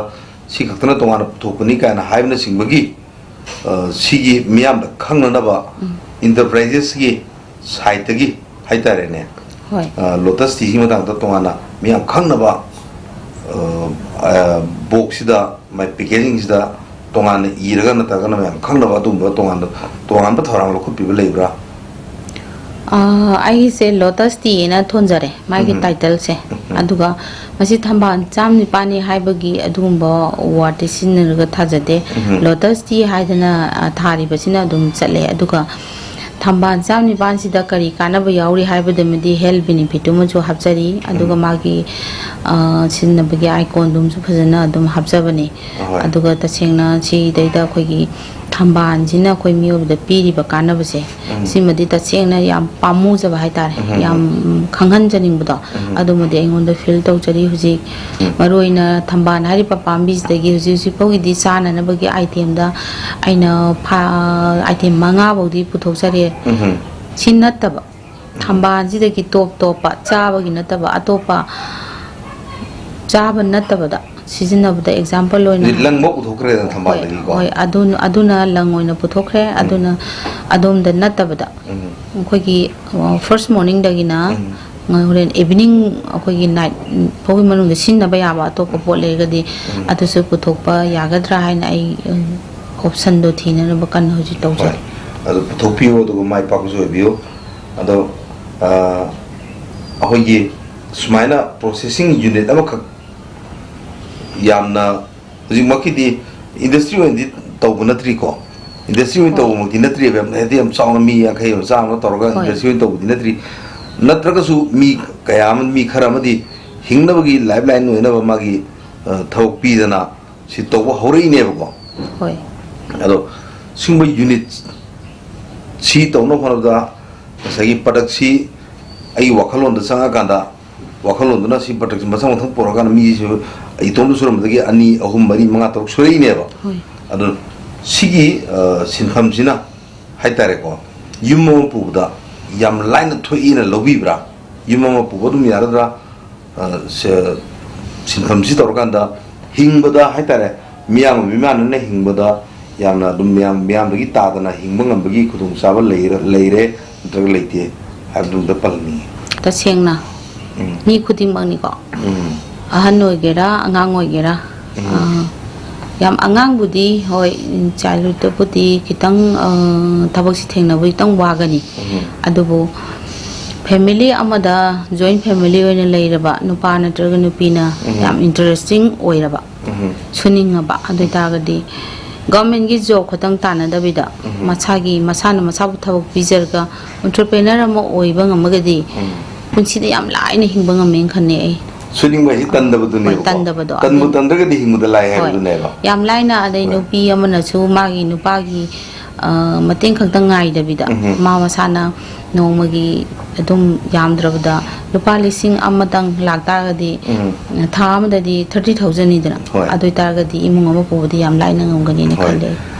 ꯁꯤ ꯈꯛꯇꯅ ꯇꯣꯉꯥꯟꯅ ꯄꯨꯊꯣꯛꯄꯅꯤ ꯀꯥꯏꯅ ꯍꯥꯏꯕꯅꯆꯤꯡꯕꯒꯤ, ꯑ, ꯁꯤꯒꯤ ꯃꯤꯌꯥꯝꯗ ꯈꯪꯅꯅꯕ ꯎꯝ꯫ Enterprises-ꯀꯤ side-ꯇꯒꯤ ꯍꯥꯏꯇꯥꯔꯦꯅꯦ, ꯍꯣꯏ꯫ ꯑ, Lotus Tea-ꯒꯤ ꯃꯇꯥꯡꯗ ꯇꯣꯉꯥꯟꯅ ꯃꯤꯌꯥꯝ ꯈꯪꯅꯕ, ꯑ, ꯑ, box-ꯁꯤꯗ, ꯃꯥꯏ packaging-ꯁꯤꯗ ꯇꯣꯉꯥꯟꯅ ꯏꯔꯒ ꯅꯠꯇ꯭ꯔꯒꯅ ꯃꯌꯥꯝ ꯈꯪꯅꯕ ꯑꯗꯨꯒꯨꯝꯕ ꯇꯣꯉꯥꯟꯕ, ꯇꯣꯉꯥꯟꯕ ꯊꯧꯔꯥꯡ ꯂꯧꯈꯠꯄꯤꯕ ꯂꯩꯕ꯭ꯔꯥ? ꯑꯥ, ꯑꯩꯒꯤꯁꯦ Lotus Tea ꯍꯥꯏꯅ ꯊꯣꯟꯖꯔꯦ, ꯃꯥꯒꯤ ꯎꯝ꯫ Title-ꯁꯦ꯫ ꯎꯝ꯫ ꯑꯗꯨꯒ ꯃꯁꯤ ꯊꯝꯕꯥꯜ ꯆꯥꯝ ꯅꯤꯄꯥꯜꯅꯤ ꯍꯥꯏꯕꯒꯤ ꯑꯗꯨꯒꯨꯝꯕ word-ꯇꯤ ꯁꯤꯖꯤꯟꯅꯔꯒ ꯊꯥꯖꯗꯦ꯫ ꯎꯝ꯫ Lotus Tea ꯍꯥꯏꯗꯅ, ꯑ, ꯊꯥꯔꯤꯕꯁꯤꯅ ꯑꯗꯨꯝ ꯆꯠꯂꯦ꯫ ꯑꯗꯨꯒ ꯊꯝꯕꯥꯜ ꯆꯥꯝ ꯅꯤꯄꯥꯜꯁꯤꯗ ꯀꯔꯤ ꯀꯥꯟꯅꯕ ꯌꯥꯎꯔꯤ ꯍꯥꯏꯕꯗꯨꯃꯗꯤ health benefit-ꯇꯨꯃꯁꯨ ꯍꯥꯞꯆꯔꯤ꯫ ꯑꯗꯨꯒ ꯎꯝ꯫ ꯃꯥꯒꯤ, ꯑ, ꯁꯤꯖꯤꯟꯅꯕꯒꯤ icon-ꯗꯨꯃꯁꯨ ꯐꯖꯅ ꯑꯗꯨꯝ ꯍꯥꯞꯆꯕꯅꯤ꯫ ꯑꯍꯣꯏ꯫ ꯑꯗꯨꯒ ꯇꯁꯦꯡꯅ ꯁꯤꯗꯩꯗ ꯑꯩꯈꯣꯏꯒꯤ ꯊꯝꯕꯥꯜꯁꯤꯅ ꯑꯩꯈꯣꯏ ꯃꯤꯑꯣꯏꯕꯗ ꯄꯤꯔꯤꯕ ꯀꯥꯟꯅꯕꯁꯦ, ꯎꯝ꯫ ꯁꯤꯃꯗꯤ ꯇꯁꯦꯡꯅ ꯌꯥꯝ ꯄꯥꯝꯃꯨꯖꯕ ꯍꯥꯏꯇꯥꯔꯦ, ꯎꯝ, ꯎꯝ, ꯌꯥꯝ ꯎꯝ꯫ ꯈꯪꯍꯟꯖꯅꯤꯡꯕꯗꯣ, ꯎꯝ꯫ ꯑꯗꯨꯃꯗꯤ ꯑꯩꯉꯣꯟꯗ feel ꯇꯧꯖꯔꯤ꯫ ꯍꯧꯖꯤꯛ ꯎꯝ꯫ ꯃꯔꯨꯑꯣꯏꯅ ꯊꯝꯕꯥꯜ ꯍꯥꯏꯔꯤꯕ ꯄꯥꯝꯕꯤꯁꯤꯗꯒꯤ ꯍꯧꯖꯤꯛ ꯍꯧꯖꯤꯛ ꯐꯥꯎꯒꯤꯗꯤ ꯆꯥꯅꯅꯕꯒꯤ item-ꯗ ꯑꯩꯅ ꯐꯥ-, item ꯃꯉꯥ ꯐꯥꯎꯗꯤ ꯄꯨꯊꯣꯛꯆꯔꯦ꯫ ꯎꯝ꯫ ꯁꯤ ꯅꯠꯇꯕ, ꯊꯝꯕꯥꯜꯁꯤꯗꯒꯤ ꯇꯣꯞ ꯇꯣꯞꯄ, ꯆꯥꯕꯒꯤ ꯅꯠꯇꯕ, ꯑꯇꯣꯞꯄ ꯆꯥꯕ ꯅꯠꯇꯕꯗ ꯁꯤꯖꯤꯟꯅꯕꯗ, example ꯑꯣꯏꯅ ꯍꯧꯖꯤꯛ ꯂꯪ ꯐꯥꯎ ꯄꯨꯊꯣꯛꯈ꯭ꯔꯦꯗꯅ ꯍꯣꯏ, ꯊꯝꯕꯥꯜꯗꯒꯤꯀꯣ꯫ ꯍꯣꯏ, ꯑꯗꯨ, ꯑꯗꯨꯅ ꯂꯪ ꯑꯣꯏꯅ ꯄꯨꯊꯣꯛꯈ꯭ꯔꯦ꯫ ꯎꯝ꯫ ꯑꯗꯨꯅ ꯑꯗꯣꯝꯗ ꯅꯠꯇꯕꯗ ꯎꯝ꯫ ꯑꯩꯈꯣꯏꯒꯤ, ꯑ, first morning-ꯗꯒꯤꯅ ꯎꯝ꯫ ꯍꯣꯔꯦꯟ evening, ꯑꯩꯈꯣꯏꯒꯤ night ꯐꯥꯎꯒꯤ ꯃꯅꯨꯡꯗ ꯁꯤꯖꯤꯟꯅꯕ ꯌꯥꯕ ꯑꯇꯣꯞꯄ ꯄꯣꯠ ꯂꯩꯔꯒꯗꯤ ꯎꯝ꯫ ꯑꯗꯨꯁꯨ ꯄꯨꯊꯣꯛꯄ ꯌꯥꯒꯗ꯭ꯔꯥ ꯍꯥꯏꯅ ꯑꯩ, ꯎꯝ, option-ꯗꯣ ꯊꯤꯅꯅꯕ ꯀꯟꯅ ꯍꯧꯖꯤꯛ ꯇꯧꯖꯔꯤ꯫ ꯍꯣꯏ꯫ ꯑꯗꯨ ꯄꯨꯊꯣꯛꯄꯤꯌꯨ, ꯑꯗꯨꯒ ꯃꯥꯏ ꯄꯥꯛꯄꯁꯨ ꯑꯣꯏꯕꯤꯌꯨ꯫ ꯑꯗꯣ, ꯑ, ꯑꯩꯈꯣꯏꯒꯤ ꯁꯨꯃꯥꯏꯅ processing unit ꯑꯃꯈꯛ ꯌꯥꯝꯅ ꯍꯧꯖꯤꯛꯃꯛꯀꯤꯗꯤ industry ꯑꯣꯏꯅꯗꯤ ꯇꯧꯕ ꯅꯠꯇ꯭ꯔꯤꯀꯣ, industry ꯑꯣꯏꯅ ꯍꯣꯏ꯫ ꯇꯧꯕꯃꯛꯇꯤ ꯅꯠꯇ꯭ꯔꯤꯕ, ꯍꯥꯏꯗꯤ ꯌꯥꯝ ꯆꯥꯎꯅ ꯃꯤ ꯌꯥꯡꯈꯩ ꯑꯃ, ꯆꯥꯝꯃ ꯑꯃ ꯇꯧꯔꯒ ꯍꯣꯏ꯫ Industry ꯑꯣꯏꯅ ꯇꯧꯕꯗꯤ ꯅꯠꯇ꯭ꯔꯤ꯫ ꯅꯠꯇ꯭ꯔꯒꯁꯨ ꯃꯤ ꯀꯌꯥ ꯑꯃ, ꯃꯤ ꯈꯔ ꯑꯃꯗꯤ ꯍꯤꯡꯅꯕꯒꯤ lifeline ꯑꯣꯏꯅꯕ ꯃꯥꯒꯤ, ꯑ, ꯊꯕꯛ ꯄꯤꯗꯅ ꯁꯤ ꯇꯧꯕ ꯍꯧꯔꯛꯏꯅꯦꯕꯀꯣ꯫ ꯍꯣꯏ꯫ ꯑꯗꯣ ꯁꯤꯒꯨꯝꯕ unit ꯁꯤ ꯇꯧꯅꯕ ꯍꯣꯠꯅꯕꯗ ꯉꯁꯥꯏꯒꯤ product ꯁꯤ ꯑꯩꯒꯤ ꯋꯥꯈꯜꯂꯣꯟꯗ ꯆꯪꯉꯀꯥꯟꯗ, ꯋꯥꯈꯜꯂꯣꯟꯗꯨꯅ ꯁꯤ product ꯁꯤ ꯃꯊꯪ ꯃꯊꯪ ꯄꯨꯔꯛꯑꯀꯥꯟꯗ ꯃꯤꯁꯨ ꯏꯇꯣꯝꯇ ꯁꯨꯔꯝꯕꯗꯒꯤ ꯑꯅꯤ, ꯑꯍꯨꯝ, ꯃꯔꯤ, ꯃꯉꯥ, ꯇꯔꯨꯛ ꯁꯨꯔꯛꯏꯅꯦꯕ꯫ ꯍꯣꯏ꯫ ꯑꯗꯨ ꯁꯤꯒꯤ, ꯑ, ꯁꯤꯟꯐꯝꯁꯤꯅ ꯍꯥꯏꯇꯥꯔꯦꯀꯣ, ꯌꯨꯝ ꯑꯃ ꯄꯨꯕꯗ ꯌꯥꯝ ꯂꯥꯏꯅ ꯊꯣꯛꯏꯅ ꯂꯧꯕꯤꯕ꯭ꯔꯥ? ꯌꯨꯝ ꯑꯃ ꯄꯨꯕ ꯑꯗꯨꯝ ꯌꯥꯔꯗ꯭ꯔꯥ? ꯑ, ꯁꯦ-, ꯁꯤꯟꯐꯝꯁꯤ ꯇꯧꯔꯀꯥꯟꯗ ꯍꯤꯡꯕꯗ ꯍꯥꯏꯇꯥꯔꯦ, ꯃꯤꯌꯥꯝ ꯃꯤꯃꯥꯟꯅꯅ ꯍꯤꯡꯕꯗ ꯌꯥꯝꯅ ꯑꯗꯨꯝ ꯃꯤꯌꯥꯝ, ꯃꯤꯌꯥꯝꯗꯒꯤ ꯇꯥꯗꯅ ꯍꯤꯡꯕ ꯉꯝꯕꯒꯤ ꯈꯨꯗꯣꯡꯆꯥꯕ ꯂꯩꯔ-, ꯂꯩꯔꯦ ꯅꯠꯇ꯭ꯔꯒ ꯂꯩꯇꯦ ꯍꯥꯏꯕꯗꯨ ꯑꯝꯇ ꯄꯜꯍꯟꯅꯤꯡꯉꯤ꯫ ꯇꯁꯦꯡꯅ ꯎꯝ꯫ ꯃꯤ ꯈꯨꯗꯤꯡꯃꯛꯅꯤꯀꯣ, ꯎꯝ꯫ ꯑꯍꯟ ꯑꯣꯏꯒꯦꯔꯥ, ꯑꯉꯥꯡ ꯑꯣꯏꯒꯦꯔꯥ, ꯎꯝ꯫ ꯑꯥ, ꯌꯥꯝ ꯑꯉꯥꯡꯕꯨꯗꯤ ꯍꯣꯏ, childhoodꯇꯕꯨꯗꯤ ꯈꯤꯇꯪ, ꯑꯥ, ꯊꯕꯛꯁꯤ ꯊꯦꯡꯅꯕ ꯈꯤꯇꯪ ꯋꯥꯒꯅꯤ꯫ ꯎꯝ꯫ ꯑꯗꯨꯕꯨ family ꯑꯃꯗ, joint family ꯑꯣꯏꯅ ꯂꯩꯔꯕ ꯅꯨꯄꯥ ꯅꯠꯇ꯭ꯔꯒ ꯅꯨꯄꯤꯅ ꯎꯝ꯫ ꯌꯥꯝ interesting ꯑꯣꯏꯔꯕ, ꯎꯝ꯫ ꯁꯨꯅꯤꯡꯉꯕ, ꯑꯗꯨ ꯑꯣꯏꯇꯥꯔꯒꯗꯤ governmentꯀꯤ job ꯈꯛꯇꯪ ꯇꯥꯟꯅꯗꯕꯤꯗ ꯎꯝ꯫ ꯃꯁꯥꯒꯤ, ꯃꯁꯥꯅ ꯃꯁꯥꯕꯨ ꯊꯕꯛ ꯄꯤꯖꯔꯒ entrepreneur ꯑꯃ ꯑꯣꯏꯕ ꯉꯝꯃꯒꯗꯤ ꯎꯝ꯫ ꯄꯨꯟꯁꯤꯗ ꯌꯥꯝ ꯂꯥꯏꯅ ꯍꯤꯡꯕ ꯉꯝꯃꯦꯅ ꯈꯟꯅꯩ ꯑꯩ꯫ ꯁꯨꯅꯤꯡꯕ ꯍꯥꯏꯁꯤ ꯇꯟꯗꯕꯗꯨꯅꯦꯕꯀꯣ꯫ ꯍꯣꯏ, ꯇꯟꯗꯕꯗꯣ꯫ ꯇꯟꯕꯨ ꯑꯗꯨ ꯇꯟꯗ꯭ꯔꯒꯗꯤ ꯍꯤꯡꯕꯗ ꯂꯥꯏ ꯍꯣꯏ꯫ ꯍꯥꯏꯕꯗꯨꯅꯦꯕ꯫ ꯌꯥꯝ ꯂꯥꯏꯅ ꯑꯗꯩ ꯍꯣꯏ꯫ ꯅꯨꯄꯤ ꯑꯃꯅꯁꯨ ꯃꯥꯒꯤ ꯅꯨꯄꯥꯒꯤ, ꯑ, ꯃꯇꯦꯡ ꯈꯛꯇꯪ ꯉꯥꯏꯗꯕꯤꯗ ꯎꯝ꯫ ꯃꯥ ꯃꯁꯥꯅ ꯅꯣꯡꯃꯒꯤ ꯑꯗꯨꯝ ꯌꯥꯝꯗ꯭ꯔꯕꯗ ꯂꯨꯄꯥ ꯂꯤꯁꯤꯡ ꯑꯃꯇꯪ ꯂꯥꯛꯇꯥꯔꯒꯗꯤ ꯎꯝ꯫ ꯊꯥ ꯑꯃꯗꯗꯤ thirty thousandꯅꯤꯗꯅ꯫ ꯍꯣꯏ꯫ ꯑꯗꯨ ꯑꯣꯏꯇꯥꯔꯒꯗꯤ ꯏꯃꯨꯡ ꯑꯃ ꯄꯨꯕꯗꯤ ꯌꯥꯝ ꯂꯥꯏꯅ ꯉꯝꯒꯅꯤꯅ ꯍꯣꯏ꯫ ꯈꯜꯂꯦ꯫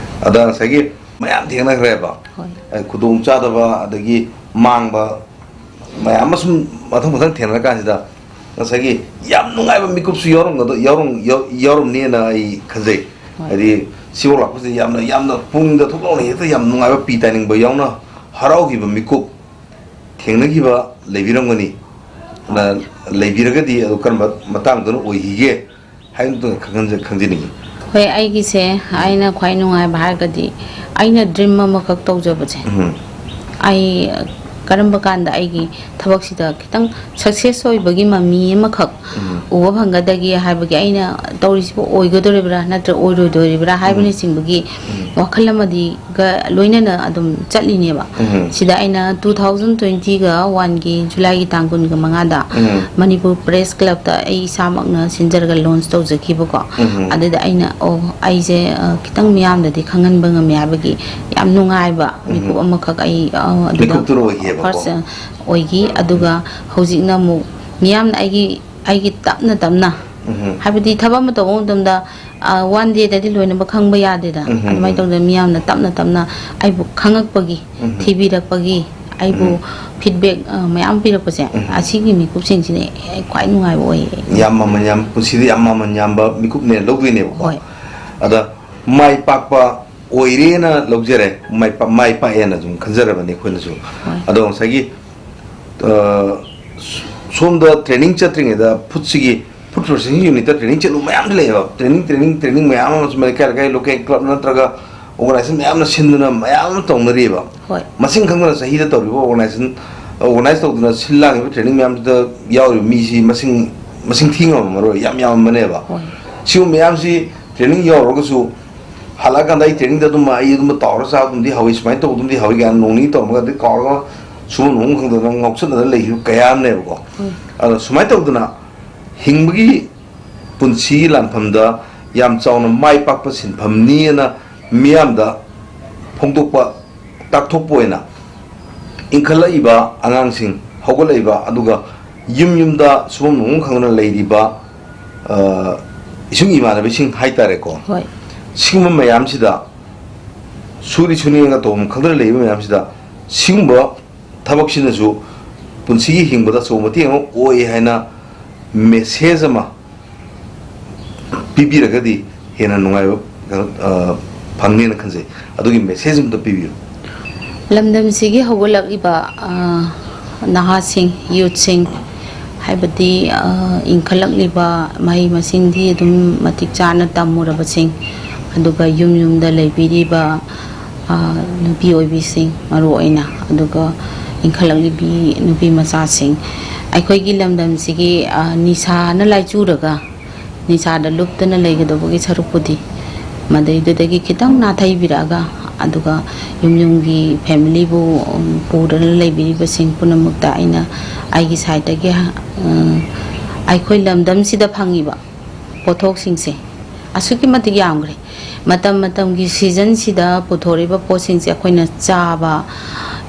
ꯑꯗ ꯉꯁꯥꯏꯒꯤ ꯃꯌꯥꯝ ꯊꯦꯡꯅꯈ꯭ꯔꯦꯕ꯫ ꯍꯣꯏ꯫ ꯑ, ꯈꯨꯗꯣꯡ ꯆꯥꯗꯕ ꯑꯗꯒꯤ ꯃꯥꯡꯕ ꯃꯌꯥꯝ ꯑꯃ ꯁꯨꯝ ꯃꯊꯪ ꯃꯊꯪ ꯊꯦꯡꯅꯔ ꯀꯥꯟꯁꯤꯗ ꯉꯁꯥꯏꯒꯤ ꯌꯥꯝ ꯅꯨꯡꯉꯥꯏꯕ ꯃꯤꯀꯨꯞꯁꯨ ꯌꯥꯎꯔꯝꯒꯗ-, ꯌꯥꯎꯔꯝ-, ꯌꯥꯎ-, ꯌꯥꯎꯔꯝꯅꯤꯅ ꯑꯩ ꯈꯟꯖꯩ꯫ ꯍꯣꯏ꯫ ꯍꯥꯏꯗꯤ ꯁꯤꯐꯥꯎ ꯂꯥꯛꯄꯁꯤꯗ ꯌꯥꯝꯅ, ꯌꯥꯝꯅ ꯄꯨꯛꯅꯤꯡꯗ ꯊꯣꯛ ꯂꯥꯎꯅ ꯍꯦꯛꯇ ꯌꯥꯝ ꯅꯨꯡꯉꯥꯏꯕ ꯄꯤ ꯇꯥꯅꯤꯡꯕ ꯌꯥꯎꯅ ꯍꯔꯥꯎꯈꯤꯕ ꯃꯤꯀꯨꯞ ꯊꯦꯡꯅꯈꯤꯕ ꯂꯩꯕꯤꯔꯝꯒꯅꯤ꯫ ꯅ-, ꯂꯩꯕꯤꯔꯒꯗꯤ ꯑꯗꯨ ꯀꯔꯝꯕ ꯃꯇꯥꯡꯗꯅ ꯑꯣꯏꯈꯤꯒꯦ ꯍꯥꯏꯕꯗꯨ ꯈꯪꯍꯟꯖ-, ꯈꯪꯖꯅꯤꯡꯉꯤ꯫ ꯍꯣꯏ, ꯑꯩꯒꯤꯁꯦ ꯑꯩꯅ ꯈ꯭ꯋꯥꯏ ꯅꯨꯡꯉꯥꯏꯕ ꯍꯥꯏꯔꯒꯗꯤ ꯑꯩꯅ dream ꯑꯃꯈꯛ ꯇꯧꯖꯕꯁꯦ꯫ ꯎꯝ꯫ ꯑꯩ ꯀꯔꯝꯕ ꯀꯥꯟꯗ ꯑꯩꯒꯤ ꯊꯕꯛꯁꯤꯗ ꯈꯤꯇꯪ success ꯑꯣꯏꯕꯒꯤ ꯃꯃꯤ ꯑꯃꯈꯛ ꯎꯝ꯫ ꯎꯕ ꯐꯪꯒꯗꯒꯦ ꯍꯥꯏꯕꯒꯤ ꯑꯩꯅ ꯇꯧꯔꯤꯁꯤꯕꯨ ꯑꯣꯏꯒꯗꯧꯔꯤꯕ꯭ꯔꯥ ꯅꯠꯇ꯭ꯔꯒ ꯑꯣꯏꯔꯣꯏꯗꯧꯔꯤꯕ꯭ꯔꯥ ꯎꯝ꯫ ꯍꯥꯏꯕꯅꯆꯤꯡꯕꯒꯤ ꯎꯝ꯫ ꯋꯥꯈꯜ ꯑꯃꯗꯤ ꯒ ꯂꯣꯏꯅꯅ ꯑꯗꯨꯝ ꯆꯠꯂꯤꯅꯦꯕ꯫ ꯎꯝ꯫ ꯁꯤꯗ ꯑꯩꯅ two thousand twenty-ꯒꯤ Julyꯒꯤ ꯇꯥꯡ ꯀꯨꯟꯒ ꯃꯉꯥꯗ ꯎꯝ꯫ ꯃꯅꯤꯄꯨꯔ Press Clubꯇ ꯑꯩ ꯏꯁꯥꯃꯛꯅ ꯁꯤꯟꯖꯔꯒ launch ꯇꯧꯖꯈꯤꯕꯀꯣ꯫ ꯎꯝ꯫ ꯑꯗꯨꯗ ꯑꯩꯅ, "ꯑꯣ, ꯑꯩꯁꯦ, ꯑ, ꯈꯤꯇꯪ ꯃꯤꯌꯥꯝꯗꯗꯤ ꯈꯪꯍꯟꯕ ꯉꯝꯃꯦ" ꯍꯥꯏꯕꯒꯤ ꯌꯥꯝ ꯅꯨꯡꯉꯥꯏꯕ ꯎꯝ꯫ ꯃꯤꯀꯨꯞ ꯑꯃꯈꯛ ꯑꯩ, ꯑ, ꯑꯗꯨꯗ ꯃꯤꯀꯨꯞꯇꯨꯅ ꯑꯣꯏꯈꯤꯑꯕꯀꯣ꯫ First, ꯑ, ꯑꯣꯏꯈꯤ꯫ ꯑꯗꯨꯒ ꯎꯝ꯫ ꯍꯧꯖꯤꯛꯅ ꯑꯃꯨꯛ ꯃꯤꯌꯥꯝꯅ ꯑꯩꯒꯤ, ꯑꯩꯒꯤ ꯇꯞꯅ ꯇꯞꯅ, ꯎꯝ꯫ ꯍꯥꯏꯕꯗꯤ ꯊꯕꯛ ꯑꯃ ꯇꯧꯕ ꯃꯇꯝꯗ ꯑ, one dayꯗꯗꯤ ꯂꯣꯏꯅꯃꯛ ꯈꯪꯕ ꯌꯥꯗꯦꯗ꯫ ꯎꯝ, ꯎꯝ, ꯑꯗꯨꯃꯥꯏꯅ ꯎꯝ꯫ ꯇꯧꯗꯅ ꯃꯤꯌꯥꯝꯅ ꯇꯞꯅ ꯇꯞꯅ ꯑꯩꯕꯨ ꯈꯪꯉꯛꯄꯒꯤ, ꯎꯝ, ꯎꯝ꯫ ꯊꯤꯕꯤꯔꯛꯄꯒꯤ, ꯑꯩꯕꯨ ꯎꯝ꯫ Feedback, ꯑ, ꯃꯌꯥꯝ ꯄꯤꯔꯛꯄꯁꯦ, ꯎꯝ꯫ ꯑꯁꯤꯒꯤ ꯃꯤꯀꯨꯞꯁꯤꯡꯁꯤꯅ ꯑꯩ ꯈ꯭ꯋꯥꯏ ꯅꯨꯡꯉꯥꯏꯕ ꯑꯣꯏꯌꯦ꯫ ꯌꯥꯝ ꯃꯃꯜ ꯌꯥꯝ, ꯄꯨꯟꯁꯤꯗ ꯌꯥꯝ ꯃꯃꯜ ꯌꯥꯝꯕ ꯃꯤꯀꯨꯞꯅꯦ ꯂꯧꯗꯣꯏꯅꯦꯕꯀꯣ꯫ ꯍꯣꯏ꯫ ꯑꯗ ꯃꯥꯏ ꯄꯥꯛꯄ ꯑꯣꯏꯔꯦꯅ ꯂꯧꯖꯔꯦ, ꯃꯥꯏ ꯄꯥꯛ-, ꯃꯥꯏ ꯄꯥꯛꯑꯦꯅ ꯑꯗꯨꯝ ꯈꯟꯖꯔꯕꯅꯤ ꯑꯩꯈꯣꯏꯅꯁꯨ꯫ ꯍꯣꯏ꯫ ꯑꯗꯣ ꯉꯁꯥꯏꯒꯤ, ꯑ, ꯁꯣꯝꯗ training ꯆꯠꯇ꯭ꯔꯤꯉꯩꯗ food ꯁꯤꯒꯤ, food processing unit ꯇ training ꯆꯠꯂꯨ ꯃꯌꯥꯝ ꯂꯩꯌꯦꯕ꯫ Training, training, training ꯃꯌꯥꯝ ꯑꯃꯁꯨ ꯂꯩꯀꯥꯏ ꯂꯩꯀꯥꯏ local club ꯅꯠꯇ꯭ꯔꯒ organization ꯃꯌꯥꯝꯅ ꯁꯤꯟꯗꯨꯅ ꯃꯌꯥꯝ ꯑꯃ ꯇꯧꯅꯔꯤꯑꯕ꯫ ꯍꯣꯏ꯫ ꯃꯁꯤꯡ ꯈꯪꯗꯅ ꯆꯍꯤꯗ ꯇꯧꯔꯤꯕ organization, organize ꯇꯧꯗꯨꯅ ꯁꯤꯜ ꯂꯥꯡꯉꯤꯕ training ꯃꯌꯥꯝꯁꯤꯗ ꯌꯥꯎꯔꯤꯕ ꯃꯤꯁꯤ ꯃꯁꯤꯡ, ꯃꯁꯤꯡ ꯊꯤ ꯉꯝꯃꯔꯣꯏ, ꯌꯥꯝ ꯌꯥꯝꯃꯝꯕꯅꯦꯕ꯫ ꯍꯣꯏ꯫ ꯁꯤꯒꯨꯝꯕ ꯃꯌꯥꯝꯁꯤ training ꯌꯥꯎꯔꯒꯁꯨ ꯍꯜꯂꯛꯑꯀꯥꯟꯗ ꯑꯩ training ꯗ ꯑꯗꯨꯝ, ꯑꯩ ꯑꯗꯨꯝ ꯇꯥꯎꯔ ꯆꯥꯕ ꯑꯗꯨꯝꯗꯤ ꯍꯥꯎꯏ, ꯁꯨꯃꯥꯏꯅ ꯇꯧꯕ ꯑꯗꯨꯝꯗꯤ ꯍꯥꯎꯏ ꯀꯥꯏꯅ ꯅꯣꯡ ꯅꯤꯅꯤ ꯇꯧꯔꯝꯃꯒ ꯑꯗꯩ ꯀꯥꯎꯔꯒ ꯁꯨꯐꯝ ꯅꯣꯝꯐꯝ ꯈꯪꯗꯗꯅ ꯉꯥꯎꯆꯠꯅꯗꯅ ꯂꯩꯈꯤꯕ ꯀꯌꯥ ꯑꯃꯅꯦꯕꯀꯣ꯫ ꯍꯣꯏ꯫ ꯑꯗꯣ ꯁꯨꯃꯥꯏꯅ ꯇꯧꯗꯅ ꯍꯤꯡꯕꯒꯤ ꯄꯨꯟꯁꯤꯒꯤ ꯂꯥꯟꯐꯝꯗ ꯌꯥꯝ ꯆꯥꯎꯅ ꯃꯥꯏ ꯄꯥꯛꯄ ꯁꯤꯟꯐꯝꯅꯤꯅ ꯃꯤꯌꯥꯝꯗ ꯐꯣꯡꯗꯣꯛꯄ, ꯇꯥꯛꯊꯣꯛꯄ ꯑꯣꯏꯅ ꯏꯟꯈꯠꯂꯛꯏꯕ ꯑꯉꯥꯡꯁꯤꯡ, ꯍꯧꯒꯠꯂꯛꯏꯕ, ꯑꯗꯨꯒ ꯌꯨꯝ ꯌꯨꯝꯗ ꯁꯨꯐꯝ ꯅꯣꯝꯐꯝ ꯈꯪꯗꯅ ꯂꯩꯔꯤꯕ, ꯑ, ꯏꯁꯨꯡ ꯏꯃꯥꯟꯅꯕꯁꯤꯡ ꯍꯥꯏꯇꯥꯔꯦꯀꯣ꯫ ꯍꯣꯏ꯫ ꯁꯤꯒꯨꯝꯕ ꯃꯌꯥꯝꯁꯤꯗ ꯁꯨꯔꯤ ꯁꯨꯅꯤꯡꯉꯒ ꯇꯧꯐꯝ ꯈꯪꯗꯅ ꯂꯩꯔꯤꯕ ꯃꯌꯥꯝꯁꯤꯗ ꯁꯤꯒꯨꯝꯕ ꯊꯕꯛꯁꯤꯅꯁꯨ ꯄꯨꯟꯁꯤꯒꯤ ꯍꯤꯡꯕꯗ ꯑꯆꯧꯕ ꯃꯇꯦꯡ ꯑꯃ ꯑꯣꯏ ꯍꯥꯏꯅ message ꯑꯃ ꯄꯤꯕꯤꯔꯒꯗꯤ ꯍꯦꯟꯅ ꯅꯨꯡꯉꯥꯏꯕ, ꯑ, ꯐꯪꯅꯦꯅ ꯈꯟꯖꯩ꯫ ꯑꯗꯨꯒꯤ message ꯑꯝꯇ ꯄꯤꯕꯤꯌꯨ꯫ ꯂꯝꯗꯝꯁꯤꯒꯤ ꯍꯧꯒꯠꯂꯛꯂꯤꯕ, ꯑ, ꯅꯍꯥꯁꯤꯡ, youth ꯁꯤꯡ, ꯍꯥꯏꯕꯗꯤ, ꯑ, ꯏꯟꯈꯠꯂꯛꯂꯤꯕ ꯃꯍꯩ ꯃꯁꯤꯡꯗꯤ ꯑꯗꯨꯝ ꯃꯇꯤꯛ ꯆꯥꯅ ꯇꯝꯃꯨꯔꯕꯁꯤꯡ, ꯑꯗꯨꯒ ꯌꯨꯝ ꯌꯨꯝꯗ ꯂꯩꯕꯤꯔꯤꯕ, ꯑ, ꯅꯨꯄꯤ ꯑꯣꯏꯕꯤꯁꯤꯡ ꯃꯔꯨ ꯑꯣꯏꯅ, ꯑꯗꯨꯒ ꯏꯟꯈꯠꯂꯛꯂꯤꯕꯤ ꯅꯨꯄꯤ ꯃꯆꯥꯁꯤꯡ, ꯑꯩꯈꯣꯏꯒꯤ ꯂꯝꯗꯝꯁꯤꯒꯤ, ꯑ, ꯅꯤꯁꯥꯅ ꯂꯥꯏꯆꯨꯔꯒ ꯅꯤꯁꯥꯗ ꯂꯨꯞꯇꯅ ꯂꯩꯒꯗꯧꯕꯒꯤ ꯁꯔꯨꯛꯄꯨꯗꯤ ꯃꯗꯩꯗꯨꯗꯒꯤ ꯈꯤꯇꯪ ꯅꯥꯊꯩꯕꯤꯔꯛꯑꯒ, ꯑꯗꯨꯒ ꯌꯨꯝ ꯌꯨꯝꯒꯤ family ꯕꯨ, ꯎꯝ, ꯄꯨꯗꯨꯅ ꯂꯩꯕꯤꯔꯤꯕꯁꯤꯡ ꯄꯨꯝꯅꯃꯛꯇ ꯑꯩꯅ ꯑꯩꯒꯤ side ꯇꯒꯤ, ꯎꯝ, ꯑꯩꯈꯣꯏ ꯂꯝꯗꯝꯁꯤꯗ ꯐꯪꯉꯤꯕ ꯄꯣꯠꯊꯣꯛꯁꯤꯡꯁꯦ ꯑꯁꯨꯛꯀꯤ ꯃꯇꯤꯛ ꯌꯥꯝꯈ꯭ꯔꯦ꯫ ꯃꯇꯝ ꯃꯇꯝꯒꯤ season ꯁꯤꯗ ꯄꯨꯊꯣꯔꯛꯏꯕ ꯄꯣꯠꯁꯤꯡꯁꯦ ꯑꯩꯈꯣꯏꯅ ꯆꯥꯕ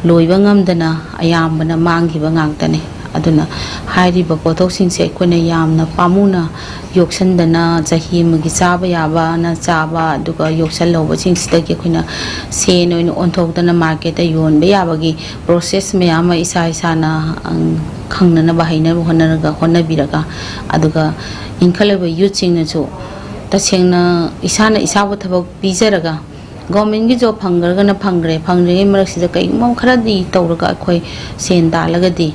ꯂꯣꯏꯕ ꯉꯝꯗꯅ ꯑꯌꯥꯝꯕꯅ ꯃꯥꯡꯈꯤꯕ ꯉꯥꯛꯇꯅꯤ꯫ ꯑꯗꯨꯅ ꯍꯥꯏꯔꯤꯕ ꯄꯣꯠꯊꯣꯛꯁꯤꯡꯁꯦ ꯑꯩꯈꯣꯏꯅ ꯌꯥꯝꯅ ꯄꯥꯝꯃꯨꯅ ꯌꯣꯛꯁꯟꯗꯅ, ꯆꯍꯤ ꯑꯃꯒꯤ ꯆꯥꯕ ꯌꯥꯕꯅ ꯆꯥꯕ, ꯑꯗꯨꯒ ꯌꯣꯛꯁꯜꯍꯧꯕꯁꯤꯡꯁꯤꯗꯒꯤ ꯑꯩꯈꯣꯏꯅ ꯁꯦꯟ ꯑꯣꯏꯅ ꯑꯣꯟꯊꯣꯛꯇꯅ ꯃꯥꯔꯀꯦꯠꯇ ꯌꯣꯟꯕ ꯌꯥꯕꯒꯤ ꯄ꯭ꯔꯣꯁꯦꯁ ꯃꯌꯥꯝ ꯑꯃ ꯏꯁꯥ ꯏꯁꯥꯅ, ꯑꯪ, ꯈꯪꯅꯅꯕ ꯍꯩꯅꯕ ꯍꯣꯠꯅꯔꯒ, ꯍꯣꯠꯅꯕꯤꯔꯒ, ꯑꯗꯨꯒ ꯏꯟꯈꯠꯂꯛꯏꯕ ꯌꯨꯠꯁꯤꯡꯅꯁꯨ ꯇꯁꯦꯡꯅ ꯏꯁꯥꯅ ꯏꯁꯥꯕꯨ ꯊꯕꯛ ꯄꯤꯖꯔꯒ, ꯒꯣꯔꯃꯦꯟꯒꯤ ꯖꯣꯕ ꯐꯪꯈ꯭ꯔꯒꯅ ꯐꯪꯈ꯭ꯔꯦ, ꯐꯪꯗ꯭ꯔꯤꯉꯩ ꯃꯔꯛꯁꯤꯗ ꯀꯩꯒꯨꯝꯕ ꯈꯔꯗꯤ ꯇꯧꯔꯒ ꯑꯩꯈꯣꯏ ꯁꯦꯟ ꯇꯥꯜꯂꯒꯗꯤ,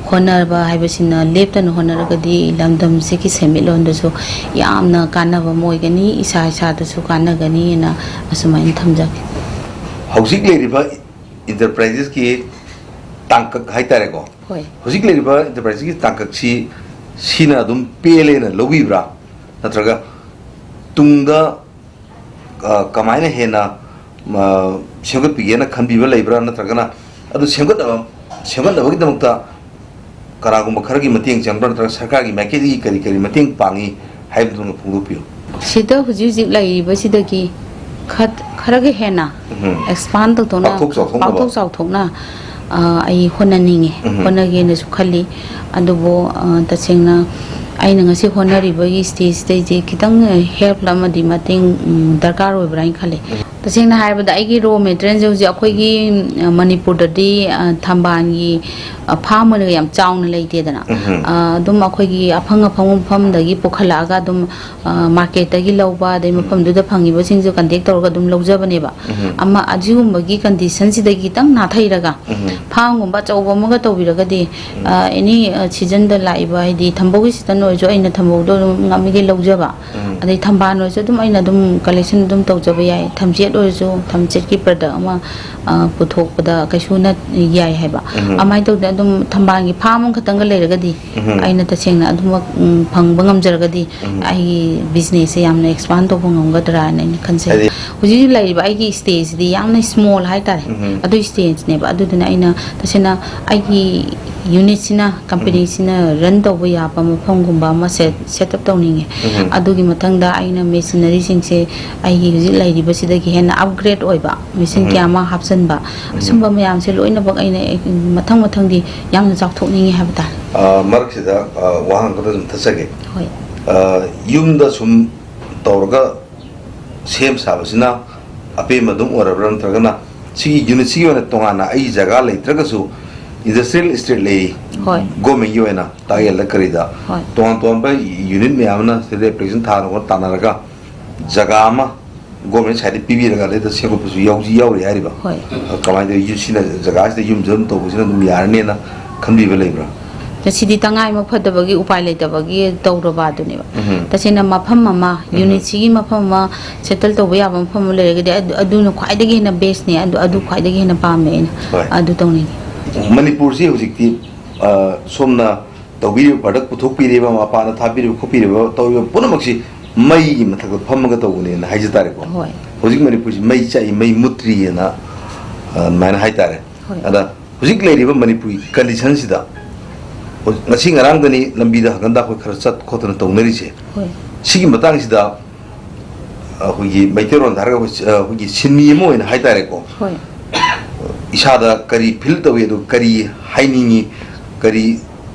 ꯍꯣꯠꯅꯕ ꯍꯥꯏꯕꯁꯤꯅ ꯂꯦꯞꯇꯅ ꯍꯣꯠꯅꯔꯒꯗꯤ ꯂꯝꯗꯝꯁꯤꯒꯤ ꯁꯦꯟꯃꯤꯠꯂꯣꯟꯗꯁꯨ ꯌꯥꯝꯅ ꯀꯥꯟꯅꯕ ꯑꯃ ꯑꯣꯏꯒꯅꯤ, ꯏꯁꯥ ꯏꯁꯥꯗꯁꯨ ꯀꯥꯟꯅꯒꯅꯤꯅ ꯑꯁꯨꯃꯥꯏꯅ ꯊꯝꯖꯒꯦ꯫ ꯍꯧꯖꯤꯛ ꯂꯩꯔꯤꯕ ꯏꯟꯇꯔꯄ꯭ꯔꯥꯏꯖꯦꯁꯀꯤ ꯇꯥꯡꯀꯛ ꯍꯥꯏꯇꯥꯔꯦꯀꯣ, ꯍꯣꯏ꯫ ꯍꯧꯖꯤꯛ ꯂꯩꯔꯤꯕ ꯏꯟꯇꯔꯄ꯭ꯔꯥꯏꯖꯦꯁꯀꯤ ꯇꯥꯡꯀꯛꯁꯤ ꯁꯤꯅ ꯑꯗꯨꯝ ꯄꯦꯜꯂꯦꯅ ꯂꯧꯕꯤꯕ꯭ꯔꯥ, ꯅꯠꯇ꯭ꯔꯒ ꯇꯨꯡꯗ, ꯑ, ꯀꯃꯥꯏꯅ ꯍꯦꯟꯅ, ꯑ, ꯁꯦꯝꯒꯠꯄꯤꯒꯦꯅ ꯈꯟꯕꯤꯕ ꯂꯩꯕ꯭ꯔꯥ, ꯅꯠꯇ꯭ꯔꯒꯅ ꯑꯗꯨ ꯁꯦꯝꯒꯠꯅꯕ, ꯁꯦꯝꯒꯠꯅꯕꯒꯤꯗꯃꯛꯇ ꯀꯅꯥꯒꯨꯝꯕ ꯈꯔꯒꯤ ꯃꯇꯦꯡ ꯆꯪꯕ꯭ꯔꯥ, ꯅꯠꯇ꯭ꯔꯒ ꯁꯔꯀꯥꯔꯒꯤ ꯃꯥꯏꯀꯩꯗꯒꯤ ꯀꯔꯤ ꯀꯔꯤ ꯃꯇꯦꯡ ꯄꯥꯡꯉꯤ ꯍꯥꯏꯕꯗꯨꯃ ꯐꯣꯡꯗꯣꯛꯄꯤꯌꯨ꯫ ꯁꯤꯗ ꯍꯧꯖꯤꯛ ꯍꯧꯖꯤꯛ ꯂꯩꯔꯤꯕꯁꯤꯗꯒꯤ ꯈꯠ-, ꯈꯔꯒ ꯍꯦꯟꯅ ꯎꯝ꯫ ꯑꯦꯛꯁꯄꯥꯟ ꯇꯧꯊꯣꯛꯅ, ꯄꯥꯛꯊꯣꯛ ꯆꯥꯎꯊꯣꯛꯅꯕ꯫ ꯄꯥꯛꯊꯣꯛ ꯆꯥꯎꯊꯣꯛꯅ, ꯑ, ꯑꯩ ꯍꯣꯠꯅꯅꯤꯡꯉꯤ, ꯎꯝ꯫ ꯍꯣꯠꯅꯒꯦꯅꯁꯨ ꯈꯜꯂꯤ꯫ ꯑꯗꯨꯕꯨ, ꯑ, ꯇꯁꯦꯡꯅ ꯑꯩꯅ ꯉꯁꯤ ꯍꯣꯠꯅꯔꯤꯕꯒꯤ ꯁ꯭ꯇꯦꯖꯇꯩꯁꯦ ꯈꯤꯇꯪ ꯍꯦꯜꯞ ꯑꯃꯗꯤ ꯃꯇꯦꯡ, ꯎꯝ, ꯗꯔꯀꯥꯔ ꯑꯣꯏꯕ꯭ꯔꯥ ꯍꯥꯏꯅ ꯈꯜꯂꯤ꯫ ꯎꯝ꯫ ꯇꯁꯦꯡꯅ ꯍꯥꯏꯔꯕꯗ ꯑꯩꯒꯤ ꯔꯣ ꯃꯦꯇꯔꯤꯌꯦꯜꯁꯦ ꯍꯧꯖꯤꯛ ꯑꯩꯈꯣꯏꯒꯤ, ꯑ, ꯃꯅꯤꯄꯨꯔꯗꯗꯤ, ꯑ, ꯊꯝꯕꯥꯜꯒꯤ, ꯑ, ꯐꯥꯝ ꯑꯣꯏꯅ ꯌꯥꯝ ꯆꯥꯎꯅ ꯂꯩꯇꯦꯗꯅ꯫ ꯎꯝ꯫ ꯑ, ꯑꯗꯨꯝ ꯑꯩꯈꯣꯏꯒꯤ ꯑꯐꯪ ꯑꯐꯪꯕ ꯃꯐꯝꯗꯒꯤ ꯄꯨꯈꯠꯂꯛꯑꯒ ꯑꯗꯨꯝ, ꯑ, ꯃꯥꯔꯀꯦꯠꯇꯒꯤ ꯂꯧꯕ, ꯑꯗꯩ ꯎꯝ꯫ ꯃꯐꯝꯗꯨꯗ ꯐꯪꯉꯤꯕꯁꯤꯡꯁꯨ ꯀꯟꯇꯦꯛ ꯇꯧꯔꯒ ꯑꯗꯨꯝ ꯂꯧꯖꯕꯅꯦꯕ꯫ ꯎꯝ꯫ ꯑꯃ ꯑꯁꯤꯒꯨꯝꯕꯒꯤ ꯀꯟꯗꯤꯁꯟꯁꯤꯗꯒꯤ ꯈꯤꯇꯪ ꯅꯥꯊꯩꯔꯒ ꯎꯝ꯫ ꯐꯥꯝꯒꯨꯝꯕ ꯑꯆꯧꯕ ꯑꯃꯒ ꯇꯧꯕꯤꯔꯒꯗꯤ, ꯎꯝ꯫ ꯑ, ꯑꯦꯅꯤ, ꯑ, ꯁꯤꯖꯟꯗ ꯂꯥꯛꯏꯕ, ꯍꯥꯏꯗꯤ ꯊꯝꯕꯧꯒꯤ ꯁꯤꯖꯟ ꯑꯣꯏꯔꯁꯨ ꯑꯩꯅ ꯊꯝꯕꯧꯗꯣ ꯑꯗꯨꯝ ꯉꯝꯃꯤꯈꯩ ꯂꯧꯖꯕ꯫ ꯎꯝ꯫ ꯑꯗꯩ ꯊꯝꯕꯥꯜ ꯑꯣꯏꯔꯁꯨ ꯑꯗꯨꯝ ꯑꯩꯅ ꯑꯗꯨꯝ ꯀꯂꯦꯛꯁꯟ ꯑꯗꯨꯝ ꯇꯧꯖꯕ ꯌꯥꯏ꯫ ꯊꯝꯆꯦꯠ ꯑꯣꯏꯔꯁꯨ ꯊꯝꯆꯦꯠꯀꯤ ꯄ꯭ꯔꯗꯛ ꯑꯃ, ꯑ, ꯄꯨꯊꯣꯛꯄꯗ ꯀꯩꯁꯨ ꯅꯠ-, ꯌꯥꯏ ꯍꯥꯏꯕ꯫ ꯎꯝ꯫ ꯑꯗꯨꯃꯥꯏꯅ ꯇꯧꯗꯅ ꯑꯗꯨꯝ ꯊꯝꯕꯥꯜꯒꯤ ꯐꯥꯝ ꯑꯃꯈꯛꯇꯪꯒ ꯂꯩꯔꯒꯗꯤ ꯎꯝ꯫ ꯑꯩꯅ ꯇꯁꯦꯡꯅ ꯑꯗꯨꯃꯛ, ꯎꯝ, ꯐꯪꯕ ꯉꯝꯖꯔꯒꯗꯤ ꯎꯝ꯫ ꯑꯩꯒꯤ ꯕꯤꯖꯤꯅꯦꯁꯁꯦ ꯌꯥꯝꯅ ꯑꯦꯛꯁꯄꯥꯟ ꯇꯧꯕ ꯉꯝꯒꯗ꯭ꯔꯥ ꯍꯥꯏꯅ ꯑꯩꯅ ꯈꯟꯖꯩ꯫ ꯍꯥꯏꯗꯤ ꯍꯧꯖꯤꯛ ꯍꯧꯖꯤꯛ ꯂꯩꯔꯤꯕ ꯑꯩꯒꯤ ꯁ꯭ꯇꯦꯖꯁꯤꯗꯤ ꯌꯥꯝꯅ ꯁ꯭ꯃꯣꯜ ꯍꯥꯏꯇꯥꯔꯦ꯫ ꯎꯝ꯫ ꯑꯗꯨ ꯁ꯭ꯇꯦꯖꯅꯦꯕ꯫ ꯑꯗꯨꯗꯨꯅ ꯑꯩꯅ ꯇꯁꯦꯡꯅ ꯑꯩꯒꯤ ꯌꯨꯅꯤꯠꯁꯤꯅ, ꯎꯝ, ꯀꯝꯄꯅꯤꯁꯤꯅ ꯔꯟ ꯇꯧꯕ ꯌꯥꯕ ꯃꯐꯝꯒꯨꯝꯕ ꯑꯃ ꯁꯦꯠ, ꯁꯦꯠ ꯑꯞ ꯇꯧꯅꯤꯡꯉꯦ꯫ ꯎꯝ꯫ ꯑꯗꯨꯒꯤ ꯃꯊꯪꯗ ꯑꯩꯅ ꯃꯦꯆꯤꯅꯔꯤꯁꯤꯡꯁꯦ ꯑꯩꯒꯤ ꯍꯧꯖꯤꯛ ꯂꯩꯔꯤꯕꯁꯤꯗꯒꯤ ꯍꯦꯟꯅ ꯑꯞꯒ꯭ꯔꯦꯗ ꯑꯣꯏꯕ ꯃꯦꯆꯤꯟ, ꯎꯝ, ꯀꯌꯥ ꯑꯃ ꯍꯥꯞꯆꯤꯟꯕ, ꯎꯝ, ꯑꯁꯨꯝꯕ ꯃꯌꯥꯝꯁꯦ ꯂꯣꯏꯅꯃꯛ ꯑꯩꯅ ꯃꯊꯪ ꯃꯊꯪꯗꯤ ꯌꯥꯝꯅ ꯆꯥꯎꯊꯣꯛꯅꯤꯡꯉꯦ ꯍꯥꯏꯕ ꯇꯥꯔꯦ꯫ ꯑ, ꯃꯔꯛꯁꯤꯗ, ꯑ, ꯋꯥꯍꯪ ꯑꯃꯈꯛꯇ ꯑꯗꯨꯝ ꯊꯠꯆꯒꯦ꯫ ꯍꯣꯏ꯫ ꯑ, ꯌꯨꯝꯗ ꯁꯨꯝ ꯇꯧꯔꯒ ꯁꯦꯝ ꯁꯥꯕꯁꯤꯅ ꯑꯄꯦꯟꯕ ꯑꯗꯨꯝ ꯑꯣꯏꯔꯕ꯭ꯔꯥ, ꯅꯠꯇ꯭ꯔꯒꯅ ꯁꯤꯒꯤ ꯌꯨꯅꯤꯠꯁꯤꯒꯤ ꯑꯣꯏꯅ ꯇꯣꯉꯥꯟꯅ ꯑꯩ ꯖꯒꯥ ꯂꯩꯇ꯭ꯔꯒꯁꯨ industrial estate ꯂꯩ, ꯍꯣꯏ, ꯒꯣꯔꯃꯦꯟꯒꯤ ꯑꯣꯏꯅ ꯇꯥꯛꯌꯦꯜꯗ ꯀꯔꯤꯗ, ꯍꯣꯏ, ꯇꯣꯉꯥꯟ ꯇꯣꯉꯥꯟꯕ ꯌꯨꯅꯤꯠ ꯃꯌꯥꯝ ꯑꯃꯅ ꯁꯤꯗ application ꯊꯥꯅ ꯈꯣꯠꯅ ꯇꯥꯟꯅꯔꯒ ꯖꯒꯥ ꯑꯃ ꯒꯣꯔꯃꯦꯟ ꯁꯥꯏꯠꯇ ꯄꯤꯕꯤꯔꯒ ꯑꯗꯩꯗ ꯁꯦꯝꯒꯠꯄꯁꯨ ꯌꯥꯎꯁꯨ ꯌꯥꯎꯔꯤ ꯍꯥꯏꯔꯤꯕ꯫ ꯍꯣꯏ꯫ ꯀꯃꯥꯏꯅ ꯇꯧꯋꯤ? ꯌꯨ-, ꯁꯤꯅ ꯖꯒꯥꯁꯤꯗ ꯌꯨꯝꯁꯨ ꯑꯗꯨꯝ ꯇꯧꯕꯁꯤꯅ ꯑꯗꯨꯝ ꯌꯥꯔꯅꯦꯅ ꯈꯟꯕꯤꯕ ꯂꯩꯕ꯭ꯔꯥ? ꯁꯤꯗꯤ ꯇꯉꯥꯏꯃꯛ ꯐꯗꯕꯒꯤ, ꯎꯄꯥꯏ ꯂꯩꯇꯕꯒꯤ ꯇꯧꯔꯕ ꯑꯗꯨꯅꯦꯕ꯫ ꯎꯝ꯫ ꯇꯁꯦꯡꯅ ꯃꯐꯝ ꯑꯃ, ꯎꯝ, ꯌꯨꯅꯤꯠꯁꯤꯒꯤ ꯃꯐꯝ ꯑꯃ ꯁꯦꯇꯜ ꯇꯧꯕ ꯌꯥꯕ ꯃꯐꯝ ꯑꯃ ꯂꯩꯔꯒꯗꯤ ꯑꯗꯨ, ꯑꯗꯨꯅ ꯈ꯭ꯋꯥꯏꯗꯒꯤ ꯍꯦꯟꯅ ꯕꯦꯁꯅꯦ, ꯑꯗꯨ, ꯑꯗꯨ ꯈ꯭ꯋꯥꯏꯗꯒꯤ ꯍꯦꯟꯅ ꯄꯥꯝꯃꯦ ꯑꯩꯅ꯫ ꯍꯣꯏ꯫ ꯑꯗꯨ ꯇꯧꯅꯤꯡꯉꯤ꯫ ꯃꯅꯤꯄꯨꯔꯁꯤ ꯍꯧꯖꯤꯛꯇꯤ, ꯑ, ꯁꯣꯝꯅ ꯇꯧꯕꯤꯔꯤꯕ, ꯄ꯭ꯔꯗꯛ ꯄꯨꯊꯣꯛꯄꯤꯔꯤꯕ, ꯃꯄꯥꯟꯗ ꯊꯥꯕꯤꯔꯤꯕ ꯈꯣꯠꯄꯤꯔꯤꯕ, ꯇꯧꯔꯤꯕ ꯄꯨꯝꯅꯃꯛꯁꯤ ꯃꯩꯒꯤ ꯃꯊꯛꯇ ꯐꯝꯃꯒ ꯇꯧꯕꯅꯦꯅ ꯍꯥꯏꯖ ꯇꯥꯔꯦꯀꯣ꯫ ꯍꯣꯏ꯫ ꯍꯧꯖꯤꯛ ꯃꯅꯤꯄꯨꯔꯁꯤ ꯃꯩ ꯆꯥꯛꯏ, ꯃꯩ ꯃꯨꯠꯇ꯭ꯔꯤꯑꯅ, ꯑ, ꯑꯗꯨꯃꯥꯏꯅ ꯍꯥꯏꯇꯥꯔꯦ꯫ ꯍꯣꯏ꯫ ꯑꯗ ꯍꯧꯖꯤꯛ ꯂꯩꯔꯤꯕ ꯃꯅꯤꯄꯨꯔꯒꯤ ꯀꯟꯗꯤꯁꯟꯁꯤꯗ, ꯍꯧꯖꯤꯛ ꯉꯁꯤ ꯉꯔꯥꯡꯗꯅꯤ ꯂꯝꯕꯤꯗ ꯍꯪꯒꯟꯗ ꯑꯩꯈꯣꯏ ꯈꯔ ꯆꯠ ꯈꯣꯠꯇꯅ ꯇꯧꯅꯔꯤꯁꯦ꯫ ꯍꯣꯏ꯫ ꯁꯤꯒꯤ ꯃꯇꯥꯡꯁꯤꯗ ꯑꯩꯈꯣꯏꯒꯤ ꯃꯩꯇꯩꯔꯣꯟꯗ ꯍꯥꯏꯔꯒ ꯑꯩꯈꯣꯏ, ꯑꯩꯈꯣꯏꯒꯤ ꯁꯤꯟꯃꯤ ꯑꯃ ꯑꯣꯏꯅ ꯍꯥꯏꯇꯥꯔꯦꯀꯣ꯫ ꯍꯣꯏ꯫ ꯏꯁꯥꯗ ꯀꯔꯤ ꯐꯤꯜ ꯇꯧꯏ, ꯑꯗꯨ ꯀꯔꯤ ꯍꯥꯏꯅꯤꯡꯉꯤ, ꯀꯔꯤ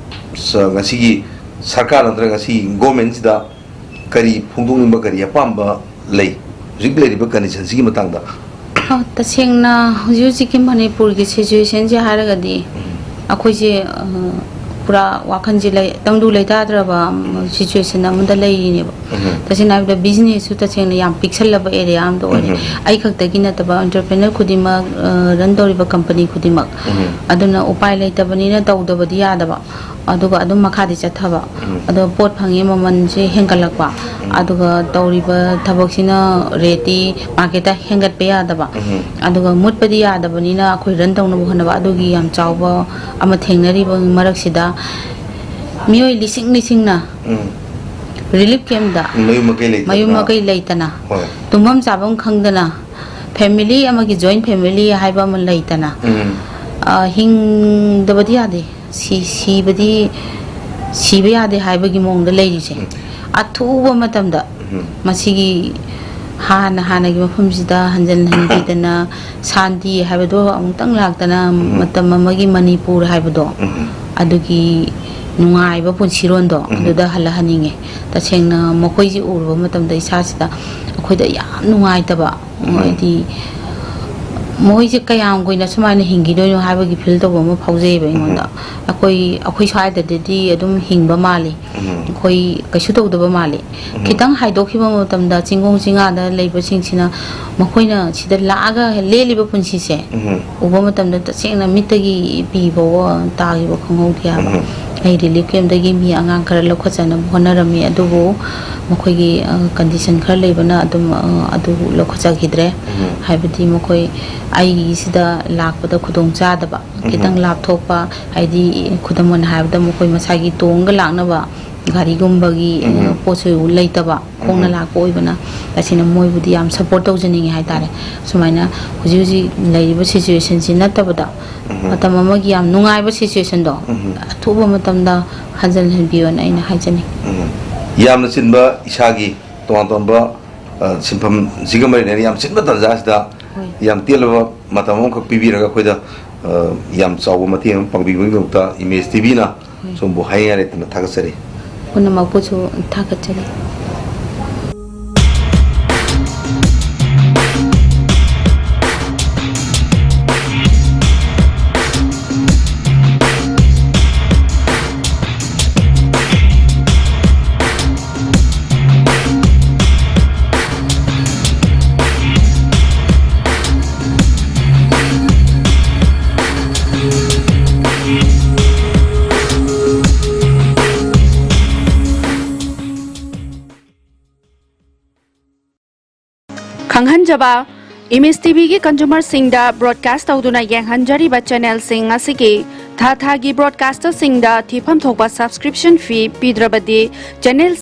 ꯁ-, ꯉꯁꯤꯒꯤ ꯁꯔꯀꯥꯔ ꯅꯠꯇ꯭ꯔꯒ ꯉꯁꯤꯒꯤ ꯒꯣꯔꯃꯦꯟꯁꯤꯗ ꯀꯔꯤ ꯐꯣꯡꯗꯣꯛꯅꯤꯡꯕ, ꯀꯔꯤ ꯑꯄꯥꯝꯕ ꯂꯩ ꯍꯧꯖꯤꯛ ꯂꯩꯔꯤꯕ ꯀꯟꯗꯤꯁꯟꯁꯤꯒꯤ ꯃꯇꯥꯡꯗ? ꯑ, ꯇꯁꯦꯡꯅ ꯍꯧꯖꯤꯛ ꯍꯧꯖꯤꯛꯀꯤ ꯃꯅꯤꯄꯨꯔꯒꯤ ꯁꯤꯆꯨꯋꯦꯁꯟꯁꯦ ꯍꯥꯏꯔꯒꯗꯤ, ꯎꯝ꯫ ꯑꯩꯈꯣꯏꯁꯦ, ꯑ, ꯄꯨꯔꯥ ꯋꯥꯈꯜꯁꯦ ꯂꯩ-, ꯇꯪꯗꯨ ꯂꯩꯇꯥꯗ꯭ꯔꯕ, ꯎꯝ, ꯁꯤꯆꯨꯋꯦꯁꯟ ꯑꯃꯗ ꯂꯩꯔꯤꯅꯦꯕ꯫ ꯎꯝ꯫ ꯇꯁꯦꯡꯅ ꯍꯥꯏꯕꯗ ꯕꯤꯖꯤꯅꯦꯁꯁꯨ ꯇꯁꯦꯡꯅ ꯌꯥꯝ ꯄꯤꯛꯁꯜꯂꯕ ꯑꯦꯔꯤꯌꯥ ꯑꯃꯗ ꯑꯣꯏꯔꯦ꯫ ꯎꯝ꯫ ꯑꯩ ꯈꯛꯇꯒꯤ ꯅꯠꯇꯕ, ꯑꯦꯟꯇꯔꯄ꯭ꯔꯦꯅꯔ ꯈꯨꯗꯤꯡꯃꯛ, ꯑ, ꯔꯟ ꯇꯧꯔꯤꯕ ꯀꯝꯄꯅꯤ ꯈꯨꯗꯤꯡꯃꯛ꯫ ꯎꯝ꯫ ꯑꯗꯨꯅ ꯎꯄꯥꯏ ꯂꯩꯇꯕꯅꯤꯅ ꯇꯧꯗꯕꯗꯤ ꯌꯥꯗꯕ꯫ ꯑꯗꯨꯒ ꯑꯗꯨꯝ ꯃꯈꯥꯗꯤ ꯆꯠꯊꯕ꯫ ꯎꯝ꯫ ꯑꯗꯣ ꯄꯣꯠ ꯐꯪꯉꯤ ꯃꯃꯜꯁꯦ ꯍꯦꯟꯒꯠꯂꯛꯄ꯫ ꯎꯝ꯫ ꯑꯗꯨꯒ ꯇꯧꯔꯤꯕ ꯊꯕꯛꯁꯤꯅ ꯔꯦꯠꯇꯤ ꯃꯥꯔꯀꯦꯠꯇ ꯍꯦꯟꯒꯠꯄ ꯌꯥꯗꯕ꯫ ꯎꯝ꯫ ꯑꯗꯨꯒ ꯃꯨꯠꯄꯗꯤ ꯌꯥꯗꯕꯅꯤꯅ ꯑꯩꯈꯣꯏ ꯔꯟ ꯇꯧꯅꯕ ꯍꯣꯠꯅꯕ, ꯑꯗꯨꯒꯤ ꯌꯥꯝ ꯆꯥꯎꯕ ꯑꯃ ꯊꯦꯡꯅꯔꯤꯕ ꯃꯔꯛꯁꯤꯗ ꯃꯤꯑꯣꯏ ꯂꯤꯁꯤꯡ ꯂꯤꯁꯤꯡꯅ ꯎꯝ꯫ ꯔꯤꯂꯤꯐ ꯀꯦꯝꯗ ꯃꯌꯨꯝ ꯃꯀꯩ ꯂꯩꯇꯅ, ꯃꯌꯨꯝ ꯃꯀꯩ ꯂꯩꯇꯅ, ꯍꯣꯏ꯫ ꯇꯨꯝꯐꯝ ꯆꯥꯐꯝ ꯈꯪꯗꯅ, ꯐꯦꯃꯤꯂꯤ ꯑꯃꯒꯤ, ꯖꯣꯏꯟ ꯐꯦꯃꯤꯂꯤ ꯍꯥꯏꯕ ꯑꯃ ꯂꯩꯇꯅ, ꯎꯝ꯫ ꯑ, ꯍꯤꯡꯗꯕꯗꯤ ꯌꯥꯗꯦ, ꯁꯤ-, ꯁꯤꯕꯗꯤ, ꯁꯤꯕ ꯌꯥꯗꯦ ꯍꯥꯏꯕꯒꯤ ꯃꯑꯣꯡꯗ ꯂꯩꯔꯤꯁꯦ꯫ ꯎꯝ꯫ ꯑꯊꯨꯕ ꯃꯇꯝꯗ ꯎꯝ꯫ ꯃꯁꯤꯒꯤ ꯍꯥꯟꯅ ꯍꯥꯟꯅꯒꯤ ꯃꯐꯝꯁꯤꯗ ꯍꯟꯖꯤꯟ ꯍꯟꯈꯤꯗꯅ, ꯁꯥꯟꯇꯤ ꯍꯥꯏꯕꯗꯣ ꯑꯃꯨꯛꯇꯪ ꯂꯥꯛꯇꯅ, ꯎꯝ꯫ ꯃꯇꯝ ꯑꯃꯒꯤ ꯃꯅꯤꯄꯨꯔ ꯍꯥꯏꯕꯗꯣ, ꯎꯝ꯫ ꯑꯗꯨꯒꯤ ꯅꯨꯡꯉꯥꯏꯕ ꯄꯨꯟꯁꯤꯔꯣꯟꯗꯣ, ꯎꯝ꯫ ꯑꯗꯨꯗ ꯍꯜꯂꯛꯍꯟꯅꯤꯡꯉꯦ꯫ ꯇꯁꯦꯡꯅ ꯃꯈꯣꯏꯁꯦ ꯎꯔꯨꯕ ꯃꯇꯝꯗ ꯏꯁꯥꯁꯤꯗ ꯑꯩꯈꯣꯏꯗ ꯌꯥꯝ ꯅꯨꯡꯉꯥꯏꯇꯕ, ꯎꯝ꯫ ꯍꯥꯏꯗꯤ ꯃꯣꯏꯁꯦ ꯀꯌꯥꯝ ꯀꯨꯏꯅ ꯁꯨꯃꯥꯏꯅ ꯍꯤꯡꯈꯤꯗꯣꯏꯅꯣ ꯍꯥꯏꯕꯒꯤ ꯐꯤꯜ ꯇꯧꯕ ꯑꯃ ꯐꯥꯎꯖꯩꯌꯦꯕ ꯑꯩꯉꯣꯟꯗ꯫ ꯎꯝ꯫ ꯑꯩꯈꯣꯏ, ꯑꯩꯈꯣꯏ ꯁ꯭ꯋꯥꯏꯗꯗꯗꯤ ꯑꯗꯨꯝ ꯍꯤꯡꯕ ꯃꯥꯜꯂꯤ, ꯎꯝ꯫ ꯑꯩꯈꯣꯏ ꯀꯩꯁꯨ ꯇꯧꯗꯕ ꯃꯥꯜꯂꯤ꯫ ꯎꯝ꯫ ꯈꯤꯇꯪ ꯍꯥꯏꯗꯣꯛꯈꯤꯕ ꯃꯇꯝꯗ ꯆꯤꯡꯈꯣꯡ ꯆꯤꯡꯌꯥꯗ ꯂꯩꯕꯁꯤꯡꯁꯤꯅ ꯃꯈꯣꯏꯅ ꯁꯤꯗ ꯂꯥꯛꯑꯒ ꯂꯦꯜꯂꯤꯕ ꯄꯨꯟꯁꯤꯁꯦ ꯎꯝ꯫ ꯎꯕ ꯃꯇꯝꯗ ꯇꯁꯦꯡꯅ ꯃꯤꯠꯇꯒꯤ ꯄꯤ ꯐꯥꯎꯕ ꯇꯥꯈꯤꯕ ꯈꯪꯍꯧꯗꯦ ꯍꯥꯏꯕ꯫ ꯎꯝ꯫ ꯑꯩ ꯔꯤꯂꯤꯐ ꯀꯦꯝꯗꯒꯤ ꯃꯤ ꯑꯉꯥꯡ ꯈꯔ ꯂꯧꯈꯠꯆꯅꯕ ꯍꯣꯠꯅꯔꯝꯃꯤ, ꯑꯗꯨꯕꯨ ꯃꯈꯣꯏꯒꯤ, ꯑ, ꯀꯟꯗꯤꯁꯟ ꯈꯔ ꯂꯩꯕꯅ ꯑꯗꯨꯝ, ꯑ, ꯑꯗꯨ ꯂꯧꯈꯠꯆꯈꯤꯗ꯭ꯔꯦ꯫ ꯎꯝ꯫ ꯍꯥꯏꯕꯗꯤ ꯃꯈꯣꯏ ꯑꯩꯒꯤꯁꯤꯗ ꯂꯥꯛꯄꯗ ꯈꯨꯗꯣꯡ ꯆꯥꯗꯕ, ꯎꯝ꯫ ꯈꯤꯇꯪ ꯂꯥꯞꯊꯣꯛꯄ, ꯍꯥꯏꯗꯤ ꯈꯨꯗꯝ ꯑꯣꯏꯅ ꯍꯥꯏꯔꯕꯗ ꯃꯈꯣꯏ ꯃꯁꯥꯒꯤ ꯇꯣꯡꯉꯒ ꯂꯥꯛꯅꯕ ꯒꯥꯔꯤꯒꯨꯝꯕꯒꯤ, ꯎꯝ꯫ ꯄꯣꯠꯁꯨ ꯂꯩꯇꯕ, ꯈꯣꯡꯅ ꯎꯝ꯫ ꯂꯥꯛꯄ ꯑꯣꯏꯕꯅ, ꯇꯁꯦꯡꯅ ꯃꯣꯏꯕꯨꯗꯤ ꯌꯥꯝ ꯁꯄꯣꯔꯠ ꯇꯧꯖꯅꯤꯡꯉꯦ ꯍꯥꯏꯇꯥꯔꯦ꯫ ꯁꯨꯃꯥꯏꯅ ꯍꯧꯖꯤꯛ ꯍꯧꯖꯤꯛ ꯂꯩꯔꯤꯕ ꯁꯤꯆꯨꯋꯦꯁꯟꯁꯤ ꯅꯠꯇꯕꯗ, ꯎꯝ꯫ ꯃꯇꯝ ꯑꯃꯒꯤ ꯌꯥꯝ ꯅꯨꯡꯉꯥꯏꯕ ꯁꯤꯆꯨꯋꯦꯁꯟꯗꯣ ꯎꯝ꯫ ꯑꯊꯨꯕ ꯃꯇꯝꯗ ꯍꯟꯖꯤꯟꯍꯟꯕꯤꯌꯣꯅ ꯑꯩꯅ ꯍꯥꯏꯖꯅꯤꯡꯉꯤ꯫ ꯎꯝ꯫ ꯌꯥꯝꯅ ꯆꯤꯟꯕ ꯏꯁꯥꯒꯤ ꯇꯣꯉꯥꯟ ꯇꯣꯉꯥꯟꯕ, ꯑ, ꯁꯤꯟꯐꯝꯁꯤꯒ ꯃꯔꯤ ꯂꯩꯅꯅ ꯌꯥꯝ ꯆꯤꯟꯕ ꯇꯥꯟꯖꯥ ꯑꯁꯤꯗ ꯍꯣꯏ꯫ ꯌꯥꯝ ꯇꯦꯜꯂꯕ ꯃꯇꯝ ꯑꯃꯈꯛ ꯄꯤꯕꯤꯔꯒ ꯑꯩꯈꯣꯏꯗ, ꯑ, ꯌꯥꯝ ꯆꯥꯎꯕ ꯃꯇꯦꯡ ꯑꯃ ꯄꯥꯡꯕꯤꯕꯒꯤꯗꯃꯛꯇ ꯏꯃꯦꯖ ꯇꯤꯚꯤꯅ ꯍꯣꯏ꯫ ꯁꯣꯝꯕꯨ ꯍꯥꯏꯅꯤꯡꯉꯥꯏ ꯂꯩꯇꯅ ꯊꯥꯒꯠꯆꯔꯤ꯫ ꯄꯨꯝꯅꯃꯛꯄꯨꯁꯨ ꯊꯥꯒꯠꯆꯔꯤ꯫ ꯈꯪꯍꯟꯖꯕ, ꯏꯃꯦꯖ ꯇꯤꯚꯤꯒꯤ ꯀꯟꯖꯨꯃꯔꯁꯤꯡꯗ ꯕ꯭ꯔꯣꯗꯀꯥꯁ ꯇꯧꯗꯨꯅ ꯌꯦꯡꯍꯟꯖꯔꯤꯕ ꯆꯦꯅꯦꯜꯁꯤꯡ ꯑꯁꯤꯒꯤ ꯊꯥ ꯊꯥꯒꯤ ꯕ꯭ꯔꯣꯗꯀꯥꯁꯇꯔꯁꯤꯡꯗ ꯊꯤꯐꯝ ꯊꯣꯛꯄ ꯁꯕꯁꯀ꯭ꯔꯤꯞꯁꯟ ꯐꯤ ꯄꯤꯗ꯭ꯔꯕꯗꯤ ꯆꯦꯅꯦꯜ